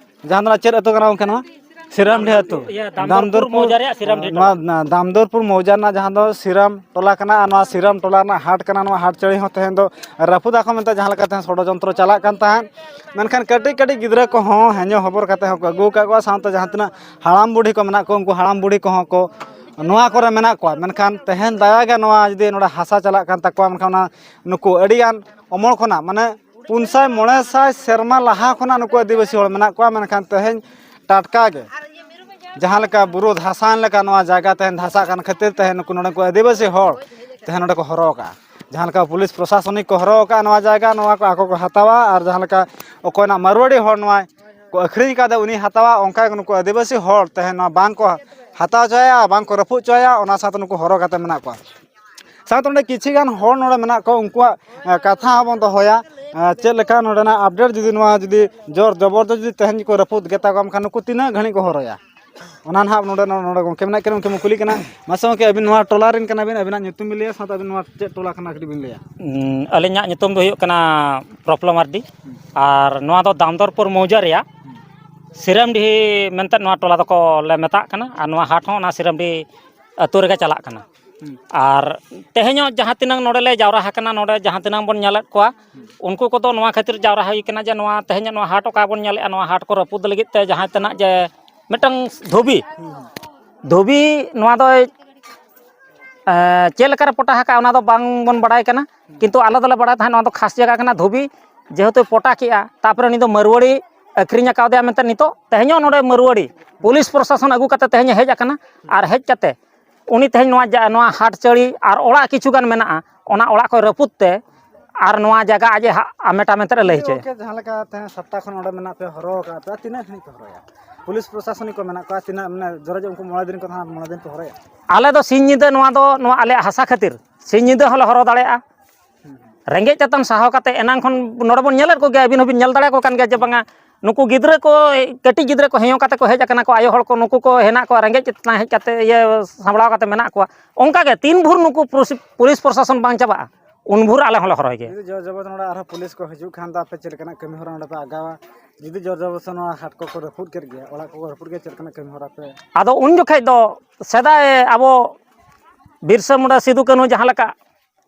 ᱡᱟᱦᱟᱸ ᱫᱚ ᱪᱮᱫ ᱟᱹᱛᱩ ᱠᱟᱱᱟ ᱜᱚᱢᱠᱮ ᱱᱚᱣᱟ? ᱥᱤᱨᱟᱢᱰᱤᱦᱟᱹ ᱟᱹᱛᱩ᱾ ᱤᱭᱟᱹ, ᱫᱟᱢᱫᱚᱨᱯᱩᱨ ᱫᱟᱢᱫᱚᱨᱯᱩᱨ, ᱢᱚᱣᱡᱟ ᱨᱮᱭᱟᱜ ᱥᱤᱨᱟᱢᱰᱤᱦᱟᱹ ᱱᱚᱣᱟ ᱴᱚᱞᱟ᱾ ᱫᱟᱢᱫᱚᱨᱯᱩᱨ ᱢᱚᱣᱡᱟ ᱨᱮᱱᱟᱜ ᱡᱟᱦᱟᱸ ᱫᱚ ᱥᱤᱨᱟᱢ ᱴᱚᱞᱟ ᱠᱟᱱᱟ, ᱟᱨ ᱱᱚᱣᱟ ᱥᱤᱨᱟᱢ ᱴᱚᱞᱟ ᱨᱮᱱᱟᱜ ᱦᱟᱴ ᱠᱟᱱᱟ᱾ ᱱᱚᱣᱟ ᱦᱟᱴ ᱪᱟᱹᱲᱤ ᱦᱚᱸ ᱛᱮᱦᱮᱧ ᱫᱚ ᱨᱟᱹᱯᱩᱫ ᱟᱠᱚ ᱢᱮᱱᱛᱮ ᱡᱟᱦᱟᱸ ᱞᱮᱠᱟ ᱛᱮᱦᱮᱧ ᱥᱚᱲᱚᱡᱚᱱᱛᱨᱚ ᱪᱟᱞᱟᱜ ᱠᱟᱱ ᱛᱟᱦᱮᱸᱫ, ᱢᱮᱱᱠᱷᱟᱱ ᱠᱟᱹᱴᱤᱡ ᱠᱟᱹᱴᱤᱡ ᱜᱤᱫᱽᱨᱟᱹ ᱠᱚᱦᱚᱸ ᱦᱮᱧᱚ ᱦᱚᱵᱚᱨ ᱠᱟᱛᱮ ᱦᱚᱸᱠᱚ ᱟᱹᱜᱩ ᱟᱠᱟᱫ ᱠᱚᱣᱟ, ᱥᱟᱶᱛᱮ ᱡᱟᱦᱟᱸ ᱛᱤᱱᱟᱹᱜ ᱦᱟᱲᱟᱢ ᱵᱩᱲᱦᱤ ᱠᱚ ᱢᱮᱱᱟᱜ ᱠᱚᱣᱟ, ᱩᱱᱠᱩ ᱦᱟᱲᱟᱢ ᱵᱩᱲᱦᱤ ᱠᱚᱦᱚᱸ ᱠᱚ ᱱᱚᱣᱟ ᱠᱚᱨᱮ ᱢᱮᱱᱟᱜ ᱠᱚᱣᱟ᱾ ᱢᱮᱱᱠᱷᱟᱱ ᱛᱮᱦᱮᱧ ᱫᱟᱭᱟ ᱜᱮ ᱱᱚᱣᱟ ᱡᱩᱫᱤ ᱱᱚᱰᱮ ᱦᱟᱥᱟ ᱪᱟᱞᱟᱜ ᱠᱟᱱ ᱛᱟᱠᱚᱣᱟ, ᱢᱮᱱᱠᱷᱟᱱ ᱚᱱᱟ ᱱᱩᱠᱩ ᱟᱹᱰᱤᱜᱟᱱ ᱚᱢᱚᱞ ᱠᱷᱚᱱᱟᱜ, ᱢᱟᱱᱮ ᱯᱩᱱ ᱥᱟᱭ ᱢᱚᱬᱮ ᱥᱟᱭ ᱥᱮᱨᱢᱟ ᱞᱟᱦᱟ ᱠᱷᱚᱱᱟᱜ ᱱᱩᱠᱩ ᱟᱹᱫᱤᱵᱟᱹᱥᱤ ᱦᱚᱲ ᱢᱮᱱᱟᱜ ᱠᱚᱣᱟ, ᱢᱮᱱᱠᱷᱟᱱ ᱛᱮᱦᱮᱧ ᱴᱟᱴᱠᱟ ᱜᱮ ᱡᱟᱦᱟᱸ ᱞᱮᱠᱟ ᱵᱩᱨᱩ ᱫᱷᱟᱥᱟᱱ ᱞᱮᱠᱟ ᱱᱚᱣᱟ ᱡᱟᱭᱜᱟ ᱛᱮᱦᱮᱧ ᱫᱷᱟᱥᱟᱜ ᱠᱟᱱ ᱠᱷᱟᱹᱛᱤᱨ ᱛᱮ ᱱᱩᱠᱩ ᱱᱚᱰᱮ ᱠᱚ ᱟᱹᱫᱤᱵᱟᱹᱥᱤ ᱦᱚᱲ ᱛᱮᱦᱮᱧ ᱱᱚᱰᱮ ᱠᱚ ᱦᱚᱨᱦᱚ ᱟᱠᱟᱫᱼᱟ᱾ ᱡᱟᱦᱟᱸ ᱞᱮᱠᱟ ᱯᱩᱞᱤᱥ ᱯᱨᱚᱥᱟᱥᱚᱱᱤᱠ ᱠᱚ ᱦᱚᱨᱦᱚ ᱟᱠᱟᱫᱼᱟ ᱱᱚᱣᱟ ᱡᱟᱭᱜᱟ, ᱱᱚᱣᱟ ᱠᱚ ᱟᱠᱚ ᱠᱚ ᱦᱟᱛᱟᱣᱟ, ᱟᱨ ᱡᱟᱦᱟᱸ ᱞᱮᱠᱟ ᱚᱠᱚᱭᱱᱟᱜ ᱢᱟᱨᱣᱟᱲᱤ ᱦᱚᱲ ᱱᱚᱣᱟ ᱠᱚ ᱟᱹᱠᱷᱨᱤᱧ ᱟᱠᱟᱫᱟ ᱩᱱᱤ ᱦᱟᱛᱟᱣᱟ, ᱚᱱᱠᱟ ᱜᱮ ᱱᱩᱠᱩ ᱟᱹᱫᱤᱵᱟᱹᱥᱤ ᱦᱚᱲ ᱛᱮᱦᱮᱧ ᱱᱚᱣᱟ ᱵᱟᱝ ᱠᱚ ᱦᱟᱛᱟᱣ ᱦᱚᱪᱚᱭᱟ, ᱵᱟᱝ ᱠᱚ ᱨᱟᱹᱯᱩᱫ ᱦᱚᱪᱚᱭᱟ, ᱚᱱᱟ ᱥᱟᱶᱛᱮ ᱱᱩᱠᱩ ᱦᱚᱨᱦᱚ ᱠᱟᱛᱮ ᱢᱮᱱᱟᱜ ᱠᱚᱣᱟ᱾ ᱥᱟᱶᱛᱮ ᱱᱚᱰᱮ ᱠᱤᱪᱷᱤ ᱜᱟᱱ ᱦᱚᱲ ᱱᱚᱰᱮ ᱢᱮᱱᱟᱜ ᱠᱚᱣᱟ, ᱩᱱᱠᱩᱣᱟᱜ, ᱮ, ᱠᱟᱛᱷᱟ ᱦᱚᱸᱵᱚᱱ ᱫᱚᱦᱚᱭᱟ᱾ ᱮ, ᱪᱮᱫ ᱞᱮᱠᱟ ᱱᱚᱰᱮᱱᱟᱜ ᱟᱯᱰᱮᱴ, ᱡᱩᱫᱤ ᱱᱚᱣᱟ ᱡᱩᱫᱤ ᱡᱳᱨ ᱡᱚᱵᱚᱨᱫᱚᱥ ᱡᱩᱫᱤ ᱛᱮᱦᱮᱧ ᱠᱚ ᱨᱟᱹᱯᱩᱫ ᱜᱮᱛᱟ ᱠᱚᱣᱟ, ᱮᱱᱠᱷᱟᱱ ᱱᱩᱠᱩ ᱛᱤᱱᱟᱹᱜ ᱜᱷᱟᱹᱲᱤᱡ ᱠᱚ ᱦᱚᱨᱦᱚᱭᱟ? ᱚᱱᱟ ᱱᱟᱦᱟᱜ ᱱᱚᱰᱮ, ᱱᱚᱰᱮ ᱜᱚᱢᱠᱮ ᱢᱮᱱᱟᱜ ᱠᱤᱱᱟ, ᱩᱱᱠᱤᱱ ᱵᱚᱱ ᱠᱩᱞᱤ ᱠᱟᱱᱟ᱾ ᱢᱟᱥᱮ ᱜᱚᱢᱠᱮ, ᱟᱹᱵᱤᱱ ᱱᱚᱣᱟ ᱴᱚᱞᱟ ᱨᱮᱱ ᱠᱟᱱᱟ ᱵᱤᱱ, ᱟᱹᱵᱤᱱᱟᱜ ᱧᱩᱛᱩᱢ ᱵᱤᱱ ᱞᱟᱹᱭᱟ, ᱥᱟᱶᱛᱮ ᱟᱹᱵᱤᱱ ᱱᱚᱣᱟ ᱪᱮᱫ ᱴᱚᱞᱟ ᱠᱟᱱᱟ ᱠᱟᱹᱴᱤᱡ ᱵᱤᱱ ᱞᱟᱹᱭᱟ? ᱩᱸ, ᱟᱹᱞᱤᱧᱟᱜ ᱧᱩᱛᱩᱢ ᱫᱚ ᱦᱩᱭᱩᱜ ᱠᱟᱱᱟ ᱯᱨᱚᱯᱷᱩᱞᱞᱚ ᱢᱟᱨᱰᱤ᱾ ᱟᱨ ᱱᱚᱣᱟ ᱫᱚ ᱫᱟᱢᱫᱚᱨᱯᱩᱨ ᱢᱚᱣᱡᱟ ᱨᱮᱭᱟᱜ ᱥᱤᱨᱟᱢᱰᱤᱦᱤ ᱢᱮᱱᱛᱮ ᱱᱚᱣᱟ ᱴᱚᱞᱟ ᱫᱚᱠᱚ ᱞᱮ ᱢᱮᱛᱟᱜ ᱠᱟᱱᱟ᱾ ᱟᱨ ᱱᱚᱣᱟ ᱦᱟᱴ ᱦᱚᱸ ᱚᱱᱟ ᱥᱤᱨᱟᱢᱰᱤ ᱟᱹᱛᱩ ᱨᱮᱜᱮ ᱪᱟᱞᱟᱜ ᱠᱟᱱᱟ᱾ ᱦᱩᱸ᱾ ᱟᱨ ᱛᱮᱦᱮᱧᱚᱜ ᱡᱟᱦᱟᱸ ᱛᱤᱱᱟᱹᱝ ᱱᱚᱰᱮ ᱞᱮ ᱡᱟᱣᱨᱟ ᱟᱠᱟᱱᱟ, ᱱᱚᱰᱮ ᱡᱟᱦᱟᱸ ᱛᱤᱱᱟᱹᱝ ᱵᱚᱱ ᱧᱮᱞᱮᱫ ᱠᱚᱣᱟ, ᱩᱱᱠᱩ ᱠᱚᱫᱚ ᱱᱚᱣᱟ ᱠᱷᱟᱹᱛᱤᱨ ᱡᱟᱣᱨᱟ ᱦᱩᱭ ᱠᱟᱱᱟ ᱡᱮ ᱱᱚᱣᱟ ᱛᱮᱦᱮᱧᱚᱜ ᱱᱚᱣᱟ ᱦᱟᱴ ᱚᱠᱟ ᱵᱚᱱ ᱧᱮᱞᱮᱫᱼᱟ, ᱱᱚᱣᱟ ᱦᱟᱴ ᱠᱚ ᱨᱟᱹᱯᱩᱫ ᱞᱟᱹᱜᱤᱫ ᱛᱮ ᱡᱟᱦᱟᱸ ᱛᱤᱱᱟᱹᱜ ᱡᱮ ᱢᱤᱫᱴᱟᱝ ᱫᱷᱩᱵᱤ, ᱫᱷᱩᱵᱤ ᱱᱚᱣᱟ ᱫᱚ, ᱮᱸ, ᱪᱮᱫ ᱞᱮᱠᱟᱨᱮ ᱯᱚᱴᱟ ᱟᱠᱟᱫᱼᱟ ᱚᱱᱟ ᱫᱚ ᱵᱟᱝ ᱵᱚᱱ ᱵᱟᱲᱟᱭ ᱠᱟᱱᱟ, ᱠᱤᱱᱛᱩ ᱟᱞᱮ ᱫᱚᱞᱮ ᱵᱟᱲᱟᱭ ᱛᱟᱦᱮᱸᱫ ᱱᱚᱣᱟ ᱫᱚ ᱠᱷᱟᱥ ᱡᱟᱭᱜᱟ ᱠᱟᱱᱟ, ᱫᱷᱩᱵᱤ ᱡᱮᱦᱮᱛᱩ ᱯᱚᱴᱟ ᱠᱮᱜᱼᱟ, ᱛᱟᱨᱯᱚᱨᱮ ᱩᱱᱤ ᱫᱚ ᱢᱟᱹᱨᱣᱟᱹᱲᱤ ᱟᱹᱠᱷᱨᱤᱧ ᱟᱠᱟᱣᱫᱮᱭᱟ ᱢᱮᱱᱛᱮ ᱱᱤᱛᱚᱜ ᱛᱮᱦᱮᱧᱚᱜ ᱱᱚᱰᱮ ᱢᱟᱹᱨᱣᱟᱹᱲᱤ ᱯᱩᱞᱤᱥ ᱯᱨᱚᱥᱟᱥᱚᱱ ᱟᱹᱜᱩ ᱠᱟᱛᱮ ᱛᱮᱦᱮᱧ ᱮ ᱦᱮᱡ ᱟᱠᱟᱱᱟ᱾ ᱟᱨ ᱦᱮᱡ ᱠᱟᱛᱮ ᱩᱱᱤ ᱛᱮᱦᱮᱧ ᱱᱚᱣᱟ ᱡᱟ-, ᱱᱚᱣᱟ ᱦᱟᱴ ᱪᱟᱹᱲᱤ ᱟᱨ ᱚᱲᱟᱜ ᱠᱤᱪᱷᱩ ᱜᱟᱱ ᱢᱮᱱᱟᱜᱼᱟ, ᱚᱱᱟ ᱚᱲᱟᱜ ᱠᱚᱭ ᱨᱟᱹᱯᱩᱫ ᱛᱮ ᱟᱨ ᱱᱚᱣᱟ ᱡᱟᱭᱜᱟ ᱟᱡ ᱮ ᱦᱟ-, ᱦᱟᱢᱮᱴᱟ ᱢᱮᱱᱛᱮ ᱮ ᱞᱟᱹᱭ ᱦᱚᱪᱚᱭᱟ᱾ ᱜᱚᱢᱠᱮ, ᱡᱟᱦᱟᱸ ᱞᱮᱠᱟ ᱛᱮᱦᱮᱧ ᱥᱟᱯᱛᱟ ᱠᱷᱚᱱ ᱚᱸᱰᱮ ᱢᱮᱱᱟᱜ ᱯᱮᱭᱟ, ᱦᱚᱨᱦᱚ ᱟᱠᱟᱫ ᱯᱮᱭᱟ, ᱛᱤᱱᱟᱹᱜ ᱜᱷᱟᱹᱲᱤᱡ ᱯᱮ ᱦᱚᱨᱦᱚᱭᱟ? ᱯᱩᱞᱤᱥ ᱯᱨᱚᱥᱟᱥᱚᱱᱤᱠ ᱠᱚ ᱢᱮᱱᱟᱜ ᱠᱚᱣᱟ, ᱛᱤᱱᱟᱹᱜ ᱢᱟᱱᱮ ᱡᱚᱨᱟ ᱡᱚᱜ ᱩᱱᱠᱩ ᱢᱚᱬᱮ ᱫᱤᱱ ᱠᱚ ᱛᱟᱦᱮᱱᱟ, ᱢᱚᱬᱮ ᱫᱤᱱ ᱯᱮ ᱦᱚᱨᱦᱚᱭᱟ? ᱟᱞᱮ ᱫᱚ ᱥᱤᱧ ᱧᱤᱫᱟᱹ ᱱᱚᱣᱟ ᱫᱚ, ᱱᱚᱣᱟ ᱟᱞᱮᱭᱟᱜ ᱦᱟᱥᱟ ᱠᱷᱟᱹᱛᱤᱨ ᱥᱤᱧ ᱧᱤᱫᱟᱹ ᱦᱚᱸᱞᱮ ᱦᱚᱨᱦᱚ ᱫᱟᱲᱮᱭᱟᱜᱼᱟ᱾ ᱨᱮᱸᱜᱮᱡ ᱪᱮᱛᱟᱱ ᱥᱟᱦᱟᱣ ᱠᱟᱛᱮ ᱮᱱᱟᱝ ᱠᱷᱚᱱ ᱱᱚᱰᱮ ᱵᱚᱱ ᱧᱮᱞᱮᱫ ᱠᱚᱜᱮᱭᱟ, ᱟᱹᱵᱤᱱ ᱦᱚᱸᱵᱤᱱ ᱧᱮᱞ ᱫᱟᱲᱮᱭᱟᱠᱚ ᱠᱟᱱ ᱜᱮᱭᱟ ᱡᱮ ᱵᱟᱝᱟ, ᱱᱩᱠᱩ ᱜᱤᱫᱽᱨᱟᱹ ᱠᱚ, ᱠᱟᱹᱴᱤᱡ ᱜᱤᱫᱽᱨᱟᱹ ᱠᱚ ᱦᱮᱸᱭᱚ ᱠᱟᱛᱮ ᱠᱚ ᱦᱮᱡ ᱟᱠᱟᱱᱟ ᱠᱚ, ᱟᱭᱳ ᱦᱚᱲ ᱠᱚ, ᱱᱩᱠᱩ ᱠᱚ ᱦᱮᱱᱟᱜ ᱠᱚᱣᱟ, ᱨᱮᱸᱜᱮᱡ ᱪᱮᱛᱟᱱ ᱦᱮᱡ ᱠᱟᱛᱮ ᱤᱭᱟᱹ ᱥᱟᱢᱵᱲᱟᱣ ᱠᱟᱛᱮ ᱢᱮᱱᱟᱜ ᱠᱚᱣᱟ᱾ ᱚᱱᱠᱟ ᱜᱮ ᱛᱤᱱ ᱵᱷᱳᱨ ᱱᱩᱠᱩ ᱯᱩᱞᱤᱥ, ᱯᱩᱞᱤᱥ ᱯᱨᱚᱥᱟᱥᱚᱱ ᱵᱟᱝ ᱪᱟᱵᱟᱜᱼᱟ, ᱩᱱ ᱵᱷᱳᱨ ᱟᱞᱮ ᱦᱚᱸᱞᱮ ᱦᱚᱨᱦᱚᱭ ᱜᱮᱭᱟ᱾ ᱡᱩᱫᱤ ᱡᱳᱨ ᱡᱚᱵᱚᱨ ᱱᱚᱰᱮ ᱟᱨᱦᱚᱸ ᱯᱩᱞᱤᱥ ᱠᱚ ᱦᱤᱡᱩᱜ ᱠᱷᱟᱱ ᱫᱚ ᱟᱯᱮ ᱪᱮᱫ ᱞᱮᱠᱟᱱᱟᱜ ᱠᱟᱹᱢᱤ ᱦᱚᱨᱟ ᱚᱸᱰᱮ ᱯᱮ ᱟᱜᱟᱣᱟ? ᱡᱩᱫᱤ ᱡᱳᱨ ᱡᱚᱵᱚᱨ ᱱᱚᱣᱟ ᱦᱟᱴ ᱠᱚᱠᱚ ᱨᱟᱹᱯᱩᱫ ᱠᱮᱫ ᱜᱮᱭᱟ, ᱚᱲᱟᱜ ᱠᱚᱠᱚ ᱨᱟᱹᱯᱩᱫ ᱜᱮᱭᱟ, ᱪᱮᱫ ᱞᱮᱠᱟᱱᱟᱜ ᱠᱟᱹᱢᱤ ᱦᱚᱨᱟ ᱯᱮ? ᱟᱫᱚ ᱩᱱ ᱡᱚᱠᱷᱮᱡ ᱫᱚ ᱥᱮᱫᱟᱭ ᱟᱵᱚ ᱵᱤᱨᱥᱟ ᱢᱩᱱᱰᱟ, ᱥᱤᱫᱩ ᱠᱟᱹᱱᱦᱩ ᱡᱟᱦᱟᱸ ᱞᱮᱠᱟ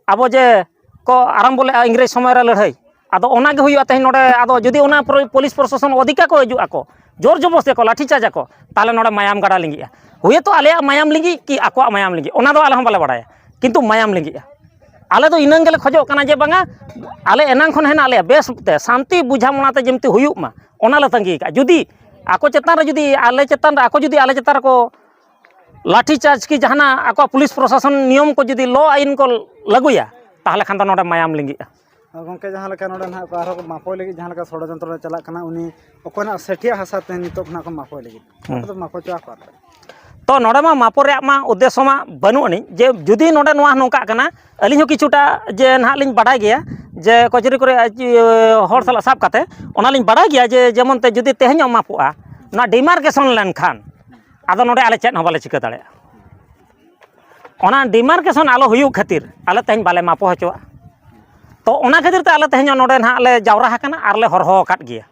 ᱟᱵᱚ ᱡᱮ ᱠᱚ ᱟᱨᱟᱢᱵᱚ ᱞᱮᱫᱼᱟ ᱤᱝᱨᱮᱡᱽ ᱥᱚᱢᱚᱭ ᱨᱮ ᱞᱟᱹᱲᱦᱟᱹᱭ, ᱟᱫᱚ ᱚᱱᱟ ᱜᱮ ᱦᱩᱭᱩᱜᱼᱟ ᱛᱮᱦᱮᱧ ᱱᱚᱰᱮ᱾ ᱟᱫᱚ ᱡᱩᱫᱤ ᱚᱱᱟ ᱯᱩᱨᱟᱹ ᱯᱩᱞᱤᱥ ᱯᱨᱚᱥᱟᱥᱚᱱ ᱚᱫᱷᱤᱠᱟ ᱠᱚ ᱦᱤᱡᱩᱜ ᱟᱠᱚ, ᱡᱳᱨ ᱡᱚᱵᱚᱥᱛᱤ ᱠᱚ ᱞᱟᱴᱷᱤ ᱪᱟᱨᱡᱽ ᱟᱠᱚ, ᱛᱟᱦᱚᱞᱮ ᱱᱚᱰᱮ ᱢᱟᱭᱟᱢ ᱜᱟᱰᱟ ᱞᱤᱸᱜᱤᱜᱼᱟ᱾ ᱦᱩᱭᱛᱳ ᱟᱞᱮᱭᱟᱜ ᱢᱟᱭᱟᱢ ᱞᱤᱸᱜᱤ ᱠᱤ ᱟᱠᱚᱣᱟᱜ ᱢᱟᱭᱟᱢ ᱞᱤᱸᱜᱤ, ᱚᱱᱟ ᱫᱚ ᱟᱞᱮ ᱦᱚᱸ ᱵᱟᱞᱮ ᱵᱟᱲᱟᱭᱟ, ᱠᱤᱱᱛᱩ ᱢᱟᱭᱟᱢ ᱞᱤᱸᱜᱤᱜᱼᱟ᱾ ᱟᱞᱮ ᱫᱚ ᱤᱱᱟᱹᱝ ᱜᱮᱞᱮ ᱠᱷᱚᱡᱚᱜ ᱠᱟᱱᱟ ᱡᱮ ᱵᱟᱝᱟ, ᱟᱞᱮ ᱮᱱᱟᱝ ᱠᱷᱚᱱ ᱦᱮᱱᱟᱜ ᱞᱮᱭᱟ ᱵᱮᱥ ᱛᱮ, ᱥᱟᱱᱛᱤ ᱵᱩᱡᱷᱟᱹᱣᱱᱟ ᱛᱮ ᱡᱮᱢᱛᱤ ᱦᱩᱭᱩᱜ ᱢᱟ, ᱚᱱᱟ ᱞᱮ ᱛᱟᱺᱜᱤ ᱠᱟᱜᱼᱟ᱾ ᱡᱩᱫᱤ ᱟᱠᱚ ᱪᱮᱛᱟᱱ ᱨᱮ, ᱡᱩᱫᱤ ᱟᱞᱮ ᱪᱮᱛᱟᱱ ᱨᱮ, ᱟᱠᱚ ᱡᱩᱫᱤ ᱟᱞᱮ ᱪᱮᱛᱟᱱ ᱨᱮᱠᱚ ᱞᱟᱴᱷᱤ ᱪᱟᱨᱡᱽ ᱠᱤ ᱡᱟᱦᱟᱱᱟᱜ ᱟᱠᱚᱣᱟᱜ ᱯᱩᱞᱤᱥ ᱯᱨᱚᱥᱟᱥᱚᱱ ᱱᱤᱭᱚᱢ ᱠᱚ ᱡᱩᱫᱤ ᱞᱚ ᱟᱭᱤᱱ ᱠᱚ ᱞᱟᱹᱜᱩᱭᱟ, ᱛᱟᱦᱚᱞᱮ ᱠᱷᱟᱱ ᱫᱚ ᱱᱚᱰᱮ ᱢᱟᱭᱟᱢ ᱞᱤᱸᱜᱤᱜᱼᱟ᱾ ᱜᱚᱢᱠᱮ, ᱡᱟᱦᱟᱸ ᱞᱮᱠᱟ ᱱᱚᱰᱮ ᱱᱟᱦᱟᱜ ᱠᱚ ᱟᱨᱦᱚᱸ ᱠᱚ ᱢᱟᱯᱚᱭ ᱞᱟᱹᱜᱤᱫ ᱡᱟᱦᱟᱸ ᱞᱮᱠᱟ ᱥᱚᱲᱚᱡᱚᱱᱛᱨᱚ ᱨᱮ ᱪᱟᱞᱟᱜ ᱠᱟᱱᱟ, ᱩᱱᱤ ᱚᱠᱚᱭᱱᱟᱜ ᱥᱮᱴᱷᱤᱭᱟᱜ ᱦᱟᱥᱟ ᱛᱮ ᱱᱤᱛᱚᱜ ᱠᱷᱚᱱᱟᱜ ᱠᱚ ᱢᱟᱯᱚᱭ ᱞᱟᱹᱜᱤᱫ᱾ ᱦᱩᱸ᱾ ᱟᱯᱮ ᱫᱚ ᱢᱟᱯᱚ ᱦᱚᱪᱚ ᱟᱠᱚᱣᱟ ᱯᱮ? ᱛᱚ ᱱᱚᱰᱮ ᱢᱟ ᱢᱟᱯᱚ ᱨᱮᱭᱟᱜ ᱢᱟ ᱩᱫᱽᱫᱮᱥᱥᱚ ᱢᱟ ᱵᱟᱹᱱᱩᱜ ᱟᱹᱱᱤᱡ, ᱡᱮ ᱡᱩᱫᱤ ᱱᱚᱰᱮ ᱱᱚᱣᱟ ᱱᱚᱝᱠᱟᱜ ᱠᱟᱱᱟ, ᱟᱹᱞᱤᱧ ᱦᱚᱸ ᱠᱤᱪᱷᱩᱴᱟ ᱡᱮ ᱱᱟᱦᱟᱜ ᱞᱤᱧ ᱵᱟᱰᱟᱭ ᱜᱮᱭᱟ, ᱡᱮ ᱠᱚᱪᱟᱹᱨᱤ ᱠᱚᱨᱮ ᱤᱭᱟᱹ, ᱦᱚᱲ ᱥᱟᱞᱟᱜ ᱥᱟᱵ ᱠᱟᱛᱮ ᱚᱱᱟᱞᱤᱧ ᱵᱟᱰᱟᱭ ᱜᱮᱭᱟ ᱡᱮ ᱡᱮᱢᱚᱱ ᱛᱮ ᱡᱩᱫᱤ ᱛᱮᱦᱮᱧᱚᱜ ᱢᱟᱯᱚᱜᱼᱟ, ᱱᱚᱣᱟ ᱰᱤᱢᱟᱨᱠᱮᱥᱚᱱ ᱞᱮᱱᱠᱷᱟᱱ ᱟᱫᱚ ᱱᱚᱰᱮ ᱟᱞᱮ ᱪᱮᱫ ᱦᱚᱸ ᱵᱟᱞᱮ ᱪᱤᱠᱟᱹ ᱫᱟᱲᱮᱭᱟᱜᱼᱟ᱾ ᱚᱱᱟ ᱰᱤᱢᱟᱨᱠᱮᱥᱚᱱ ᱟᱞᱚ ᱦᱩᱭᱩᱜ ᱠᱷᱟᱹᱛᱤᱨ ᱟᱞᱮ ᱛᱮᱦᱮᱧ ᱵᱟᱞᱮ ᱢᱟᱯᱚ ᱦᱚᱪᱚᱣᱟᱜᱼᱟ᱾ ᱛᱚ ᱚᱱᱟ ᱠᱷᱟᱹᱛᱤᱨ ᱛᱮ ᱟᱞᱮ ᱛᱮᱦᱮᱧ ᱱᱚᱰᱮ ᱱᱟᱦᱟᱜ ᱞᱮ ᱡᱟᱣᱨᱟ ᱟᱠᱟᱱᱟ ᱟᱨ ᱞᱮ ᱦᱚᱨᱦᱚ ᱟᱠᱟᱫ ᱜᱮᱭᱟ᱾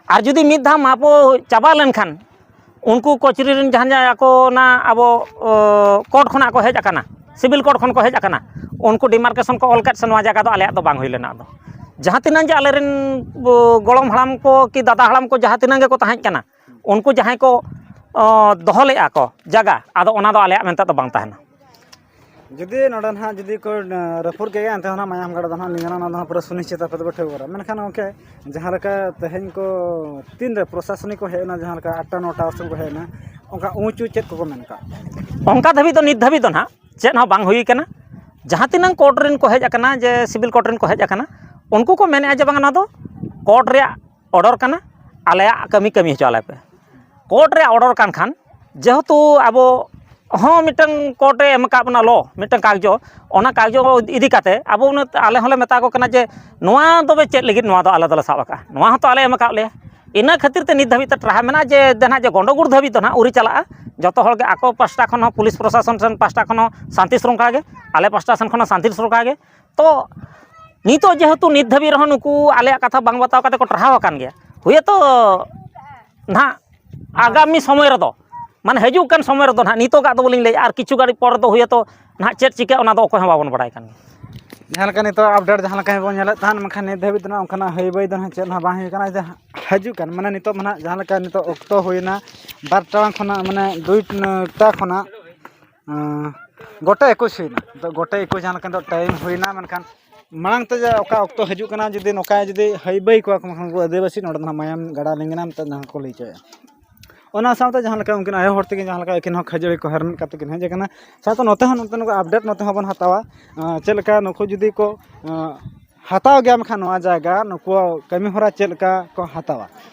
ᱟᱨ ᱡᱩᱫᱤ ᱢᱤᱫ ᱫᱷᱟᱣ ᱢᱟᱯᱚ ᱪᱟᱵᱟ ᱞᱮᱱᱠᱷᱟᱱ ᱩᱱᱠᱩ ᱠᱚᱪᱟᱹᱨᱤ ᱨᱮᱱ ᱡᱟᱦᱟᱸ ᱡᱟᱦᱟᱸ ᱟᱠᱚ ᱚᱱᱟ ᱟᱵᱚ, ᱚ, ᱠᱳᱨᱴ ᱠᱷᱚᱱᱟᱜ ᱠᱚ ᱦᱮᱡ ᱟᱠᱟᱱᱟ, ᱥᱤᱵᱤᱞ ᱠᱳᱨᱴ ᱠᱷᱚᱱ ᱠᱚ ᱦᱮᱡ ᱟᱠᱟᱱᱟ, ᱩᱱᱠᱩ ᱰᱤᱢᱟᱨᱠᱮᱥᱚᱱ ᱠᱚ ᱚᱞ ᱠᱮᱫ ᱥᱮ ᱱᱚᱣᱟ ᱡᱟᱭᱜᱟ ᱫᱚ ᱟᱞᱮᱭᱟᱜ ᱫᱚ ᱵᱟᱝ ᱦᱩᱭ ᱞᱮᱱᱟ᱾ ᱟᱫᱚ ᱡᱟᱦᱟᱸ ᱛᱤᱱᱟᱹᱜ ᱜᱮ ᱟᱞᱮᱨᱮᱱ, ᱚ, ᱜᱚᱲᱚᱢ ᱦᱟᱲᱟᱢ ᱠᱚ ᱠᱤ ᱫᱟᱫᱟ ᱦᱟᱲᱟᱢ ᱠᱚ ᱡᱟᱦᱟᱸ ᱛᱤᱱᱟᱹᱜ ᱜᱮᱠᱚ ᱛᱟᱦᱮᱸ ᱠᱟᱱᱟ, ᱩᱱᱠᱩ ᱡᱟᱦᱟᱸᱭ ᱠᱚ, ᱚ, ᱫᱚᱦᱚ ᱞᱮᱫᱼᱟ ᱠᱚ ᱡᱟᱭᱜᱟ, ᱟᱫᱚ ᱚᱱᱟ ᱫᱚ ᱟᱞᱮᱭᱟᱜ ᱢᱮᱱᱛᱮ ᱫᱚ ᱵᱟᱝ ᱛᱟᱦᱮᱱᱟ᱾ ᱡᱩᱫᱤ ᱱᱚᱰᱮ ᱱᱟᱦᱟᱜ ᱡᱩᱫᱤ ᱠᱚ, ᱮ, ᱨᱟᱹᱯᱩᱫ ᱠᱮᱫ ᱜᱮᱭᱟ, ᱮᱱᱛᱮ ᱦᱚᱸ ᱱᱟᱦᱟᱜ ᱢᱟᱭᱟᱢ ᱜᱟᱰᱟ ᱫᱚ ᱱᱟᱦᱟᱜ ᱞᱤᱸᱜᱤᱱᱟ, ᱚᱱᱟ ᱫᱚ ᱱᱟᱦᱟᱜ ᱯᱩᱨᱟᱹ ᱥᱩᱱᱤᱥᱪᱤᱛ ᱟᱯᱮ ᱫᱚᱯᱮ ᱴᱷᱟᱹᱣᱠᱟᱹ ᱠᱟᱜᱼᱟ᱾ ᱢᱮᱱᱠᱷᱟᱱ ᱜᱚᱢᱠᱮ, ᱡᱟᱦᱟᱸ ᱞᱮᱠᱟ ᱛᱮᱦᱮᱧ ᱠᱚ ᱛᱤᱱᱨᱮ ᱯᱨᱚᱥᱟᱥᱚᱱᱤᱠ ᱠᱚ ᱦᱮᱡ ᱮᱱᱟ, ᱡᱟᱦᱟᱸ ᱞᱮᱠᱟ ᱟᱴᱴᱟ ᱱᱚᱴᱟ ᱥᱮᱫ ᱠᱚ ᱦᱮᱡ ᱮᱱᱟ, ᱚᱱᱠᱟ ᱩᱸᱪᱩ ᱪᱮᱫ ᱠᱚᱠᱚ ᱢᱮᱱ ᱠᱟᱜ? ᱚᱱᱠᱟ ᱫᱷᱟᱹᱵᱤᱡ ᱫᱚ ᱱᱤᱛ ᱫᱷᱟᱹᱵᱤᱡ ᱫᱚ ᱱᱟᱦᱟᱜ ᱪᱮᱫ ᱦᱚᱸ ᱵᱟᱝ ᱦᱩᱭ ᱠᱟᱱᱟ᱾ ᱡᱟᱦᱟᱸ ᱛᱤᱱᱟᱹᱝ ᱠᱳᱨᱴ ᱨᱮᱱ ᱠᱚ ᱦᱮᱡ ᱟᱠᱟᱱᱟ, ᱡᱮ ᱥᱤᱵᱤᱞ ᱠᱳᱨᱴ ᱨᱮᱱ ᱠᱚ ᱦᱮᱡ ᱟᱠᱟᱱᱟ, ᱩᱱᱠᱩ ᱠᱚ ᱢᱮᱱᱮᱫᱼᱟ ᱡᱮ ᱵᱟᱝ, ᱱᱚᱣᱟ ᱫᱚ ᱠᱳᱨᱴ ᱨᱮᱭᱟᱜ ᱚᱰᱟᱨ ᱠᱟᱱᱟ, ᱟᱞᱮᱭᱟᱜ ᱠᱟᱹᱢᱤ ᱠᱟᱹᱢᱤ ᱦᱚᱪᱚ ᱟᱞᱮ ᱯᱮ᱾ ᱠᱳᱨᱴ ᱨᱮᱭᱟᱜ ᱚᱰᱟᱨ ᱠᱟᱱ ᱠᱷᱟᱱ, ᱡᱮᱦᱮᱛᱩ ᱟᱵᱚ ᱦᱚᱸ ᱢᱤᱫᱴᱟᱝ ᱠᱳᱨᱴ ᱮ ᱮᱢ ᱟᱠᱟᱫ ᱵᱚᱱᱟ ᱞᱚ, ᱢᱤᱫᱴᱟᱝ ᱠᱟᱜᱡᱚ, ᱚᱱᱟ ᱠᱟᱜᱡᱚ ᱤᱫᱤ ᱠᱟᱛᱮ ᱟᱵᱚ ᱩᱱᱟᱹᱜ ᱟᱞᱮ ᱦᱚᱸᱞᱮ ᱢᱮᱛᱟ ᱠᱚ ᱠᱟᱱᱟ ᱡᱮ ᱱᱚᱣᱟ ᱫᱚ ᱪᱮᱫ ᱞᱟᱹᱜᱤᱫ ᱱᱚᱣᱟ ᱫᱚ ᱟᱞᱮ ᱫᱚᱞᱮ ᱥᱟᱵ ᱟᱠᱟᱫᱼᱟ, ᱱᱚᱣᱟ ᱦᱚᱸᱛᱚ ᱟᱞᱮ ᱮᱢ ᱟᱠᱟᱫ ᱞᱮᱭᱟ᱾ ᱤᱱᱟᱹ ᱠᱷᱟᱹᱛᱤᱨ ᱛᱮ ᱱᱤᱛ ᱫᱷᱟᱹᱵᱤᱡ ᱛᱮ ᱴᱨᱟᱦᱟ ᱢᱮᱱᱟᱜᱼᱟ ᱡᱮ ᱫᱮᱱᱟᱜ ᱡᱮ ᱜᱚᱸᱰᱚᱜᱳᱲ ᱫᱷᱟᱹᱵᱤᱡ ᱫᱚ ᱱᱟᱦᱟᱜ ᱟᱹᱣᱨᱤ ᱪᱟᱞᱟᱜᱼᱟ᱾ ᱡᱚᱛᱚ ᱦᱚᱲ ᱜᱮ ᱟᱠᱚ ᱯᱟᱥᱴᱟ ᱠᱷᱚᱱ ᱦᱚᱸ, ᱯᱩᱞᱤᱥ ᱯᱨᱚᱥᱟᱥᱚᱱ ᱥᱮᱱ ᱯᱟᱥᱴᱟ ᱠᱷᱚᱱ ᱦᱚᱸ ᱥᱟᱱᱛᱤ ᱥᱨᱚᱝᱠᱷᱟ ᱜᱮ, ᱟᱞᱮ ᱯᱟᱥᱴᱟ ᱥᱮᱱ ᱠᱷᱚᱱ ᱦᱚᱸ ᱥᱟᱱᱛᱤ ᱥᱨᱚᱝᱠᱷᱟ ᱜᱮ᱾ ᱛᱚ ᱱᱤᱛᱚᱜ ᱡᱮᱦᱮᱛᱩ ᱱᱤᱛ ᱫᱷᱟᱹᱵᱤᱡ ᱨᱮᱦᱚᱸ ᱱᱩᱠᱩ ᱟᱞᱮᱭᱟᱜ ᱠᱟᱛᱷᱟ ᱵᱟᱝ ᱵᱟᱛᱟᱣ ᱠᱟᱛᱮ ᱠᱚ ᱴᱨᱟᱦᱟᱣ ᱟᱠᱟᱱ ᱜᱮᱭᱟ, ᱦᱩᱭᱛᱚ ᱱᱟᱦᱟᱜ ᱟᱜᱟᱢᱤ ᱥᱚᱢᱚᱭ ᱨᱮᱫᱚ, ᱢᱟᱱᱮ ᱦᱤᱡᱩᱜ ᱠᱟᱱ ᱥᱚᱢᱚᱭ ᱨᱮᱫᱚ ᱱᱟᱦᱟᱜ, ᱱᱤᱛᱚᱜᱟᱜ ᱫᱚ ᱵᱟᱹᱞᱤᱧ ᱞᱟᱹᱭᱮᱫᱼᱟ, ᱟᱨ ᱠᱤᱪᱷᱩ ᱜᱷᱟᱹᱲᱤᱡ ᱯᱚᱨ ᱫᱚ ᱦᱩᱭᱛᱚ ᱱᱟᱦᱟᱜ ᱪᱮᱫ ᱪᱤᱠᱟᱹᱜ ᱚᱱᱟ ᱫᱚ ᱚᱠᱚᱭ ᱦᱚᱸ ᱵᱟᱵᱚᱱ ᱵᱟᱲᱟᱭ ᱠᱟᱱ ᱜᱮᱭᱟ᱾ ᱡᱟᱦᱟᱸ ᱞᱮᱠᱟ ᱱᱤᱛᱚᱜ ᱟᱯᱰᱮᱴ ᱡᱟᱦᱟᱸ ᱞᱮᱠᱟ ᱵᱚᱱ ᱧᱮᱞᱮᱫ ᱛᱟᱦᱮᱸᱫ, ᱢᱮᱱᱠᱷᱟᱱ ᱱᱤᱛ ᱫᱷᱟᱹᱵᱤᱡ ᱫᱚ ᱱᱟᱦᱟᱜ ᱚᱱᱠᱟᱱᱟᱜ ᱦᱟᱹᱭ ᱵᱟᱹᱭ ᱫᱚ ᱱᱟᱦᱟᱜ ᱪᱮᱫ ᱦᱚᱸ ᱵᱟᱝ ᱦᱩᱭ ᱠᱟᱱᱟ᱾ ᱡᱟᱦᱟᱸ ᱦᱤᱡᱩᱜ ᱠᱟᱱ, ᱢᱟᱱᱮ ᱱᱤᱛᱚᱜ ᱢᱟ ᱱᱟᱦᱟᱜ ᱡᱟᱦᱟᱸ ᱞᱮᱠᱟ ᱱᱤᱛᱚᱜ ᱚᱠᱛᱚ ᱦᱩᱭᱱᱟ ᱵᱟᱨ ᱴᱟᱲᱟᱝ ᱠᱷᱚᱱᱟᱜ, ᱢᱟᱱᱮ ᱫᱩᱭ ᱴᱟ ᱠᱷᱚᱱᱟᱜ, ᱟᱸ, ᱜᱚᱴᱟ ᱮᱠᱩᱥ ᱦᱩᱭᱱᱟ᱾ ᱱᱤᱛᱚᱜ ᱜᱚᱴᱟ ᱮᱠᱩᱥ ᱡᱟᱦᱟᱸ ᱞᱮᱠᱟ ᱱᱤᱛᱚᱜ ᱴᱟᱭᱤᱢ ᱦᱩᱭᱱᱟ, ᱢᱮᱱᱠᱷᱟᱱ ᱢᱟᱲᱟᱝ ᱛᱮ ᱡᱮ ᱚᱠᱟ ᱚᱠᱛᱚ ᱦᱤᱡᱩᱜ ᱠᱟᱱᱟ, ᱡᱩᱫᱤ ᱱᱚᱝᱠᱟ ᱡᱩᱫᱤ ᱦᱟᱹᱭ ᱵᱟᱹᱭ ᱠᱚᱣᱟ ᱠᱚ, ᱢᱮᱱᱠᱷᱟᱱ ᱩᱱᱠᱩ ᱟᱹᱫᱤᱵᱟᱹᱥᱤ ᱱᱚᱰᱮ ᱫᱚ ᱱᱟᱦᱟᱜ ᱢᱟᱭᱟᱢ ᱜᱟᱰᱟ ᱞᱤᱸᱜᱤᱱᱟ ᱢᱮᱱᱛᱮ ᱡᱟᱦᱟᱸ ᱠᱚ ᱞᱟᱹᱭ ᱦᱚᱪᱚᱭᱮᱫᱼᱟ᱾ ᱚᱱᱟ ᱥᱟᱶᱛᱮ ᱡᱟᱦᱟᱸ ᱞᱮᱠᱟ ᱩᱱᱠᱤᱱ ᱟᱭᱳ ᱦᱚᱲ ᱛᱟᱹᱠᱤᱱ ᱡᱟᱦᱟᱸ ᱞᱮᱠᱟ ᱟᱹᱠᱤᱱ ᱦᱚᱸ ᱠᱷᱟᱹᱡᱟᱹᱲᱤ ᱠᱚ ᱦᱮᱨᱢᱮᱫ ᱠᱟᱛᱮ ᱠᱤᱱ ᱦᱮᱡ ᱟᱠᱟᱱᱟ᱾ ᱥᱟᱶᱛᱮ ᱱᱚᱛᱮ ᱦᱚᱸ ᱱᱚᱛᱮᱱᱟᱜ ᱟᱯᱰᱮᱴ ᱱᱚᱛᱮ ᱦᱚᱸᱵᱚᱱ ᱦᱟᱛᱟᱣᱟ᱾ ᱟᱸ, ᱪᱮᱫ ᱞᱮᱠᱟ ᱱᱩᱠᱩ ᱡᱩᱫᱤ ᱠᱚ, ᱟᱸ, ᱦᱟᱛᱟᱣ ᱜᱮᱭᱟ ᱢᱮᱱᱠᱷᱟᱱ ᱱᱚᱣᱟ ᱡᱟᱭᱜᱟ, ᱱᱩᱠᱩᱣᱟᱜ ᱠᱟᱹᱢᱤ ᱦᱚᱨᱟ ᱪᱮᱫ ᱞᱮᱠᱟ ᱠᱚ ᱦᱟᱛᱟᱣᱟ᱾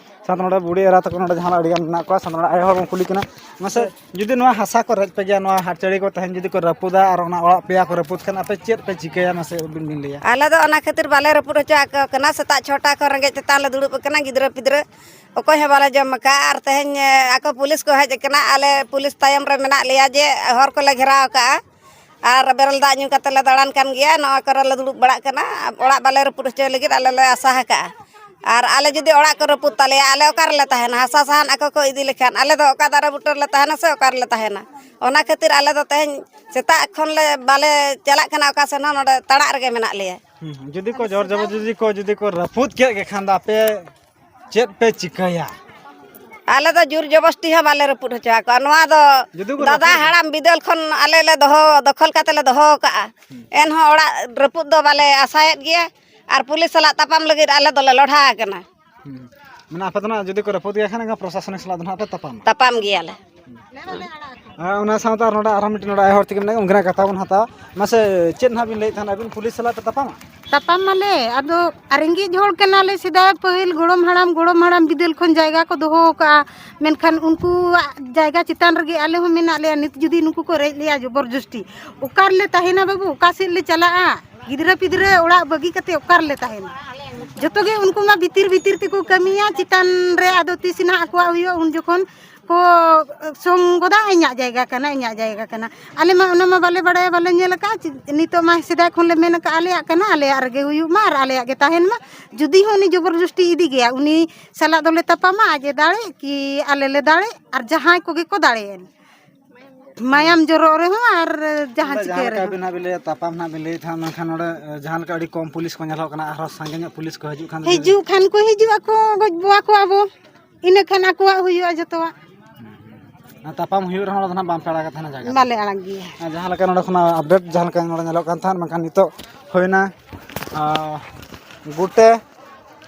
ᱥᱟᱶᱛᱮ ᱱᱚᱰᱮ ᱵᱩᱰᱷᱤ ᱮᱨᱟ ᱛᱟᱠᱚ ᱱᱚᱰᱮ ᱡᱟᱦᱟᱸ ᱟᱹᱰᱤ ᱜᱟᱱ ᱢᱮᱱᱟᱜ ᱠᱚᱣᱟ, ᱥᱟᱶᱛᱮ ᱱᱚᱰᱮ ᱟᱭᱳ ᱦᱚᱲ ᱵᱚᱱ ᱠᱩᱞᱤ ᱠᱤᱱᱟ᱾ ᱢᱟᱥᱮ, ᱡᱩᱫᱤ ᱱᱚᱣᱟ ᱦᱟᱥᱟ ᱠᱚ ᱨᱮᱡ ᱯᱮ ᱜᱮᱭᱟ, ᱱᱚᱣᱟ ᱦᱟᱴ ᱪᱟᱹᱲᱤ ᱠᱚ ᱛᱮᱦᱮᱧ ᱡᱩᱫᱤ ᱠᱚ ᱨᱟᱹᱯᱩᱫᱟ ᱟᱨ ᱚᱱᱟ ᱚᱲᱟᱜ ᱯᱮᱭᱟ ᱠᱚ ᱨᱟᱹᱯᱩᱫ ᱠᱷᱟᱱ, ᱟᱯᱮ ᱪᱮᱫ ᱯᱮ ᱪᱤᱠᱟᱹᱭᱟ? ᱢᱟᱥᱮ ᱟᱹᱵᱤᱱ ᱵᱤᱱ ᱞᱟᱹᱭᱟ᱾ ᱟᱞᱮ ᱫᱚ ᱚᱱᱟ ᱠᱷᱟᱹᱛᱤᱨ ᱵᱟᱞᱮ ᱨᱟᱹᱯᱩᱫ ᱦᱚᱪᱚ ᱟᱠᱚ ᱠᱟᱱᱟ᱾ ᱥᱮᱛᱟᱜ ᱪᱷᱚᱴᱟ ᱠᱷᱚᱱ ᱨᱮᱸᱜᱮᱡ ᱛᱮᱛᱟᱝ ᱞᱮ ᱫᱩᱲᱩᱵ ᱟᱠᱟᱱᱟ, ᱜᱤᱫᱽᱨᱟᱹ ᱯᱤᱫᱽᱨᱟᱹ ᱚᱠᱚᱭ ᱦᱚᱸ ᱵᱟᱞᱮ ᱡᱚᱢ ᱟᱠᱟᱫᱼᱟ᱾ ᱟᱨ ᱛᱮᱦᱮᱧ, ᱮ, ᱟᱠᱚ ᱯᱩᱞᱤᱥ ᱠᱚ ᱦᱮᱡ ᱟᱠᱟᱱᱟ, ᱟᱞᱮ ᱯᱩᱞᱤᱥ ᱛᱟᱭᱚᱢ ᱨᱮ ᱢᱮᱱᱟᱜ ᱞᱮᱭᱟ ᱡᱮ ᱦᱚᱨ ᱠᱚᱞᱮ ᱜᱷᱮᱨᱟᱣ ᱟᱠᱟᱫᱼᱟ᱾ ᱟᱨ ᱵᱮᱨᱮᱞ ᱫᱟᱜ ᱧᱩ ᱠᱟᱛᱮ ᱞᱮ ᱫᱟᱬᱟᱱ ᱠᱟᱱ ᱜᱮᱭᱟ, ᱱᱚᱣᱟ ᱠᱚᱨᱮ ᱞᱮ ᱫᱩᱲᱩᱵ ᱵᱟᱲᱟᱜ ᱠᱟᱱᱟ᱾ ᱚᱲᱟᱜ ᱵᱟᱞᱮ ᱨᱟᱹᱯᱩᱫ ᱦᱚᱪᱚᱭ ᱞᱟᱹᱜᱤᱫ ᱟᱞᱮ ᱞᱮ ᱟᱥᱟ ᱟᱠᱟᱫᱼᱟ᱾ ᱟᱨ ᱟᱞᱮ ᱡᱩᱫᱤ ᱚᱲᱟᱜ ᱠᱚ ᱨᱟᱹᱯᱩᱫ ᱛᱟᱞᱮᱭᱟ, ᱟᱞᱮ ᱚᱠᱟ ᱨᱮᱞᱮ ᱛᱟᱦᱮᱱᱟ? ᱦᱟᱥᱟ ᱥᱟᱦᱟᱱ ᱟᱠᱚ ᱠᱚ ᱤᱫᱤ ᱞᱮᱠᱷᱟᱱ, ᱟᱞᱮ ᱫᱚ ᱚᱠᱟ ᱫᱟᱨᱮ ᱵᱩᱴᱟᱹ ᱨᱮᱞᱮ ᱛᱟᱦᱮᱱᱟ ᱥᱮ ᱚᱠᱟ ᱨᱮᱞᱮ ᱛᱟᱦᱮᱱᱟ? ᱚᱱᱟ ᱠᱷᱟᱹᱛᱤᱨ ᱟᱞᱮ ᱫᱚ ᱛᱮᱦᱮᱧ ᱥᱮᱛᱟᱜ ᱠᱷᱚᱱ ᱞᱮ ᱵᱟᱞᱮ ᱪᱟᱞᱟᱜ ᱠᱟᱱᱟ ᱚᱠᱟ ᱥᱮᱱ ᱦᱚᱸ, ᱱᱚᱰᱮ ᱛᱟᱲᱟᱜ ᱨᱮᱜᱮ ᱢᱮᱱᱟᱜ ᱞᱮᱭᱟ᱾ ᱦᱩᱸ, ᱦᱩᱸ᱾ ᱡᱩᱫᱤ ᱠᱚ ᱡᱳᱨ ᱡᱚᱵᱚᱨ ᱡᱩᱫᱤ ᱠᱚ, ᱡᱩᱫᱤ ᱠᱚ ᱨᱟᱹᱯᱩᱫ ᱠᱮᱫ ᱜᱮ ᱠᱷᱟᱱ ᱫᱚ ᱟᱯᱮ ᱪᱮᱫ ᱯᱮ ᱪᱤᱠᱟᱹᱭᱟ? ᱟᱞᱮ ᱫᱚ ᱡᱳᱨ ᱡᱚᱵᱚᱥᱴᱤ ᱦᱚᱸ ᱵᱟᱞᱮ ᱨᱟᱹᱯᱩᱫ ᱦᱚᱪᱚ ᱟᱠᱚᱣᱟ᱾ ᱱᱚᱣᱟ ᱫᱚ ᱡᱩᱫᱤ ᱠᱚ ᱫᱟᱫᱟ ᱨᱟᱹᱯᱩᱫ ᱦᱟᱲᱟᱢ ᱵᱤᱫᱟᱹᱞ ᱠᱷᱚᱱ ᱟᱞᱮ ᱞᱮ ᱫᱚᱦᱚ, ᱫᱚᱠᱷᱚᱞ ᱠᱟᱛᱮ ᱞᱮ ᱫᱚᱦᱚ ᱟᱠᱟᱫᱼᱟ᱾ ᱦᱩᱸ᱾ ᱮᱱᱦᱚᱸ ᱚᱲᱟᱜ ᱨᱟᱹᱯᱩᱫ ᱫᱚ ᱵᱟᱞᱮ ᱟᱥᱟᱭᱮᱫ ᱜᱮᱭᱟ᱾ ᱟᱨ ᱯᱩᱞᱤᱥ ᱥᱟᱞᱟᱜ ᱛᱟᱯᱟᱢ ᱞᱟᱹᱜᱤᱫ ᱟᱞᱮ ᱫᱚᱞᱮ ᱞᱚᱰᱷᱟ ᱟᱠᱟᱱᱟ᱾ ᱦᱩᱸ᱾ ᱢᱟᱱᱮ ᱟᱯᱮ ᱫᱚ ᱱᱟᱜ ᱡᱩᱫᱤ ᱠᱚ ᱨᱟᱹᱯᱩᱫ ᱜᱮᱭᱟ ᱠᱷᱟᱱ, ᱮᱱᱠᱷᱟᱱ ᱯᱨᱚᱥᱟᱥᱚᱱᱤᱠ ᱥᱟᱞᱟᱜ ᱫᱚ ᱱᱟᱜ ᱯᱮ ᱛᱟᱯᱟᱢᱟ? ᱛᱟᱯᱟᱢ ᱜᱮᱭᱟᱞᱮ᱾ ᱟᱨ ᱚᱱᱟ ᱥᱟᱶᱛᱮ ᱟᱨ ᱱᱚᱰᱮ ᱟᱨᱦᱚᱸ ᱢᱤᱫᱴᱮᱱ ᱱᱚᱰᱮ ᱟᱭᱳ ᱦᱚᱲ ᱛᱟᱹᱠᱤᱱ ᱢᱮᱱᱟᱜ ᱠᱤᱱᱟ, ᱩᱱᱠᱤᱱᱟᱜ ᱠᱟᱛᱷᱟ ᱵᱚᱱ ᱦᱟᱛᱟᱣᱟ᱾ ᱢᱟᱥᱮ, ᱪᱮᱫ ᱱᱟᱦᱟᱜ ᱵᱤᱱ ᱞᱟᱹᱭᱮᱫ ᱛᱟᱦᱮᱱᱟ ᱟᱹᱵᱤᱱ, ᱯᱩᱞᱤᱥ ᱥᱟᱞᱟᱜ ᱯᱮ ᱛᱟᱯᱟᱢᱟ? ᱛᱟᱯᱟᱢ ᱢᱟᱞᱮ, ᱟᱫᱚ ᱨᱮᱸᱜᱮᱡ ᱦᱚᱲ ᱠᱟᱱᱟᱞᱮ, ᱥᱮᱫᱟᱭ ᱯᱟᱹᱦᱤᱞ ᱜᱚᱲᱚᱢ ᱦᱟᱲᱟᱢ ᱜᱚᱲᱚᱢ ᱦᱟᱲᱟᱢ ᱵᱤᱫᱟᱹᱞ ᱠᱷᱚᱱ ᱡᱟᱭᱜᱟ ᱠᱚ ᱫᱚᱦᱚ ᱟᱠᱟᱫᱼᱟ, ᱢᱮᱱᱠᱷᱟᱱ ᱩᱱᱠᱩᱣᱟᱜ ᱡᱟᱭᱜᱟ ᱪᱮᱛᱟᱱ ᱨᱮᱜᱮ ᱟᱞᱮ ᱦᱚᱸ ᱢᱮᱱᱟᱜ ᱞᱮᱭᱟ᱾ ᱱᱤᱛ ᱡᱩᱫᱤ ᱱᱩᱠᱩ ᱠᱚ ᱨᱮᱡ ᱞᱮᱭᱟ ᱡᱚᱵᱚᱨ ᱡᱚᱥᱴᱤ, ᱚᱠᱟ ᱨᱮᱞᱮ ᱛᱟᱦᱮᱱᱟ ᱵᱟᱹᱵᱩ? ᱚᱠᱟ ᱥᱮᱫ ᱞᱮ ᱪᱟᱞᱟᱜᱼᱟ? ᱜᱤᱫᱽᱨᱟᱹ ᱯᱤᱫᱽᱨᱟᱹ ᱚᱲᱟᱜ ᱵᱟᱹᱜᱤ ᱠᱟᱛᱮ ᱚᱠᱟ ᱨᱮᱞᱮ ᱛᱟᱦᱮᱱᱟ? ᱡᱚᱛᱚ ᱜᱮ ᱩᱱᱠᱩ ᱢᱟ ᱵᱷᱤᱛᱤᱨ ᱵᱷᱤᱛᱤᱨ ᱛᱮᱠᱚ ᱠᱟᱹᱢᱤᱭᱟ, ᱪᱮᱛᱟᱱ ᱨᱮ ᱟᱫᱚ ᱛᱤᱥ ᱱᱟᱦᱟᱜ ᱟᱠᱚᱣᱟᱜ ᱦᱩᱭᱩᱜᱼᱟ, ᱩᱱ ᱡᱚᱠᱷᱚᱱ ᱠᱚ ᱥᱚᱝ ᱜᱚᱫᱟ, ᱤᱧᱟᱹᱜ ᱡᱟᱭᱜᱟ ᱠᱟᱱᱟ, ᱤᱧᱟᱹᱜ ᱡᱟᱭᱜᱟ ᱠᱟᱱᱟ᱾ ᱟᱞᱮ ᱢᱟ ᱚᱱᱟ ᱢᱟ ᱵᱟᱞᱮ ᱵᱟᱲᱟᱭᱟ, ᱵᱟᱞᱮ ᱧᱮᱞ ᱟᱠᱟᱫᱼᱟ᱾ ᱪᱮᱫ, ᱱᱤᱛᱚᱜ ᱢᱟ ᱥᱮᱫᱟᱭ ᱠᱷᱚᱱ ᱞᱮ ᱢᱮᱱ ᱟᱠᱟᱫᱼᱟ, ᱟᱞᱮᱭᱟᱜ ᱠᱟᱱᱟ, ᱟᱞᱮᱭᱟᱜ ᱨᱮᱜᱮ ᱦᱩᱭᱩᱜ ᱢᱟ ᱟᱨ ᱟᱞᱮᱭᱟᱜ ᱜᱮ ᱛᱟᱦᱮᱱ ᱢᱟ᱾ ᱡᱩᱫᱤ ᱦᱚᱸ ᱩᱱᱤ ᱡᱚᱵᱚᱨ ᱡᱚᱥᱴᱤ ᱤᱫᱤ ᱜᱮᱭᱟ, ᱩᱱᱤ ᱥᱟᱞᱟᱜ ᱫᱚᱞᱮ ᱛᱟᱯᱟᱢᱟ, ᱟᱡ ᱮ ᱫᱟᱲᱮ ᱠᱤ ᱟᱞᱮ ᱞᱮ ᱫᱟᱲᱮ, ᱟᱨ ᱡᱟᱦᱟᱸᱭ ᱠᱚᱜᱮ ᱠᱚ ᱫᱟᱲᱮᱭᱮᱱ, ᱢᱟᱭᱟᱢ ᱡᱚᱨᱚᱜ ᱨᱮᱦᱚᱸ ᱟᱨ ᱡᱟᱦᱟᱸ ᱱᱚᱰᱮ ᱪᱤᱠᱟᱹ ᱡᱟᱦᱟᱸ ᱞᱮᱠᱟ ᱨᱮᱦᱚᱸ᱾ ᱟᱹᱵᱤᱱ ᱦᱟᱸᱜ ᱵᱤᱱ ᱞᱟᱹᱭᱟ, ᱛᱟᱯᱟᱢ ᱱᱟᱦᱟᱜ ᱵᱤᱱ ᱞᱟᱹᱭᱮᱫ ᱛᱟᱦᱮᱸᱫ, ᱢᱮᱱᱠᱷᱟᱱ ᱱᱚᱰᱮ, ᱮ, ᱡᱟᱦᱟᱸ ᱞᱮᱠᱟ ᱟᱹᱰᱤ ᱠᱚᱢ ᱯᱩᱞᱤᱥ ᱠᱚ ᱧᱮᱞᱚᱜ ᱠᱟᱱᱟ, ᱟᱨᱦᱚᱸ ᱥᱟᱸᱜᱮ ᱧᱚᱜ ᱯᱩᱞᱤᱥ ᱠᱚ ᱦᱤᱡᱩᱜ ᱠᱷᱟᱱ ᱫᱚ ᱦᱤᱡᱩᱜ ᱠᱷᱟᱱ ᱠᱚ ᱦᱤᱡᱩᱜ ᱟᱠᱚ, ᱜᱚᱡ ᱵᱚᱣᱟ ᱠᱚᱣᱟ ᱵᱚ, ᱤᱱᱟᱹ ᱠᱷᱟᱱ ᱟᱠᱚᱣᱟᱜ ᱦᱩᱭᱩᱜᱼᱟ ᱡᱚᱛᱚᱣᱟᱜ᱾ ᱟᱨ ᱛᱟᱯᱟᱢ ᱦᱩᱭᱩᱜ ᱨᱮᱦᱚᱸ ᱚᱸᱰᱮ ᱫᱚ ᱱᱟᱦᱟᱜ ᱵᱟᱝ ᱯᱮ ᱟᱲᱟᱜᱟ ᱛᱟᱦᱮᱱᱟ ᱡᱟᱭᱜᱟ ᱫᱚ? ᱵᱟᱞᱮ ᱟᱲᱟᱜ ᱜᱮᱭᱟ᱾ ᱟᱨ ᱡᱟᱦᱟᱸ ᱞᱮᱠᱟ ᱱᱚᱰᱮ ᱠᱷᱚᱱᱟᱜ ᱟᱯᱰᱮᱴ ᱡᱟᱦᱟᱸ ᱞᱮᱠᱟ ᱱᱚᱰᱮ ᱧᱮᱞᱚᱜ ᱠᱟᱱ ᱛᱟᱦᱮᱸᱫ, ᱢᱮᱱᱠᱷᱟᱱ ᱱᱤᱛᱚᱜ ᱦᱩᱭᱱᱟ, ᱟᱨ ᱜᱩᱴᱮ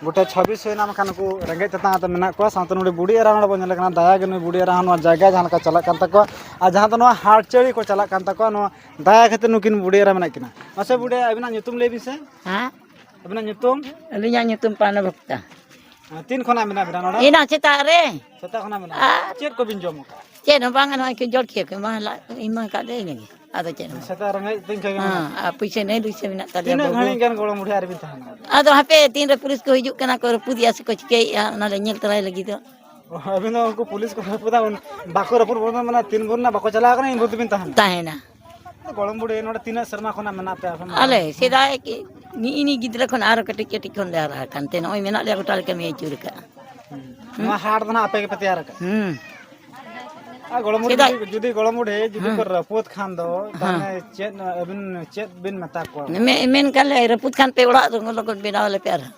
ᱜᱚᱴᱟ ᱪᱷᱟᱵᱵᱤᱥ ᱦᱩᱭᱱᱟ, ᱢᱮᱱᱠᱷᱟᱱ ᱱᱩᱠᱩ ᱨᱮᱸᱜᱮᱡ ᱛᱮᱛᱟᱝ ᱟᱛᱮ ᱢᱮᱱᱟᱜ ᱠᱚᱣᱟ᱾ ᱥᱟᱶᱛᱮ ᱱᱩᱭ ᱵᱩᱰᱷᱤ ᱮᱨᱟ ᱱᱚᱰᱮ ᱵᱚᱱ ᱧᱮᱞᱮ ᱠᱟᱱᱟ, ᱫᱟᱭᱟ ᱜᱮ ᱱᱩᱭ ᱵᱩᱰᱷᱤ ᱮᱨᱟ ᱦᱚᱸ ᱱᱚᱣᱟ ᱡᱟᱭᱜᱟ ᱡᱟᱦᱟᱸ ᱞᱮᱠᱟ ᱪᱟᱞᱟᱜ ᱠᱟᱱ ᱛᱟᱠᱚᱣᱟ, ᱟᱨ ᱡᱟᱦᱟᱸ ᱫᱚ ᱱᱚᱣᱟ ᱦᱟᱴ ᱪᱟᱹᱲᱤ ᱠᱚ ᱪᱟᱞᱟᱜ ᱠᱟᱱ ᱛᱟᱠᱚᱣᱟ, ᱱᱚᱣᱟ ᱫᱟᱭᱟ ᱠᱷᱟᱹᱛᱤᱨ ᱱᱩᱠᱤᱱ ᱵᱩᱰᱷᱤ ᱮᱨᱟ ᱢᱮᱱᱟᱜ ᱠᱤᱱᱟ᱾ ᱢᱟᱥᱮ ᱵᱩᱰᱷᱤ, ᱟᱹᱵᱤᱱᱟᱜ ᱧᱩᱛᱩᱢ ᱞᱟᱹᱭ ᱵᱤᱱ ᱥᱮ? ᱦᱮᱸ? ᱟᱹᱵᱤᱱᱟᱜ ᱧᱩᱛᱩᱢ? ᱟᱹᱞᱤᱧᱟᱜ ᱧᱩᱛᱩᱢ ᱯᱟᱱᱟ ᱵᱷᱚᱠᱛᱟ᱾ ᱛᱤᱱ ᱠᱷᱚᱱᱟᱜ ᱢᱮᱱᱟᱜ ᱵᱤᱱᱟ ᱱᱚᱰᱮ? ᱮᱱᱟᱝ ᱥᱮᱛᱟᱜ ᱨᱮ᱾ ᱥᱮᱛᱟᱜ ᱠᱷᱚᱱᱟᱜ ᱢᱮᱱᱟᱜ ᱵᱤᱱᱟ? ᱟᱨ ᱪᱮᱫ ᱠᱚᱵᱤᱱ ᱡᱚᱢ ᱟᱠᱟᱫᱼᱟ? ᱪᱮᱫ ᱦᱚᱸ ᱵᱟᱝ, ᱱᱚᱜᱼᱚᱭ ᱠᱤ ᱡᱚᱞ ᱠᱷᱤᱭᱟᱹ ᱠᱚ ᱮᱢᱟ ᱞᱟ-, ᱮᱢᱟ ᱟᱠᱟᱫ ᱞᱮ ᱤᱱᱟᱹᱜᱮ᱾ ᱟᱫᱚ ᱪᱮᱫ ᱦᱚᱸ ᱵᱟᱝ᱾ ᱥᱮᱛᱟᱜ ᱨᱮᱸᱜᱮᱡ ᱛᱮᱧ ᱠᱷᱟᱡ ᱜᱮ ᱦᱮᱸ, ᱢᱮᱱᱟᱜ᱾ ᱟᱨ ᱯᱩᱭᱥᱟᱹ ᱱᱟᱹᱭ ᱯᱩᱭᱥᱟᱹ ᱢᱮᱱᱟᱜ ᱛᱟᱞᱮᱭᱟ ᱟᱫᱚ ᱵᱟᱹᱵᱩ᱾ ᱦᱟᱯᱮ ᱛᱤᱱ ᱨᱮ ᱯᱩᱞᱤᱥ ᱠᱚ ᱦᱤᱡᱩᱜ ᱠᱟᱱᱟ ᱠᱚ᱾ ᱟᱫᱚ ᱦᱟᱯᱮ ᱛᱤᱱ ᱨᱮ ᱯᱩᱞᱤᱥ ᱠᱚ ᱦᱤᱡᱩᱜ ᱠᱟᱱᱟ ᱠᱚ, ᱨᱟᱹᱯᱩᱫᱮᱜᱼᱟ ᱥᱮ ᱠᱚ ᱪᱤᱠᱟᱹᱭᱮᱫᱼᱟ, ᱚᱱᱟ ᱞᱮ ᱧᱮᱞ ᱛᱚᱨᱟᱭ ᱞᱟᱹᱜᱤᱫ ᱫᱚ᱾ ᱚ, ᱟᱹᱵᱤᱱ ᱫᱚ ᱩᱱᱠᱩ ᱯᱩᱞᱤᱥ ᱠᱚ ᱨᱟᱹᱯᱩᱫᱟ, ᱩᱱ-, ᱵᱟᱠᱚ ᱨᱟᱹᱯᱩᱫ ᱵᱚᱞᱚᱱ ᱢᱟᱱᱮ ᱛᱤᱱ ᱵᱷᱳᱨ ᱨᱮᱱᱟᱜ ᱵᱟᱠᱚ ᱪᱟᱞᱟᱣ ᱠᱟᱱᱟ, ᱤᱱ ᱵᱷᱳᱨ ᱫᱚᱵᱤᱱ ᱛᱟᱦᱮᱱᱟ? ᱛᱟᱦᱮᱱᱟ᱾ ᱜᱚᱲᱚᱢ ᱵᱩᱰᱷᱤ, ᱱᱚᱰᱮ ᱛᱤᱱᱟᱹᱜ ᱥᱮᱨᱢᱟ ᱠᱷᱚᱱᱟᱜ ᱢᱮᱱᱟᱜ ᱯᱮᱭᱟ ᱟᱯᱮ ᱢᱟ? ᱟᱞᱮ ᱥᱮᱫᱟᱭ ᱠᱤ, ᱱᱤᱜᱼᱤ ᱱᱤ ᱜᱤᱫᱽᱨᱟᱹ ᱠᱷᱚᱱ ᱟᱨᱚ ᱠᱟᱹᱴᱤᱡ ᱠᱟᱹᱴᱤᱡ ᱠᱷᱚᱱ ᱞᱮ ᱦᱟᱨᱟ ᱟᱠᱟᱱ ᱛᱮ, ᱱᱚᱜᱼᱚᱭ ᱢᱮᱱᱟᱜ ᱞᱮᱭᱟ, ᱜᱚᱴᱟ ᱞᱮ ᱠᱟᱹᱢᱤ ᱟᱹᱪᱩᱨ ᱟᱠᱟᱫᱼᱟ᱾ ᱦᱩᱸ᱾ ᱦᱩᱸ᱾ ᱱᱚᱣᱟ ᱦᱟᱴ ᱫᱚ ᱱᱟᱜ ᱟᱯᱮ ᱜᱮᱯᱮ ᱛᱮᱭᱟᱨ ᱟᱠᱟᱫᱼᱟ? ᱦᱩᱸ᱾ ᱟᱨ ᱜᱚᱲᱚᱢ ᱵᱩᱰᱷᱤ ᱥᱮᱫᱟᱭ ᱡᱩᱫᱤ, ᱡᱩᱫᱤ ᱜᱚᱲᱚᱢ ᱵᱩᱰᱷᱤ ᱡᱩᱫᱤ ᱦᱮᱸ᱾ ᱠᱚ ᱨᱟᱹᱯᱩᱫ ᱠᱷᱟᱱ ᱫᱚ, ᱦᱮᱸ᱾ ᱛᱟᱦᱚᱞᱮ ᱪᱮᱫ ᱟᱹᱵᱤᱱ ᱪᱮᱫ ᱵᱤᱱ ᱢᱮᱛᱟ ᱠᱚᱣᱟ? ᱢᱮ-, ᱢᱮᱱ ᱠᱷᱟᱱ ᱞᱮ, ᱨᱟᱹᱯᱩᱫ ᱠᱷᱟᱱ ᱯᱮ ᱚᱲᱟᱜ ᱫᱚ ᱞᱚᱜᱚᱱ ᱵᱮᱱᱟᱣ ᱟᱞᱮ ᱯᱮ ᱟᱨᱦᱚᱸ᱾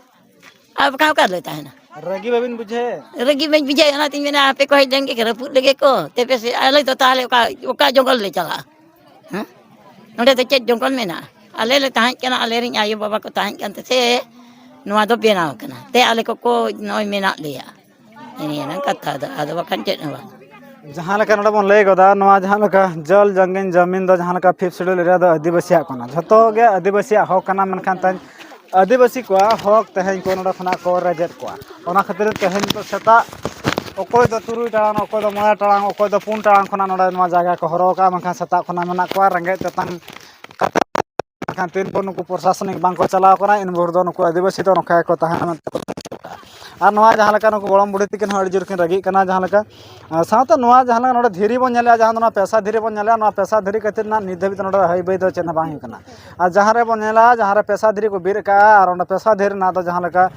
ᱟᱨ ᱵᱟᱠᱷᱟᱱ ᱚᱠᱟ ᱨᱮᱞᱮ ᱛᱟᱦᱮᱱᱟ? ᱨᱟᱹᱜᱤ ᱵᱟᱹᱵᱤᱱ ᱵᱩᱡᱷᱟᱹᱣᱮᱫ? ᱨᱟᱹᱜᱤ ᱵᱟᱹᱧ ᱵᱩᱡᱷᱟᱹᱣᱮᱫ, ᱚᱱᱟᱛᱤᱧ ᱢᱮᱱᱟ, ᱟᱯᱮ ᱠᱚ ᱦᱮᱡ ᱞᱮᱱ ᱜᱮ ᱨᱟᱹᱯᱩᱫ ᱞᱮᱜᱮ ᱠᱚ, ᱛᱚᱵᱮ ᱥᱮ ᱟᱞᱮ ᱫᱚ ᱛᱟᱦᱚᱞᱮ ᱚᱠᱟ, ᱚᱠᱟ ᱡᱚᱝᱜᱚᱞ ᱞᱮ ᱪᱟᱞᱟᱜᱼᱟ? ᱦᱮᱸ? ᱱᱚᱰᱮ ᱫᱚ ᱪᱮᱫ ᱡᱚᱝᱜᱚᱞ ᱢᱮᱱᱟᱜᱼᱟ? ᱟᱞᱮ ᱞᱮ ᱛᱟᱦᱮᱸ ᱠᱟᱱᱟ, ᱟᱞᱮ ᱨᱮᱱ ᱟᱭᱳ ᱵᱟᱵᱟ ᱠᱚ ᱛᱟᱦᱮᱸ ᱠᱟᱱ ᱛᱮ ᱥᱮ ᱱᱚᱣᱟ ᱫᱚ ᱵᱮᱱᱟᱣ ᱠᱟᱱᱟ, ᱛᱮ ᱟᱞᱮ ᱠᱚᱠᱚ ᱱᱚᱜᱼᱚᱭ ᱢᱮᱱᱟᱜ ᱞᱮᱭᱟ᱾ ᱤᱱᱟᱹ ᱠᱟᱛᱷᱟ ᱫᱚ, ᱟᱫᱚ ᱵᱟᱠᱷᱟᱱ ᱪᱮᱫ ᱦᱚᱸ ᱵᱟᱝ᱾ ᱡᱟᱦᱟᱸ ᱞᱮᱠᱟ ᱱᱚᱰᱮ ᱵᱚᱱ ᱞᱟᱹᱭ ᱜᱚᱫᱟ, ᱱᱚᱣᱟ ᱡᱟᱦᱟᱸ ᱞᱮᱠᱟ ᱡᱚᱞ ᱡᱚᱝᱜᱤᱱ ᱡᱟᱢᱤᱱ ᱫᱚ ᱡᱟᱦᱟᱸ ᱞᱮᱠᱟ Fifth Schedule area ᱫᱚ ᱟᱹᱫᱤᱵᱟᱹᱥᱤᱭᱟᱜ ᱠᱟᱱᱟ, ᱡᱷᱚᱛᱚ ᱜᱮ ᱟᱹᱫᱤᱵᱟᱹᱥᱤᱭᱟᱜ ᱦᱚᱠ ᱠᱟᱱᱟ, ᱢᱮᱱᱠᱷᱟᱱ ᱛᱮᱦᱮᱧ ᱟᱹᱫᱤᱵᱟᱹᱥᱤ ᱠᱚᱣᱟᱜ ᱦᱚᱠ ᱛᱮᱦᱮᱧ ᱠᱚ ᱱᱚᱰᱮ ᱠᱷᱚᱱᱟᱜ ᱠᱚ ᱨᱮᱡᱮᱫ ᱠᱚᱣᱟ᱾ ᱚᱱᱟ ᱠᱷᱟᱹᱛᱤᱨ ᱛᱮᱦᱮᱧ ᱫᱚ ᱥᱮᱛᱟᱜ ᱚᱠᱚᱭ ᱫᱚ ᱛᱩᱨᱩᱭ ᱴᱟᱲᱟᱝ, ᱚᱠᱚᱭ ᱫᱚ ᱢᱚᱬᱮ ᱴᱟᱲᱟᱝ, ᱚᱠᱚᱭ ᱫᱚ ᱯᱩᱱ ᱴᱟᱲᱟᱝ ᱠᱷᱚᱱᱟᱜ ᱱᱚᱰᱮ ᱱᱚᱣᱟ ᱡᱟᱭᱜᱟ ᱠᱚ ᱦᱚᱨᱦᱚ ᱟᱠᱟᱫᱼᱟ, ᱢᱮᱱᱠᱷᱟᱱ ᱥᱮᱛᱟᱜ ᱠᱷᱚᱱᱟᱜ ᱢᱮᱱᱟᱜ ᱠᱚᱣᱟ ᱨᱮᱸᱜᱮᱡ ᱛᱮᱛᱟᱝ ᱠᱟᱛᱮ᱾ ᱢᱮᱱᱠᱷᱟᱱ ᱛᱤᱱ ᱵᱷᱳᱨ ᱱᱩᱠᱩ ᱯᱨᱚᱥᱟᱥᱚᱱᱤᱠ ᱵᱟᱝ ᱠᱚ ᱪᱟᱞᱟᱣ ᱠᱟᱱᱟ, ᱤᱱ ᱵᱷᱳᱨ ᱫᱚ ᱱᱩᱠᱩ ᱟᱹᱫᱤᱵᱟᱹᱥᱤ ᱫᱚ ᱱᱚᱝᱠᱟ ᱜᱮᱠᱚ ᱛᱟᱦᱮᱱᱟ ᱢᱮᱱᱛᱮ ᱠᱚ ᱟᱨ ᱱᱚᱣᱟ ᱡᱟᱦᱟᱸ ᱞᱮᱠᱟ ᱱᱩᱠᱩ ᱜᱚᱲᱚᱢ ᱵᱩᱰᱷᱤ ᱛᱤᱠᱤᱱ ᱦᱚᱸ ᱟᱹᱰᱤ ᱡᱳᱨ ᱠᱤᱱ ᱨᱟᱹᱜᱤᱜ ᱠᱟᱱᱟ, ᱡᱟᱦᱟᱸ ᱞᱮᱠᱟ, ᱟᱨ ᱥᱟᱶᱛᱮ ᱱᱚᱣᱟ ᱡᱟᱦᱟᱸ ᱞᱮᱠᱟ ᱱᱚᱰᱮ ᱫᱷᱤᱨᱤ ᱵᱚᱱ ᱧᱮᱞᱮᱜᱼᱟ, ᱡᱟᱦᱟᱸ ᱫᱚ ᱱᱚᱣᱟ ᱯᱮᱥᱟ ᱫᱷᱤᱨᱤ ᱵᱚᱱ ᱧᱮᱞᱮᱜᱼᱟ, ᱱᱚᱣᱟ ᱯᱮᱥᱟ ᱫᱷᱤᱨᱤ ᱠᱷᱟᱹᱛᱤᱨ ᱱᱟᱜ ᱱᱤᱛ ᱫᱷᱟᱹᱵᱤᱡ ᱛᱮ ᱱᱚᱰᱮ ᱦᱟᱹᱭ ᱵᱟᱹᱭ ᱫᱚ ᱪᱮᱫ ᱦᱚᱸ ᱵᱟᱝ ᱦᱩᱭᱩᱜ ᱠᱟᱱᱟ᱾ ᱟᱨ ᱡᱟᱦᱟᱸ ᱨᱮ ᱵᱚᱱ ᱧᱮᱞᱟ, ᱡᱟᱦᱟᱸ ᱨᱮ ᱯᱮᱥᱟ ᱫᱷᱤᱨᱤ ᱠᱚ ᱵᱤᱫ ᱟᱠᱟᱜᱼᱟ, ᱟᱨ ᱚᱸᱰᱮ ᱯᱮᱥᱟ ᱫᱷᱤᱨᱤ ᱨᱮᱱᱟᱜ ᱫᱚ ᱡᱟᱦᱟᱸ ᱞᱮᱠᱟ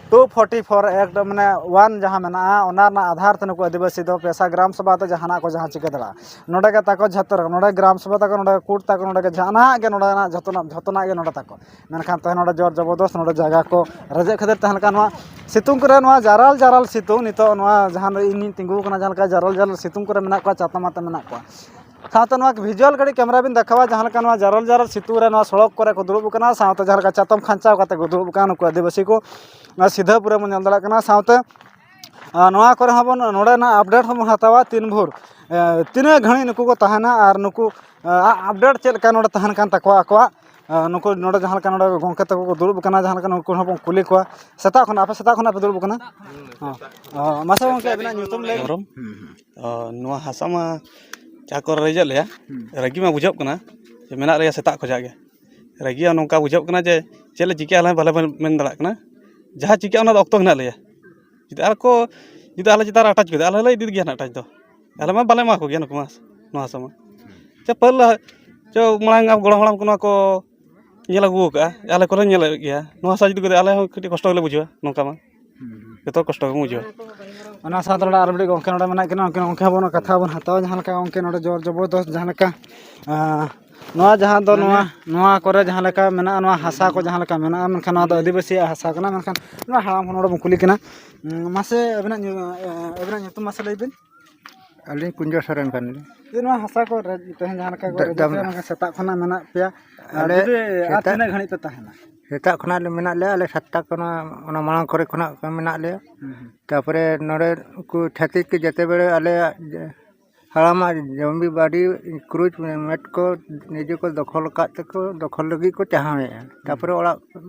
two forty four act ᱢᱟᱱᱮ one ᱡᱟᱦᱟᱸ ᱢᱮᱱᱟᱜᱼᱟ, ᱚᱱᱟ ᱨᱮᱱᱟᱜ ᱟᱫᱷᱟᱨ ᱛᱮ ᱱᱩᱠᱩ ᱟᱹᱫᱤᱵᱟᱹᱥᱤ ᱫᱚ ᱯᱮᱥᱟ ᱜᱨᱟᱢ ᱥᱚᱵᱷᱟ ᱛᱮ ᱡᱟᱦᱟᱱᱟᱜ ᱠᱚ ᱡᱟᱦᱟᱸ ᱪᱤᱠᱟᱹ ᱫᱟᱲᱮᱭᱟᱜᱼᱟ᱾ ᱱᱚᱰᱮ ᱜᱮ ᱛᱟᱠᱚ ᱡᱷᱚᱛᱚ ᱨᱚᱠᱚᱢ, ᱱᱚᱰᱮ ᱜᱨᱟᱢ ᱥᱚᱵᱷᱟ ᱛᱟᱠᱚ, ᱱᱚᱰᱮ ᱠᱳᱨᱴ ᱛᱟᱠᱚ, ᱱᱚᱰᱮ ᱜᱮ ᱡᱟᱦᱟᱱᱟᱜ ᱜᱮ ᱱᱚᱰᱮᱱᱟᱜ ᱡᱷᱚᱛᱚᱱᱟᱜ, ᱡᱷᱚᱛᱚᱱᱟᱜ ᱜᱮ ᱱᱚᱰᱮ ᱛᱟᱠᱚ᱾ ᱢᱮᱱᱠᱷᱟᱱ ᱛᱮᱦᱮᱧ ᱱᱚᱰᱮ ᱡᱳᱨ ᱡᱚᱵᱚᱨᱫᱚᱥ ᱱᱚᱰᱮ ᱡᱟᱭᱜᱟ ᱠᱚ ᱨᱮᱡᱮᱫ ᱠᱷᱟᱹᱛᱤᱨ ᱛᱟᱦᱮᱸ ᱞᱮᱠᱟ ᱱᱚᱣᱟ ᱥᱤᱛᱩᱝ ᱠᱚᱨᱮ, ᱱᱚᱣᱟ ᱡᱟᱨᱟᱞ ᱡᱟᱨᱟᱞ ᱥᱤᱛᱩᱝ, ᱱᱤᱛᱚᱜ ᱱᱚᱣᱟ ᱡᱟᱦᱟᱸ ᱤᱧᱤᱧ ᱛᱤᱸᱜᱩ ᱟᱠᱟᱱᱟ, ᱡᱟᱦᱟᱸ ᱞᱮᱠᱟ ᱡᱟᱨᱟᱞ ᱡᱟᱨᱟᱞ ᱥᱤᱛᱩᱝ ᱠᱚᱨᱮ ᱢᱮᱱᱟᱜ ᱠᱚᱣᱟ, ᱪᱟᱛᱚᱢ ᱟᱛᱮ ᱢᱮᱱᱟᱜ ᱠᱚᱣᱟ᱾ ᱥᱟᱶᱛᱮ ᱱᱚᱣᱟ ᱵᱷᱤᱡᱩᱣᱟᱞ ᱠᱟᱹᱴᱤᱡ ᱠᱮᱢᱮᱨᱟ ᱵᱤᱱ ᱫᱮᱠᱷᱟᱣᱟ, ᱡᱟᱦᱟᱸ ᱞᱮᱠᱟ ᱱᱚᱣᱟ ᱡᱟᱨᱟᱞ ᱡᱟᱨᱟᱞ ᱥᱤᱛᱩᱝ ᱨᱮ ᱱᱚᱣᱟ ᱥᱚᱲᱚᱠ ᱠᱚᱨᱮ ᱠᱚ ᱫᱩᱲᱩᱵ ᱟᱠᱟᱱᱟ, ᱥᱟᱶᱛᱮ ᱡᱟᱦᱟᱸ ᱞᱮᱠᱟ ᱪᱟᱛᱚᱢ ᱠᱷᱟᱧᱪᱟᱣ ᱠᱟᱛᱮ ᱠᱚ ᱫᱩᱲᱩᱵ ᱟᱠᱟᱱᱟ ᱱᱩᱠᱩ ᱟᱹᱫᱤᱵᱟᱹᱥᱤ ᱠᱚ, ᱱᱚᱣᱟ ᱥᱤᱫᱷᱟᱹ ᱯᱩᱨᱟᱹ ᱵᱚᱱ ᱧᱮᱞ ᱫᱟᱲᱮᱭᱟᱜ ᱠᱟᱱᱟ᱾ ᱥᱟᱶᱛᱮ ᱟᱨ ᱱᱚᱣᱟ ᱠᱚᱨᱮ ᱦᱚᱸ ᱵᱚᱱ, ᱱᱚᱰᱮᱱᱟᱜ ᱟᱯᱰᱮᱴ ᱦᱚᱸᱵᱚᱱ ᱦᱟᱛᱟᱣᱟ, ᱛᱤᱱ ᱵᱷᱳᱨ, ᱮ, ᱛᱤᱱᱟᱹᱜ ᱜᱷᱟᱹᱲᱤᱡ ᱱᱩᱠᱩ ᱠᱚ ᱛᱟᱦᱮᱱᱟ ᱟᱨ ᱱᱩᱠᱩ, ᱮ, ᱟ-, ᱟᱯᱰᱮᱴ ᱪᱮᱫ ᱞᱮᱠᱟ ᱱᱚᱰᱮ ᱛᱟᱦᱮᱱ ᱠᱟᱱ ᱛᱟᱠᱚᱣᱟ ᱟᱠᱚᱣᱟᱜ, ᱮ, ᱱᱩᱠᱩ ᱱᱚᱰᱮ ᱡᱟᱦᱟᱸ ᱞᱮᱠᱟ ᱱᱚᱰᱮ ᱜᱚᱢᱠᱮ ᱛᱟᱠᱚ ᱠᱚ ᱫᱩᱲᱩᱵ ᱟᱠᱟᱱᱟ, ᱡᱟᱦᱟᱸ ᱞᱮᱠᱟ ᱱᱩᱠᱩ ᱦᱚᱸ ᱵᱚᱱ ᱠᱩᱞᱤ ᱠᱚᱣᱟ᱾ ᱥᱮᱛᱟᱜ ᱠᱷᱚᱱ, ᱟᱯᱮ ᱥᱮᱛᱟᱜ ᱠᱷᱚᱱᱟᱜ ᱯᱮ ᱫᱩᱲᱩᱵ ᱟᱠᱟᱱᱟ? ᱦᱚᱸ᱾ ᱚ, ᱢᱟᱥᱮ ᱜᱚᱢᱠᱮ, ᱟᱹᱵᱤᱱᱟᱜ ᱧᱩᱛᱩᱢ ᱞᱟᱹᱭ ᱵᱤᱱ᱾ ᱦᱮᱢᱵᱨᱚᱢ᱾ ᱦᱩᱸ, ᱦᱩᱸ᱾ ᱚ, ᱱᱚᱣᱟ ᱦᱟᱥᱟ ᱢᱟ ᱡᱟᱦᱟᱸ ᱠᱚ ᱨᱮᱡᱮᱫ ᱞᱮᱭᱟ, ᱦᱩᱸ᱾ ᱨᱟᱹᱜᱤ ᱢᱟ ᱵᱩᱡᱷᱟᱹᱜ ᱠᱟᱱᱟ ᱡᱮ ᱢᱮᱱᱟᱜ ᱞᱮᱭᱟ ᱥᱮᱛᱟᱜ ᱠᱷᱚᱱᱟᱜ ᱜᱮ᱾ ᱨᱟᱹᱜᱤ ᱦᱚᱸ ᱱᱚᱝᱠᱟ ᱵᱩᱡᱷᱟᱹᱜ ᱠᱟᱱᱟ ᱡᱮ ᱪᱮᱫ ᱞᱮ ᱪᱤᱠᱟᱹᱭᱟ, ᱟᱞᱮ ᱦᱚᱸ ᱵᱟᱞᱮ ᱢᱮᱱ, ᱢᱮᱱ ᱫᱟᱲᱮᱭᱟᱜ ᱠᱟᱱᱟ᱾ ᱡᱟᱦᱟᱸ ᱪᱤᱠᱟᱹᱜᱼᱟ, ᱚᱱᱟ ᱫᱚ ᱚᱠᱛᱚ ᱜᱮ ᱦᱮᱱᱟᱜ ᱞᱮᱭᱟ᱾ ᱡᱩᱫᱤ ᱟᱨ ᱠᱚ, ᱡᱩᱫᱤ ᱟᱞᱮ ᱪᱮᱛᱟᱱ ᱨᱮ ᱟᱴᱟᱪ ᱠᱮᱫᱟ, ᱟᱞᱮ ᱦᱚᱸᱞᱮ ᱤᱫᱤ ᱜᱮᱭᱟ ᱱᱟᱜ ᱟᱴᱟᱪ ᱫᱚ᱾ ᱟᱞᱮ ᱢᱟ ᱵᱟᱞᱮ ᱮᱢᱟ ᱠᱚᱜᱮᱭᱟ ᱱᱩᱠᱩ ᱢᱟ, ᱱᱚᱣᱟ ᱦᱟᱥᱟ ᱢᱟ᱾ ᱪᱮ ᱯᱟᱹᱦᱤᱞ ᱪᱮ ᱢᱟᱲᱟᱝ ᱟᱵᱚ ᱜᱚᱲᱚᱢ ᱦᱟᱲᱟᱢ ᱠᱚ ᱱᱚᱣᱟ ᱠᱚ ᱧᱮᱞ ᱟᱹᱜᱩ ᱟᱠᱟᱫᱼᱟ, ᱟᱞᱮ ᱠᱚᱞᱮ ᱧᱮᱞ ᱟᱹᱜᱩ ᱠᱮᱫᱼᱟ᱾ ᱱᱚᱣᱟ ᱦᱟᱥᱟ ᱡᱩᱫᱤ ᱠᱚ ᱤᱫᱤᱭᱟ, ᱟᱞᱮ ᱦᱚᱸ ᱠᱟᱹᱴᱤᱡ ᱠᱚᱥᱴᱚ ᱜᱮᱞᱮ ᱵᱩᱡᱷᱟᱹᱣᱟ ᱱᱚᱝᱠᱟ ᱢᱟ᱾ ᱦᱩᱸ, ᱦᱩᱸ᱾ ᱡᱚᱛᱚ ᱠᱚᱥᱴᱚ ᱜᱮ ᱵᱩᱡᱷᱟᱹᱣᱟ᱾ ᱚᱱᱟ ᱥᱟᱶᱛᱮ ᱱᱚᱰᱮ ᱟᱨ ᱢᱤᱫᱴᱤᱡ ᱜᱚᱢᱠᱮ ᱱᱚᱰᱮ ᱢᱮᱱᱟᱜ ᱠᱤᱱᱟ, ᱩᱱᱠᱤᱱ, ᱩᱱᱠᱤᱱ ᱦᱚᱸ ᱵᱚᱱ ᱠᱟᱛᱷᱟ ᱵᱚᱱ ᱦᱟᱛᱟᱣᱟ, ᱡᱟᱦᱟᱸ ᱞᱮᱠᱟ ᱜᱚᱢᱠᱮ ᱱᱚᱰᱮ ᱡᱳᱨ ᱡᱚᱵᱚᱨᱫᱚᱥ ᱡᱟᱦᱟᱸ ᱞᱮᱠᱟ, ᱟᱸ, ᱱᱚᱣᱟ ᱡᱟᱦᱟᱸ ᱫᱚ ᱱᱚᱣᱟ, ᱱᱚᱣᱟ ᱠᱚᱨᱮ ᱡᱟᱦᱟᱸ ᱞᱮᱠᱟ ᱢᱮᱱᱟᱜᱼᱟ, ᱱᱚᱣᱟ ᱦᱟᱥᱟ ᱠᱚ ᱡᱟᱦᱟᱸ ᱞᱮᱠᱟ ᱢᱮᱱᱟᱜᱼᱟ, ᱢᱮᱱᱠᱷᱟᱱ ᱱᱚᱣᱟ ᱫᱚ ᱟᱹᱫᱤᱵᱟᱹᱥᱤᱭᱟᱜ ᱦᱟᱥᱟ ᱠᱟᱱᱟ᱾ ᱢᱮᱱᱠᱷᱟᱱ ᱱᱚᱣᱟ ᱦᱟᱲᱟᱢ ᱦᱚᱲ ᱱᱚᱰᱮ ᱵᱚᱱ ᱠᱩᱞᱤ ᱠᱤᱱᱟ᱾ ᱩᱸ, ᱢᱟᱥᱮ ᱟᱹᱵᱤᱱᱟᱜ ᱧᱩ-, ᱮ, ᱟᱹᱵᱤᱱᱟᱜ ᱧᱩᱛᱩᱢ ᱢᱟᱥᱮ ᱞᱟᱹᱭ ᱵᱤᱱ᱾ ᱟᱹᱞᱤᱧ ᱠᱩᱧᱡᱚ ᱥᱚᱨᱮᱱ ᱠᱟᱱᱟᱞᱤᱧ᱾ ᱡᱮ ᱱᱚᱣᱟ ᱦᱟᱥᱟ ᱠᱚ ᱨᱮ ᱛᱮᱦᱮᱧ ᱡᱟᱦᱟᱸ ᱞᱮᱠᱟ ᱠᱚ ᱫᱟ-, ᱨᱮᱡ ᱫᱟᱢ ᱯᱮᱭᱟ, ᱢᱮᱱᱠᱷᱟᱱ ᱥᱮᱛᱟᱜ ᱠᱷᱚᱱᱟᱜ ᱢᱮᱱᱟᱜ ᱯᱮᱭᱟ, ᱟᱨ ᱟᱞᱮ ᱡᱩᱫᱤ ᱟᱨ ᱥᱮᱛᱟᱜ ᱛᱤᱱᱟᱹᱜ ᱜᱷᱟᱹᱲᱤᱡ ᱯᱮ ᱛᱟᱦᱮᱱᱟ? ᱥᱮᱛᱟᱜ ᱠᱷᱚᱱᱟᱜ ᱞᱮ ᱢᱮᱱᱟᱜ ᱞᱮᱭᱟ, ᱟᱞᱮ ᱥᱟᱛᱴᱟ ᱠᱷᱚᱱᱟᱜ, ᱚᱱᱟ ᱢᱟᱲᱟᱝ ᱠᱚᱨᱮ ᱠᱷᱚᱱᱟᱜ ᱢᱮᱱᱟᱜ ᱞᱮᱭᱟ᱾ ᱦᱩᱸ, ᱦᱩᱸ᱾ ᱛᱟᱯᱚᱨᱮ ᱱᱚᱰᱮ ᱩᱱᱠᱩ ᱪᱷᱟᱹᱛᱤᱠ ᱠᱚ ᱡᱮᱛᱮ ᱵᱮᱲᱮ ᱟᱞᱮᱭᱟᱜ ᱡᱮ ᱦᱟᱲᱟᱢᱟᱜ ᱡᱚᱢᱤ ᱵᱟᱲᱤ ᱠᱨᱩᱡᱽ ᱢᱮᱴ ᱠᱚ ᱱᱤᱡᱮ ᱠᱚ ᱫᱚᱠᱷᱚᱞ ᱟᱠᱟᱫ ᱛᱮᱠᱚ ᱫᱚᱠᱷᱚᱞ ᱞᱟᱹᱜᱤᱫ ᱠᱚ ᱪᱟᱦᱟᱣᱮᱫᱼᱟ᱾ ᱦᱩᱸ᱾ ᱛᱟᱯᱚᱨᱮ ᱚᱲᱟᱜ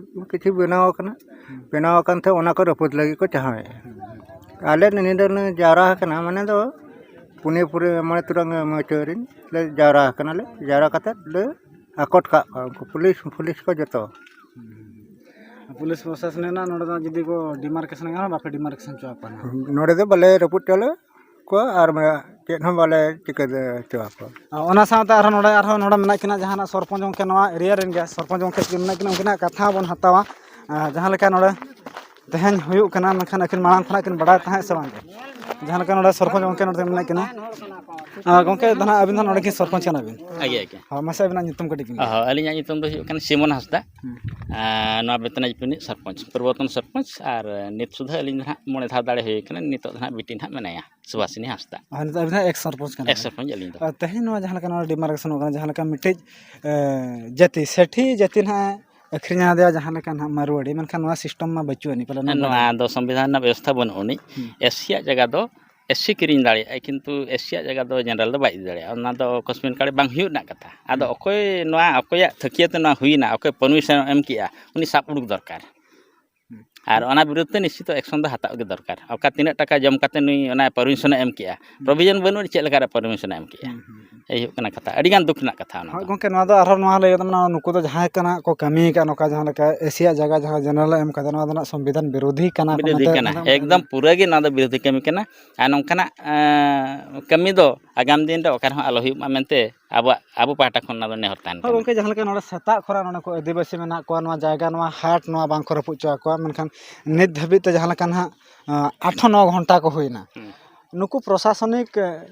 ᱠᱤᱪᱷᱩ ᱵᱮᱱᱟᱣ ᱟᱠᱟᱱᱟ, ᱦᱩᱸ᱾ ᱵᱮᱱᱟᱣ ᱟᱠᱟᱱ ᱛᱮ ᱚᱱᱟ ᱠᱚ ᱨᱟᱹᱯᱩᱫ ᱞᱟᱹᱜᱤᱫ ᱠᱚ ᱪᱟᱦᱟᱣᱮᱫᱼᱟ᱾ ᱦᱩᱸ, ᱦᱩᱸ᱾ ᱟᱞᱮ ᱱᱤᱭᱟᱹ ᱫᱚᱞᱮ ᱡᱟᱣᱨᱟ ᱟᱠᱟᱱᱟ, ᱢᱟᱱᱮ ᱫᱚ ᱯᱩᱱᱭᱟᱹ ᱯᱩᱨᱟᱹ ᱢᱚᱬᱮ ᱛᱩᱨᱩᱭ ᱢᱟᱹᱪᱟᱹ ᱨᱮᱱ ᱞᱮ ᱡᱟᱣᱨᱟ ᱟᱠᱟᱱᱟᱞᱮ᱾ ᱡᱟᱣᱨᱟ ᱠᱟᱛᱮᱫ ᱞᱮ ᱟᱠᱚᱴ ᱠᱟᱜ ᱠᱚᱣᱟ ᱩᱱᱠᱩ ᱯᱩᱞᱤᱥ, ᱯᱩᱞᱤᱥ ᱠᱚ ᱡᱚᱛᱚ᱾ ᱦᱩᱸ᱾ ᱯᱩᱞᱤᱥ ᱯᱨᱚᱥᱟᱥᱚᱱ ᱨᱮᱱᱟᱜ ᱱᱚᱰᱮ ᱫᱚ ᱡᱩᱫᱤ ᱠᱚ ᱰᱤᱢᱟᱨᱠᱮᱥᱚᱱ ᱜᱟᱱᱚᱜᱼᱟ, ᱵᱟᱯᱮ ᱰᱤᱢᱟᱨᱠᱮᱥᱚᱱ ᱦᱚᱪᱚ ᱟᱠᱚᱣᱟ ᱱᱟᱦᱟᱜ? ᱱᱚᱰᱮ ᱫᱚ ᱵᱟᱞᱮ ᱨᱟᱹᱯᱩᱫ ᱦᱚᱪᱚ ᱞᱮ ᱠᱚᱣᱟ ᱟᱨ ᱪᱮᱫ ᱦᱚᱸ ᱵᱟᱞᱮ ᱪᱤᱠᱟᱹ ᱦᱚᱪᱚ ᱟᱠᱚᱣᱟ᱾ ᱚᱱᱟ ᱥᱟᱶᱛᱮ ᱟᱨᱦᱚᱸ ᱱᱚᱰᱮ, ᱟᱨᱦᱚᱸ ᱱᱚᱰᱮ ᱢᱮᱱᱟᱜ ᱠᱤᱱᱟ ᱡᱟᱦᱟᱱᱟᱜ ᱥᱚᱨᱯᱚᱧᱪ ᱜᱚᱢᱠᱮ, ᱱᱚᱣᱟ ᱮᱨᱤᱭᱟ ᱨᱮᱱ ᱜᱮ ᱥᱚᱨᱯᱚᱧᱪ ᱜᱚᱢᱠᱮ ᱛᱟᱹᱠᱤᱱ ᱢᱮᱱᱟᱜ ᱠᱤᱱᱟ, ᱩᱱᱠᱤᱱᱟᱜ ᱠᱟᱛᱷᱟ ᱵᱚᱱ ᱦᱟᱛᱟᱣᱟ᱾ ᱟᱨ ᱡᱟᱦᱟᱸ ᱞᱮᱠᱟ ᱱᱚᱰᱮ ᱛᱮᱦᱮᱧ ᱦᱩᱭᱩᱜ ᱠᱟᱱᱟ, ᱢᱮᱱᱠᱷᱟᱱ ᱟᱹᱠᱤᱱ ᱢᱟᱲᱟᱝ ᱠᱷᱚᱱᱟᱜ ᱠᱤᱱ ᱵᱟᱲᱟᱭ ᱛᱟᱦᱮᱸᱫ ᱥᱮ ᱵᱟᱝ? ᱡᱟᱦᱟᱸ ᱞᱮᱠᱟ ᱱᱚᱰᱮ ᱥᱚᱨᱯᱚᱧᱪ ᱜᱚᱢᱠᱮ ᱱᱚᱰᱮ ᱢᱮᱱᱟᱜ ᱠᱤᱱᱟ᱾ ᱟᱨ ᱜᱚᱢᱠᱮ, ᱫᱚ ᱱᱟᱦᱟᱜ ᱟᱹᱵᱤᱱ ᱫᱚ ᱱᱚᱰᱮ ᱠᱤᱱ ᱥᱚᱨᱯᱚᱧᱪ ᱠᱟᱱᱟ ᱵᱤᱱ᱾ ᱟᱜᱮ, ᱟᱜᱮ᱾ ᱦᱚᱸ, ᱢᱟᱥᱮ ᱟᱹᱵᱤᱱᱟᱜ ᱧᱩᱛᱩᱢ ᱠᱟᱹᱴᱤᱡ ᱵᱤᱱ ᱞᱟᱹᱭᱟ᱾ ᱦᱚᱸ, ᱟᱹᱞᱤᱧᱟᱜ ᱧᱩᱛᱩᱢ ᱫᱚ ᱦᱩᱭᱩᱜ ᱠᱟᱱᱟ ᱥᱤᱢᱚᱱ ᱦᱟᱸᱥᱫᱟ᱾ ᱦᱩᱸ᱾ ᱟᱨ ᱱᱚᱣᱟ ᱵᱮᱛᱱᱟᱡᱽ ᱨᱤᱱᱤᱡ ᱥᱚᱨᱯᱚᱧᱪ, ᱯᱩᱨᱵᱚᱛᱚᱱ ᱥᱚᱨᱯᱚᱧᱪ, ᱟᱨ ᱱᱤᱛ ᱥᱩᱫᱷᱟᱹ ᱟᱹᱞᱤᱧ ᱫᱚ ᱱᱟᱦᱟᱜ ᱢᱚᱬᱮ ᱫᱷᱟᱣ ᱫᱟᱲᱮ ᱦᱩᱭ ᱠᱟᱱᱟ᱾ ᱱᱤᱛᱚᱜ ᱫᱚ ᱱᱟᱦᱟᱜ ᱵᱤᱴᱤ ᱱᱟᱦᱟᱜ ᱢᱮᱱᱟᱭᱟ, ᱥᱩᱵᱷᱟᱥᱤᱱᱤ ᱦᱟᱸᱥᱫᱟ᱾ ᱟᱨ ᱱᱤᱛᱚᱜ ᱟᱹᱵᱤᱱ ᱫᱚ ᱮᱠᱥ ᱥᱚᱨᱯᱚᱧᱪ ᱠᱟᱱᱟ ᱮᱠᱥ ᱵᱤᱱ᱾ ᱥᱚᱨᱯᱚᱧᱪ ᱟᱹᱞᱤᱧ ᱫᱚ᱾ ᱟᱨ ᱛᱮᱦᱮᱧ ᱱᱚᱣᱟ ᱡᱟᱦᱟᱸ ᱞᱮᱠᱟ ᱱᱚᱣᱟ demarcation ᱠᱟᱱᱟ, ᱡᱟᱦᱟᱸ ᱞᱮᱠᱟ ᱢᱤᱫᱴᱤᱡ, ᱮ, ᱡᱟᱹᱛᱤ, ᱥᱮᱴᱷᱤ ᱡᱟᱹᱛᱤ ᱱᱟᱦᱟᱜ ᱟᱹᱠᱷᱨᱤᱧ ᱟᱫᱮᱭᱟ ᱡᱟᱦᱟᱸ ᱞᱮᱠᱟ ᱱᱟᱦᱟᱜ ᱢᱟᱨᱣᱟᱲᱤ, ᱢᱮᱱᱠᱷᱟᱱ ᱱᱚᱣᱟ system ᱢᱟ ᱵᱟᱹᱪᱩᱜ ᱟᱹᱱᱤᱡ ᱯᱟᱞᱮ ᱱᱚᱣᱟ ᱱᱚᱣᱟ ᱫᱚ᱾ ᱫᱚ ᱥᱚᱝᱵᱤᱫᱷᱟᱱ ᱨᱮᱱᱟᱜ ᱵᱮᱵᱚᱥᱛᱷᱟ ᱵᱟᱹᱱᱩᱜ ᱟᱹᱱᱤᱡ᱾ ᱦᱩᱸ᱾ SC ᱭᱟᱜ ᱡᱟᱭᱜᱟ ᱫᱚ SC ᱠᱤᱨᱤᱧ ᱫᱟᱲᱮᱭᱟᱜᱼᱟᱭ, ᱠᱤᱱᱛᱩ SC ᱭᱟᱜ ᱡᱟᱭᱜᱟ ᱫᱚ general ᱫᱚ ᱵᱟᱭ ᱤᱫᱤ ᱫᱟᱲᱮᱭᱟᱜᱼᱟ᱾ ᱚᱱᱟ ᱫᱚ ᱠᱚᱥᱢᱤᱱ ᱠᱟᱲᱮ ᱵᱟᱝ ᱦᱩᱭᱩᱜ ᱨᱮᱱᱟᱜ ᱠᱟᱛᱷᱟ᱾ ᱟᱫᱚ ᱦᱩᱸ᱾ ᱚᱠᱚᱭ ᱱᱚᱣᱟ ᱚᱠᱚᱭᱟᱜ ᱛᱷᱟᱹᱠᱤᱭᱟᱹ ᱛᱮ ᱱᱚᱣᱟ ᱦᱩᱭᱱᱟ, ᱚᱠᱚᱭ permission ᱮ ᱮᱢ ᱠᱮᱜᱼᱟ, ᱩᱱᱤ ᱥᱟᱵ ᱩᱰᱩᱠ ᱫᱚᱨᱠᱟᱨ᱾ ᱦᱩᱸ᱾ ᱟᱨ ᱚᱱᱟ ᱵᱤᱨᱩᱫᱷ ᱛᱮ ᱱᱤᱥᱪᱤᱛᱚ action ᱫᱚ ᱦᱟᱛᱟᱣ ᱜᱮ ᱫᱚᱨᱠᱟᱨ᱾ ᱚᱠᱟ ᱛᱤᱱᱟᱹᱜ ᱴᱟᱠᱟ ᱡᱚᱢ ᱠᱟᱛᱮ ᱱᱩᱭ ᱚᱱᱟ permission ᱮ ᱮᱢ ᱠᱮᱜᱼᱟ, ᱦᱩᱸ᱾ Provision ᱵᱟᱹᱱᱩᱜ, ᱪᱮᱫ ᱞᱮᱠᱟᱨᱮ permission ᱮ ᱮᱢ ᱠᱮᱜᱼᱟ? ᱦᱩᱸ, ᱦᱩᱸ, ᱦᱩᱸ᱾ ᱮᱭ ᱦᱩᱭᱩᱜ ᱠᱟᱱᱟ ᱠᱟᱛᱷᱟ, ᱟᱹᱰᱤᱜᱟᱱ ᱫᱩᱠ ᱨᱮᱱᱟᱜ ᱠᱟᱛᱷᱟ ᱚᱱᱟ ᱦᱳᱭ ᱫᱚ᱾ ᱜᱚᱢᱠᱮ, ᱱᱚᱣᱟ ᱫᱚ ᱟᱨᱦᱚᱸ ᱱᱚᱣᱟ ᱞᱟᱹᱭ ᱠᱟᱫᱟ, ᱢᱟᱱᱮ ᱱᱩᱠᱩ ᱫᱚ ᱡᱟᱦᱟᱸᱭ ᱠᱟᱱᱟ ᱠᱚ ᱠᱟᱹᱢᱤ ᱠᱟᱜᱼᱟ, ᱱᱚᱝᱠᱟ ᱡᱟᱦᱟᱸ ᱞᱮᱠᱟ SC ᱭᱟᱜ ᱡᱟᱭᱜᱟ ᱡᱟᱦᱟᱸ general ᱮ ᱮᱢ ᱠᱟᱫᱟ, ᱱᱚᱣᱟ ᱫᱚ ᱱᱟᱜ ᱥᱚᱝᱵᱤᱫᱷᱟᱱ ᱵᱤᱨᱳᱫᱷᱤ ᱠᱟᱱᱟ ᱠᱚ ᱵᱤᱨᱳᱫᱷᱤ ᱢᱮᱱᱛᱮ ᱠᱟᱱᱟ, ᱚᱱᱟ ᱫᱚ ᱮᱠᱫᱚᱢ ᱯᱩᱨᱟᱹ ᱜᱮ ᱱᱚᱣᱟ ᱫᱚ ᱵᱤᱨᱳᱫᱷᱤ ᱠᱟᱹᱢᱤ ᱠᱟᱱᱟ᱾ ᱟᱨ ᱱᱚᱝᱠᱟᱱᱟᱜ, ᱮᱸ, ᱠᱟᱹᱢᱤ ᱫᱚ ᱟᱜᱟᱢ ᱫᱤᱱ ᱨᱮ ᱚᱠᱟ ᱨᱮᱦᱚᱸ ᱟᱞᱚ ᱦᱩᱭᱩᱜ ᱢᱟ ᱢᱮᱱᱛᱮ ᱟᱵᱚᱣᱟᱜ, ᱟᱵᱚ ᱯᱟᱦᱴᱟ ᱠᱷᱚᱱ ᱚᱱᱟ ᱫᱚ ᱱᱮᱦᱚᱨ ᱛᱟᱦᱮᱱ ᱦᱳᱭ ᱠᱟᱱᱟ᱾ ᱜᱚᱢᱠᱮ, ᱡᱟᱦᱟᱸ ᱞᱮᱠᱟ ᱱᱚᱰᱮ ᱥᱮᱛᱟᱜ ᱠᱷᱚᱱᱟᱜ ᱱᱚᱰᱮ ᱠᱚ ᱟᱹᱫᱤᱵᱟᱹᱥᱤ ᱢᱮᱱᱟᱜ ᱠᱚᱣᱟ, ᱱᱚᱣᱟ ᱡᱟᱭᱜᱟ, ᱱᱚᱣᱟ ᱦᱟᱴ, ᱱᱚᱣᱟ ᱵᱟᱝ ᱠᱚ ᱨᱟᱹᱯᱩᱫ ᱦᱚᱪᱚ ᱟᱠᱚᱣᱟ, ᱢᱮᱱᱠᱷᱟᱱ ᱱᱤᱛ ᱫᱷᱟᱹᱵᱤᱡ ᱛᱮ ᱡᱟᱦᱟᱸ ᱞᱮᱠᱟ ᱱᱟᱦᱟᱜ, ᱟᱸ, ᱟᱴᱷᱚ ᱱᱚ ᱜᱷᱚᱱᱴᱟ ᱠᱚ ᱦᱩᱭᱱᱟ᱾ ᱦᱩᱸ᱾ ᱱᱩᱠᱩ ᱯᱨᱚᱥᱟᱥᱚᱱᱤᱠ, ᱮ,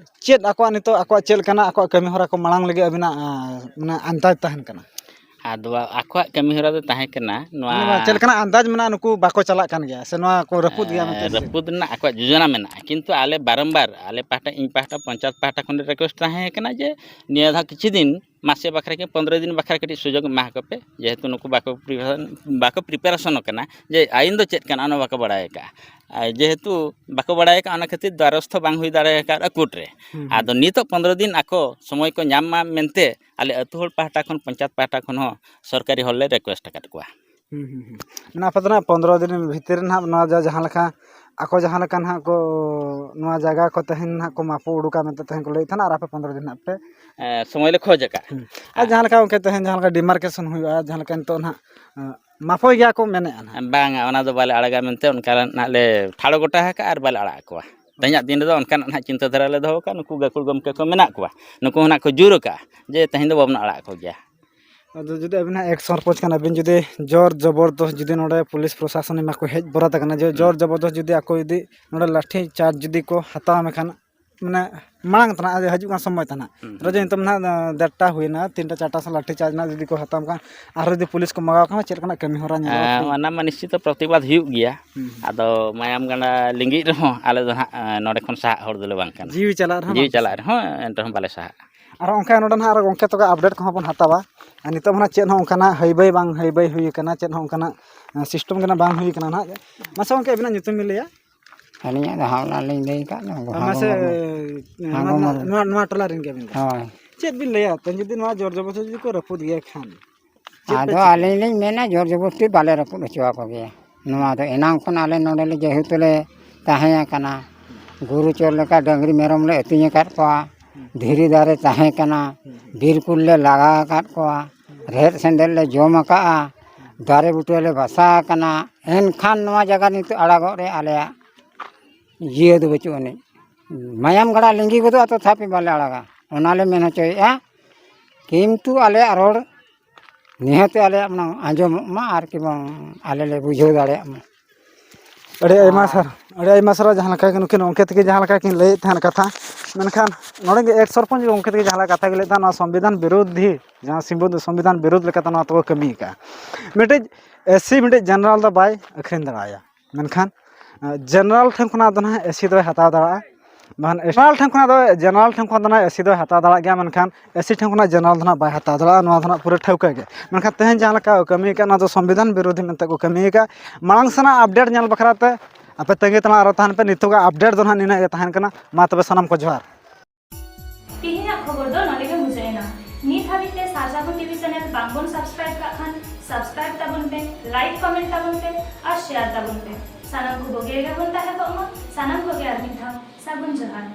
ᱪᱮᱫ ᱟᱠᱚᱣᱟᱜ ᱱᱤᱛᱚᱜ ᱟᱠᱚᱣᱟᱜ ᱪᱮᱫ ᱞᱮᱠᱟᱱᱟᱜ ᱟᱠᱚᱣᱟᱜ ᱠᱟᱹᱢᱤ ᱦᱚᱨᱟ ᱠᱚ ᱢᱟᱲᱟᱝ ᱞᱟᱹᱜᱤᱫ ᱟᱹᱵᱤᱱᱟᱜ, ᱟᱸ, ᱢᱟᱱᱮ ᱟᱱᱫᱟᱡᱽ ᱛᱟᱦᱮᱱ ᱠᱟᱱᱟ? ᱟᱫᱚ ᱟᱠᱚᱣᱟᱜ ᱠᱟᱹᱢᱤ ᱦᱚᱨᱟ ᱫᱚ ᱛᱟᱦᱮᱸ ᱠᱟᱱᱟ ᱱᱚᱣᱟ ᱢᱟᱱᱮ ᱪᱮᱫ ᱞᱮᱠᱟᱱᱟᱜ ᱟᱱᱫᱟᱡᱽ ᱢᱮᱱᱟᱜᱼᱟ, ᱱᱩᱠᱩ ᱵᱟᱠᱚ ᱪᱟᱞᱟᱜ ᱠᱟᱱ ᱜᱮᱭᱟ ᱥᱮ ᱱᱚᱣᱟ ᱠᱚ ᱨᱟᱹᱯᱩᱫ ᱜᱮᱭᱟ ᱢᱮᱱᱛᱮ? ᱮᱸ, ᱨᱟᱹᱯᱩᱫ ᱨᱮᱱᱟᱜ ᱟᱠᱚᱣᱟᱜ ᱡᱳᱡᱚᱱᱟ ᱢᱮᱱᱟᱜᱼᱟ, ᱠᱤᱱᱛᱩ ᱟᱞᱮ ᱵᱟᱨᱚᱢᱵᱟᱨ ᱟᱞᱮ ᱯᱟᱦᱴᱟ, ᱤᱧ ᱯᱟᱦᱴᱟ, ᱯᱚᱧᱪᱟᱭᱮᱛ ᱯᱟᱦᱴᱟ ᱠᱷᱚᱱ request ᱛᱟᱦᱮᱸ ᱠᱟᱱᱟ ᱡᱮ ᱱᱤᱭᱟᱹ ᱫᱷᱟᱣ ᱠᱤᱪᱷᱩ ᱫᱤᱱ, ᱢᱟᱥᱮ ᱵᱟᱠᱷᱨᱟ ᱠᱤ ᱯᱚᱱᱫᱽᱨᱚ ᱫᱤᱱ ᱵᱟᱠᱷᱨᱟ ᱠᱟᱹᱴᱤᱡ ᱥᱩᱡᱳᱜᱽ ᱮᱢᱟ ᱠᱚᱯᱮ, ᱡᱮᱦᱮᱛᱩ ᱱᱩᱠᱩ ᱵᱟᱠᱚ preparation, ᱵᱟᱠᱚ preparation ᱟᱠᱟᱱᱟ ᱡᱮ ᱟᱹᱭᱤᱱ ᱫᱚ ᱪᱮᱫ ᱠᱟᱱᱟ, ᱚᱱᱟ ᱵᱟᱠᱚ ᱵᱟᱲᱟᱭ ᱟᱠᱟᱫᱼᱟ᱾ ᱟᱨ ᱡᱮᱦᱮᱛᱩ ᱵᱟᱠᱚ ᱵᱟᱲᱟᱭ ᱟᱠᱟᱫᱼᱟ, ᱚᱱᱟ ᱠᱷᱟᱹᱛᱤᱨ ᱫᱣᱟᱨᱚᱥᱛᱷᱚ ᱵᱟᱝ ᱦᱩᱭ ᱫᱟᱲᱮ ᱟᱠᱟᱫᱼᱟ ᱠᱳᱨᱴ ᱨᱮ᱾ ᱦᱩᱸ, ᱦᱩᱸ᱾ ᱟᱫᱚ ᱱᱤᱛᱚᱜ ᱯᱚᱱᱫᱽᱨᱚ ᱫᱤᱱ ᱟᱠᱚ ᱥᱚᱢᱚᱭ ᱠᱚ ᱧᱟᱢ ᱢᱟ ᱢᱮᱱᱛᱮ ᱟᱞᱮ ᱟᱹᱛᱩ ᱦᱚᱲ ᱯᱟᱦᱴᱟ ᱠᱷᱚᱱ, ᱯᱚᱧᱪᱟᱭᱮᱛ ᱯᱟᱦᱴᱟ ᱠᱷᱚᱱ ᱦᱚᱸ ᱥᱚᱨᱠᱟᱨᱤ ᱦᱚᱲ ᱞᱮ request ᱟᱠᱟᱫ ᱠᱚᱣᱟ᱾ ᱦᱩᱸ, ᱦᱩᱸ, ᱦᱩᱸ᱾ ᱢᱟᱱᱮ ᱟᱯᱮ ᱫᱚ ᱱᱟᱜ ᱯᱚᱱᱫᱽᱨᱚ ᱫᱤᱱ ᱵᱷᱤᱛᱤᱨ ᱨᱮ ᱱᱟᱜ ᱱᱚᱣᱟ ᱡᱟ-, ᱡᱟᱦᱟᱸ ᱞᱮᱠᱟ ᱟᱠᱚ ᱡᱟᱦᱟᱸ ᱞᱮᱠᱟ ᱱᱟᱜ ᱠᱚ, ᱱᱚᱣᱟ ᱡᱟᱭᱜᱟ ᱠᱚ ᱛᱮᱦᱮᱧ ᱱᱟᱜ ᱠᱚ ᱢᱟᱯᱚ ᱩᱰᱩᱠᱟ ᱢᱮᱱᱛᱮ ᱛᱮᱦᱮᱧ ᱠᱚ ᱞᱟᱹᱭᱮᱫ ᱛᱟᱦᱮᱱᱟ, ᱟᱨ ᱟᱯᱮ ᱯᱚᱱᱫᱽᱨᱚ ᱫᱤᱱ ᱱᱟᱜ ᱯᱮ ᱮᱸ, ᱥᱚᱢᱚᱭ ᱞᱮ ᱠᱷᱚᱡᱽ ᱟᱠᱟᱫᱼᱟ᱾ ᱦᱩᱸ᱾ ᱟᱨ ᱡᱟᱦᱟᱸ ᱞᱮᱠᱟ ᱜᱚᱢᱠᱮ ᱛᱮᱦᱮᱧ ᱡᱟᱦᱟᱸ ᱞᱮᱠᱟ demarcation ᱦᱩᱭᱩᱜᱼᱟ, ᱡᱟᱦᱟᱸ ᱞᱮᱠᱟ ᱱᱤᱛᱚᱜ ᱱᱟᱜ, ᱮᱸ, ᱢᱟᱯᱚᱭ ᱜᱮᱭᱟ ᱠᱚ ᱢᱮᱱᱮᱫᱼᱟ ᱱᱟᱜ᱾ ᱵᱟᱝᱟ, ᱚᱱᱟ ᱫᱚ ᱵᱟᱞᱮ ᱟᱲᱟᱜᱟ ᱢᱮᱱᱛᱮ ᱚᱱᱠᱟ ᱱᱟᱜ ᱞᱮ ᱴᱷᱟᱲᱚ ᱜᱚᱴᱟ ᱟᱠᱟᱫᱼᱟ ᱟᱨ ᱵᱟᱞᱮ ᱟᱲᱟᱜ ᱟᱠᱚᱣᱟ᱾ ᱛᱮᱦᱮᱧᱟᱜ ᱫᱤᱱ ᱨᱮᱫᱚ ᱚᱱᱠᱟᱱᱟᱜ ᱱᱟᱜ ᱪᱤᱱᱛᱟᱹ ᱫᱷᱟᱨᱟ ᱞᱮ ᱫᱚᱦᱚ ᱟᱠᱟᱫᱼᱟ, ᱱᱩᱠᱩ ᱜᱟᱹᱠᱷᱩᱲ ᱜᱚᱢᱠᱮ ᱠᱚ ᱢᱮᱱᱟᱜ ᱠᱚᱣᱟ, ᱱᱩᱠᱩ ᱦᱚᱸ ᱱᱟᱜ ᱠᱚ ᱡᱳᱨ ᱟᱠᱟᱫᱼᱟ ᱡᱮ ᱛᱮᱦᱮᱧ ᱫᱚ ᱵᱟᱵᱚᱱ ᱟᱲᱟᱜ ᱟᱠᱚ ᱜᱮᱭᱟ᱾ ᱟᱫᱚ ᱡᱩᱫᱤ ᱟᱹᱵᱤᱱ ᱦᱟᱸᱜ ᱮᱠᱥ ᱥᱚᱨᱯᱚᱧᱪ ᱠᱟᱱᱟ ᱵᱤᱱ, ᱡᱩᱫᱤ ᱡᱳᱨ ᱡᱚᱵᱚᱨᱫᱚᱥ ᱡᱩᱫᱤ ᱱᱚᱰᱮ ᱯᱩᱞᱤᱥ ᱯᱨᱚᱥᱟᱥᱚᱱ ᱮᱢᱟ ᱠᱚ ᱦᱮᱡ ᱵᱚᱨᱟ ᱛᱟᱠᱟᱱᱟ, ᱡᱮ ᱡᱳᱨ ᱡᱚᱵᱚᱨᱫᱚᱥ ᱡᱩᱫᱤ ᱟᱠᱚ ᱡᱩᱫᱤ ᱱᱚᱰᱮ ᱞᱟᱴᱷᱤ ᱪᱟᱨᱡᱽ ᱡᱩᱫᱤ ᱠᱚ ᱦᱟᱛᱟᱣᱟ, ᱢᱮᱠᱷᱟᱱ ᱢᱟᱱᱮ ᱢᱟᱲᱟᱝ ᱛᱮᱱᱟᱜ ᱦᱤᱡᱩᱜ ᱠᱟᱱ ᱥᱚᱢᱚᱭ ᱛᱮᱱᱟᱜ ᱦᱩᱸ᱾ ᱨᱮ ᱡᱮ ᱱᱤᱛᱚᱜ ᱱᱟᱦᱟᱜ ᱰᱮᱴᱟ ᱦᱩᱭᱱᱟ, ᱛᱤᱱᱴᱟ ᱪᱟᱨᱴᱟ ᱥᱮᱫ ᱞᱟᱴᱷᱤ ᱪᱟᱨᱡᱽ ᱱᱟᱦᱟᱜ ᱡᱩᱫᱤ ᱠᱚ ᱦᱟᱛᱟᱣ ᱠᱷᱟᱱ, ᱟᱨᱦᱚᱸ ᱡᱩᱫᱤ ᱯᱩᱞᱤᱥ ᱠᱚ ᱢᱟᱜᱟᱣ ᱠᱷᱟᱱ ᱪᱮᱫ ᱞᱮᱠᱟᱱᱟᱜ ᱠᱟᱹᱢᱤ ᱦᱚᱨᱟ ᱧᱮᱞᱚᱜᱼᱟ? ᱦᱮᱸ, ᱚᱱᱟ ᱢᱟ ᱱᱤᱥᱪᱤᱛ ᱯᱨᱚᱛᱤᱵᱟᱫ ᱦᱩᱭᱩᱜ ᱜᱮᱭᱟ᱾ ᱦᱩᱸ᱾ ᱟᱫᱚ ᱢᱟᱭᱟᱢ ᱜᱟᱰᱟ ᱞᱤᱸᱜᱤᱜ ᱨᱮᱦᱚᱸ ᱟᱞᱮ ᱫᱚ ᱱᱟᱦᱟᱜ ᱱᱚᱰᱮ ᱠᱷᱚᱱ ᱥᱟᱦᱟᱜ ᱦᱚᱲ ᱫᱚᱞᱮ ᱵᱟᱝ ᱠᱟᱱᱟ᱾ ᱡᱤᱣᱤ ᱪᱟᱞᱟᱜ ᱨᱮᱦᱚᱸ ᱡᱤᱣᱤ ᱵᱟᱝ ᱪᱟᱞᱟᱜ ᱨᱮᱦᱚᱸ ᱮᱱ ᱨᱮᱦᱚᱸ ᱵᱟᱞᱮ ᱥᱟᱦᱟᱜᱼᱟ᱾ ᱟᱨ ᱚᱱᱠᱟ ᱱᱚᱰᱮ ᱱᱟᱦᱟᱜ ᱟᱨᱚ ᱜᱚᱢᱠᱮ ᱛᱟᱠᱚ ᱟᱯᱰᱮᱴ ᱠᱚᱦᱚᱸ ᱵᱚᱱ ᱦᱟᱛᱟᱣᱟ᱾ ᱟᱨ ᱱᱤᱛᱚᱜ ᱢᱟ ᱱᱟᱦᱟᱜ ᱪᱮᱫ ᱦᱚᱸ ᱚᱱᱠᱟᱱᱟᱜ ᱦᱟᱹᱭᱵᱟᱹᱭ ᱵᱟᱝ ᱦᱟᱹᱭᱵᱟᱹᱭ ᱦᱩᱭ ᱟᱠᱟᱱᱟ, ᱪᱮᱫ ᱦᱚᱸ ᱚᱱᱠᱟᱱᱟᱜ ᱥᱤᱥᱴᱮᱢ ᱜᱮ ᱱᱟᱦᱟᱜ ᱵᱟᱝ ᱦᱩᱭ ᱟᱠᱟᱱᱟ ᱱᱟᱦᱟᱜ᱾ ᱢᱟᱥᱮ ᱜᱚᱢᱠᱮ ᱟᱹᱵᱤᱱᱟᱜ ᱧᱩᱛᱩᱢ ᱵᱤᱱ ᱞᱟᱹᱭᱟ? ᱟᱹᱞᱤᱧᱟᱜ ᱫᱚ ᱦᱟᱣᱞᱟ ᱞᱤᱧ ᱞᱟᱹᱭ ᱟᱠᱟᱫ ᱫᱚ, ᱜᱚᱦᱟ ᱢᱟᱥᱮ, ᱵᱚᱸᱜᱟ ᱵᱩᱨᱩ᱾ ᱱᱚᱣᱟ, ᱦᱟᱸᱜᱚ ᱱᱚᱣᱟ, ᱢᱟᱨᱩ᱾ ᱱᱚᱣᱟ, ᱱᱚᱣᱟ ᱴᱚᱞᱟ ᱨᱮᱱ ᱜᱮ ᱟᱹᱵᱤᱱ ᱫᱚ? ᱦᱳᱭ᱾ ᱪᱮᱫ ᱵᱤᱱ ᱞᱟᱹᱭᱟ ᱛᱚ, ᱡᱩᱫᱤ ᱱᱚᱣᱟ ᱡᱳᱨ ᱡᱚᱵᱚᱨᱫᱚᱥᱛᱤ ᱡᱩᱫᱤ ᱠᱚ ᱨᱟᱹᱯᱩᱫ ᱜᱮᱭᱟ ᱠᱷᱟᱱ? ᱪᱮᱫ ᱯᱮ ᱟᱫᱚ ᱪᱤᱠᱟᱹᱭᱟ? ᱟᱹᱞᱤᱧ ᱞᱤᱧ ᱢᱮᱱᱟ, ᱡᱳᱨ ᱡᱚᱵᱚᱨᱫᱚᱥᱛᱤ ᱵᱟᱞᱮ ᱨᱟᱹᱯᱩᱫ ᱦᱚᱪᱚ ᱟᱠᱚ ᱜᱮᱭᱟ᱾ ᱱᱚᱣᱟ ᱫᱚ ᱮᱱᱟᱝ ᱠᱷᱚᱱ ᱟᱞᱮ ᱱᱚᱰᱮ ᱞᱮ ᱡᱮᱦᱮᱛᱩ ᱞᱮ ᱛᱟᱦᱮᱸ ᱟᱠᱟᱱᱟ, ᱜᱩᱨᱩ ᱪᱚᱨ ᱞᱮᱠᱟ ᱰᱟᱹᱝᱨᱤ ᱢᱮᱨᱚᱢ ᱞᱮ ᱟᱹᱛᱤᱧ ᱟᱠᱟᱫ ᱠᱚᱣᱟ, ᱫᱷᱤᱨᱤ ᱫᱟᱨᱮ ᱛᱟᱦᱮᱸ ᱠᱟᱱᱟ, ᱵᱤᱨ ᱠᱩᱞ ᱞᱮ ᱞᱟᱜᱟ ᱟᱠᱟᱫ ᱠᱚᱣᱟ, ᱨᱮᱦᱮᱫ ᱥᱮᱸᱫᱮᱫ ᱞᱮ ᱡᱚᱢ ᱟᱠᱟᱫᱼᱟ, ᱫᱟᱨᱮ ᱵᱩᱴᱟᱹ ᱞᱮ ᱵᱟᱥᱟ ᱟᱠᱟᱱᱟ, ᱮᱱᱠᱷᱟᱱ ᱱᱚᱣᱟ ᱡᱟᱭᱜᱟ ᱱᱤᱛᱚᱜ ᱟᱲᱟᱜᱚᱜ ᱨᱮ ᱟᱞᱮᱭᱟᱜ ᱡᱤᱭᱟᱹ ᱫᱚ ᱵᱟᱹᱪᱩᱜ ᱟᱹᱱᱤᱡ᱾ ᱢᱟᱭᱟᱢ ᱜᱟᱰᱟ ᱞᱤᱸᱜᱤ ᱜᱚᱫᱚᱜᱼᱟ, ᱛᱚᱛᱷᱟᱯᱤ ᱵᱟᱞᱮ ᱟᱲᱟᱜᱟ, ᱚᱱᱟ ᱞᱮ ᱢᱮᱱ ᱦᱚᱪᱚᱭᱮᱫᱼᱟ᱾ ᱠᱤᱱᱛᱩ ᱟᱞᱮᱭᱟᱜ ᱨᱚᱲ ᱱᱤᱦᱟᱹᱛ ᱟᱞᱮᱭᱟᱜ ᱢᱟᱱᱮ ᱟᱸᱡᱚᱢᱚᱜ ᱢᱟ, ᱟᱨ ᱠᱤ ᱵᱟᱝ ᱟᱞᱮ ᱞᱮ ᱵᱩᱡᱷᱟᱹᱣ ᱫᱟᱲᱮᱭᱟᱜ ᱢᱟ᱾ ᱟᱹᱰᱤ ᱟᱭᱢᱟ ᱟᱨ ᱥᱟᱨ-, ᱟᱹᱰᱤ ᱟᱭᱢᱟ ᱥᱟᱨᱦᱟᱣ᱾ ᱡᱟᱦᱟᱸ ᱞᱮᱠᱟ ᱜᱮ ᱱᱩᱠᱤᱱ ᱜᱚᱢᱠᱮ ᱛᱟᱹᱠᱤᱱ ᱡᱟᱦᱟᱸ ᱞᱮᱠᱟ ᱠᱤᱱ ᱞᱟᱹᱭᱮᱫ ᱛᱟᱦᱮᱸᱫ ᱠᱟᱛᱷᱟ, ᱢᱮᱱᱠᱷᱟᱱ ᱱᱚᱰᱮ ᱜᱮ ᱮᱠᱥ ᱥᱚᱨᱯᱚᱧᱪ ᱜᱚᱢᱠᱮ ᱛᱟᱹᱠᱤᱱ ᱡᱟᱦᱟᱸ ᱞᱮᱠᱟ ᱠᱟᱛᱷᱟ ᱠᱤᱱ ᱞᱟᱹᱭᱮᱫ ᱛᱟᱦᱮᱸᱫ, ᱱᱚᱣᱟ ᱥᱚᱝᱵᱤᱫᱷᱟᱱ ᱵᱤᱨᱳᱫᱷᱤ, ᱡᱟᱦᱟᱸ ᱥᱤᱵᱚ-, ᱥᱚᱝᱵᱤᱫᱷᱟᱱ ᱵᱤᱨᱳᱫᱷ ᱞᱮᱠᱟᱛᱮ ᱱᱚᱣᱟ ᱛᱟᱠᱚ ᱠᱟᱹᱢᱤ ᱟᱠᱟᱫᱼᱟ᱾ ᱢᱤᱫᱴᱤᱡ ᱮᱥ ᱥᱤ ᱢᱤᱫᱴᱤᱡ ᱡᱮᱱᱟᱨᱟᱞ ᱫᱚ ᱵᱟᱭ ᱟᱹᱠᱷᱨᱤᱧ ᱫᱟᱲᱮᱭᱟᱭᱟ, ᱢᱮᱱᱠᱷᱟᱱ ᱡᱮᱱᱟᱨᱟᱞ ᱴᱷᱮᱱ ᱠᱷᱚᱱᱟᱜ ᱫᱚ ᱱᱟᱦᱟᱜ ᱮᱥ ᱥᱤ ᱫᱚᱭ ᱦᱟᱛᱟᱣ ᱫᱟᱲᱮᱭᱟᱜᱼᱟ᱾ ᱵᱟᱠᱷᱟᱱ ᱡᱮᱱᱟᱨᱟᱞ ᱴᱷᱮᱱ ᱠᱷᱚᱱᱟᱜ ᱫᱚ, ᱡᱮᱱᱟᱨᱟᱞ ᱴᱷᱮᱱ ᱠᱷᱚᱱᱟᱜ ᱫᱚ ᱱᱟᱦᱟᱜ ᱮᱥ ᱥᱤ ᱫᱚᱭ ᱦᱟᱛᱟᱣ ᱫᱟᱲᱮᱭᱟᱜ ᱜᱮᱭᱟ, ᱢᱮᱱᱠᱷᱟᱱ ᱮᱥ ᱥᱤ ᱴᱷᱮᱱ ᱠᱷᱚᱱᱟᱜ ᱡᱮᱱᱟᱨᱟᱞ ᱫᱚ ᱱᱟᱦᱟᱜ ᱵᱟᱭ ᱦᱟᱛᱟᱣ ᱫᱟᱲᱮᱭᱟᱜᱼᱟ᱾ ᱱᱚᱣᱟ ᱫᱚ ᱱᱟᱦᱟᱜ ᱯᱩᱨᱟᱹ ᱴᱷᱟᱹᱣᱠᱟᱹ ᱜᱮ᱾ ᱢᱮᱱᱠᱷᱟᱱ ᱛᱮᱦᱮᱧ ᱡᱟᱦᱟᱸ ᱞᱮᱠᱟ ᱠᱚ ᱠᱟᱹᱢᱤ ᱟᱠᱟᱫ, ᱱᱚᱣᱟ ᱫᱚ ᱥᱚᱝᱵᱤᱫᱷᱟᱱ ᱵᱤᱨᱳᱫᱷᱤ ᱢᱮᱱᱛᱮ ᱠᱚ ᱠᱟᱹᱢᱤ ᱟᱠᱟᱫ᱾ ᱢᱟᱲᱟᱝ ᱥᱮᱱᱟᱜ ᱟᱯᱰᱮᱴ ᱧᱮᱞ ᱵᱟᱠᱷᱨᱟ ᱛᱮ ᱟᱯᱮ ᱛᱟᱺᱜᱤ ᱛᱟᱲᱟᱜ ᱨᱮ ᱛᱟᱦᱮᱱ ᱯᱮ᱾ ᱱᱤᱛᱚᱜᱟᱜ ᱟᱯᱰᱮᱴ ᱫᱚ ᱱᱟᱦᱟᱜ ᱱᱤᱱᱟᱹᱜ ᱜᱮ ᱛᱟᱦᱮᱱ ᱠᱟᱱᱟ᱾ ᱢᱟ ᱛᱚᱵᱮ ᱥᱟᱱᱟᱢ ᱠᱚ ᱡᱚᱦᱟᱨ᱾ ᱛᱮᱦᱮᱧᱟᱜ ᱠᱷᱚᱵᱚᱨ ᱫᱚ ᱱᱚᱰᱮ ᱜᱮ ᱢᱩᱪᱟᱹᱫ ᱮᱱᱟ᱾ ᱱᱤᱛ ᱦᱟᱹᱵᱤᱡ ᱛᱮ ᱥᱟᱨᱡᱟᱵᱚᱱ ᱴᱤᱵᱷᱤ ᱪᱮᱱᱮᱞ ᱵᱟᱝᱵᱚᱱ ᱥᱟᱵᱥᱠᱨᱟᱭᱤᱵ ᱠᱟᱜ ᱠᱷᱟᱱ, ᱥᱟᱵᱥᱠᱨᱟᱭᱤᱵ ᱛᱟᱵᱚᱱ ᱯᱮ, ᱞᱟᱭᱤᱠ, ᱠᱚᱢᱮᱱᱴ ᱛᱟᱵᱚᱱ ᱯᱮ ᱟᱨ ᱥᱮᱭᱟᱨ ᱛᱟᱵᱚᱱ ᱯᱮ᱾ ᱥᱟᱱᱟᱢ ᱠᱚ ᱵᱩᱜᱤ ᱨᱮᱜᱮ ᱵᱚᱱ ᱛᱟᱦᱮᱸ ᱠᱚᱜ ᱢᱟ᱾ ᱥᱟᱱᱟᱢ ᱠᱚᱜᱮ ᱟᱨ ᱢᱤᱫ ᱫᱷᱟᱣ ᱥᱟᱹᱜᱩᱱ ᱡᱚᱦᱟᱨ᱾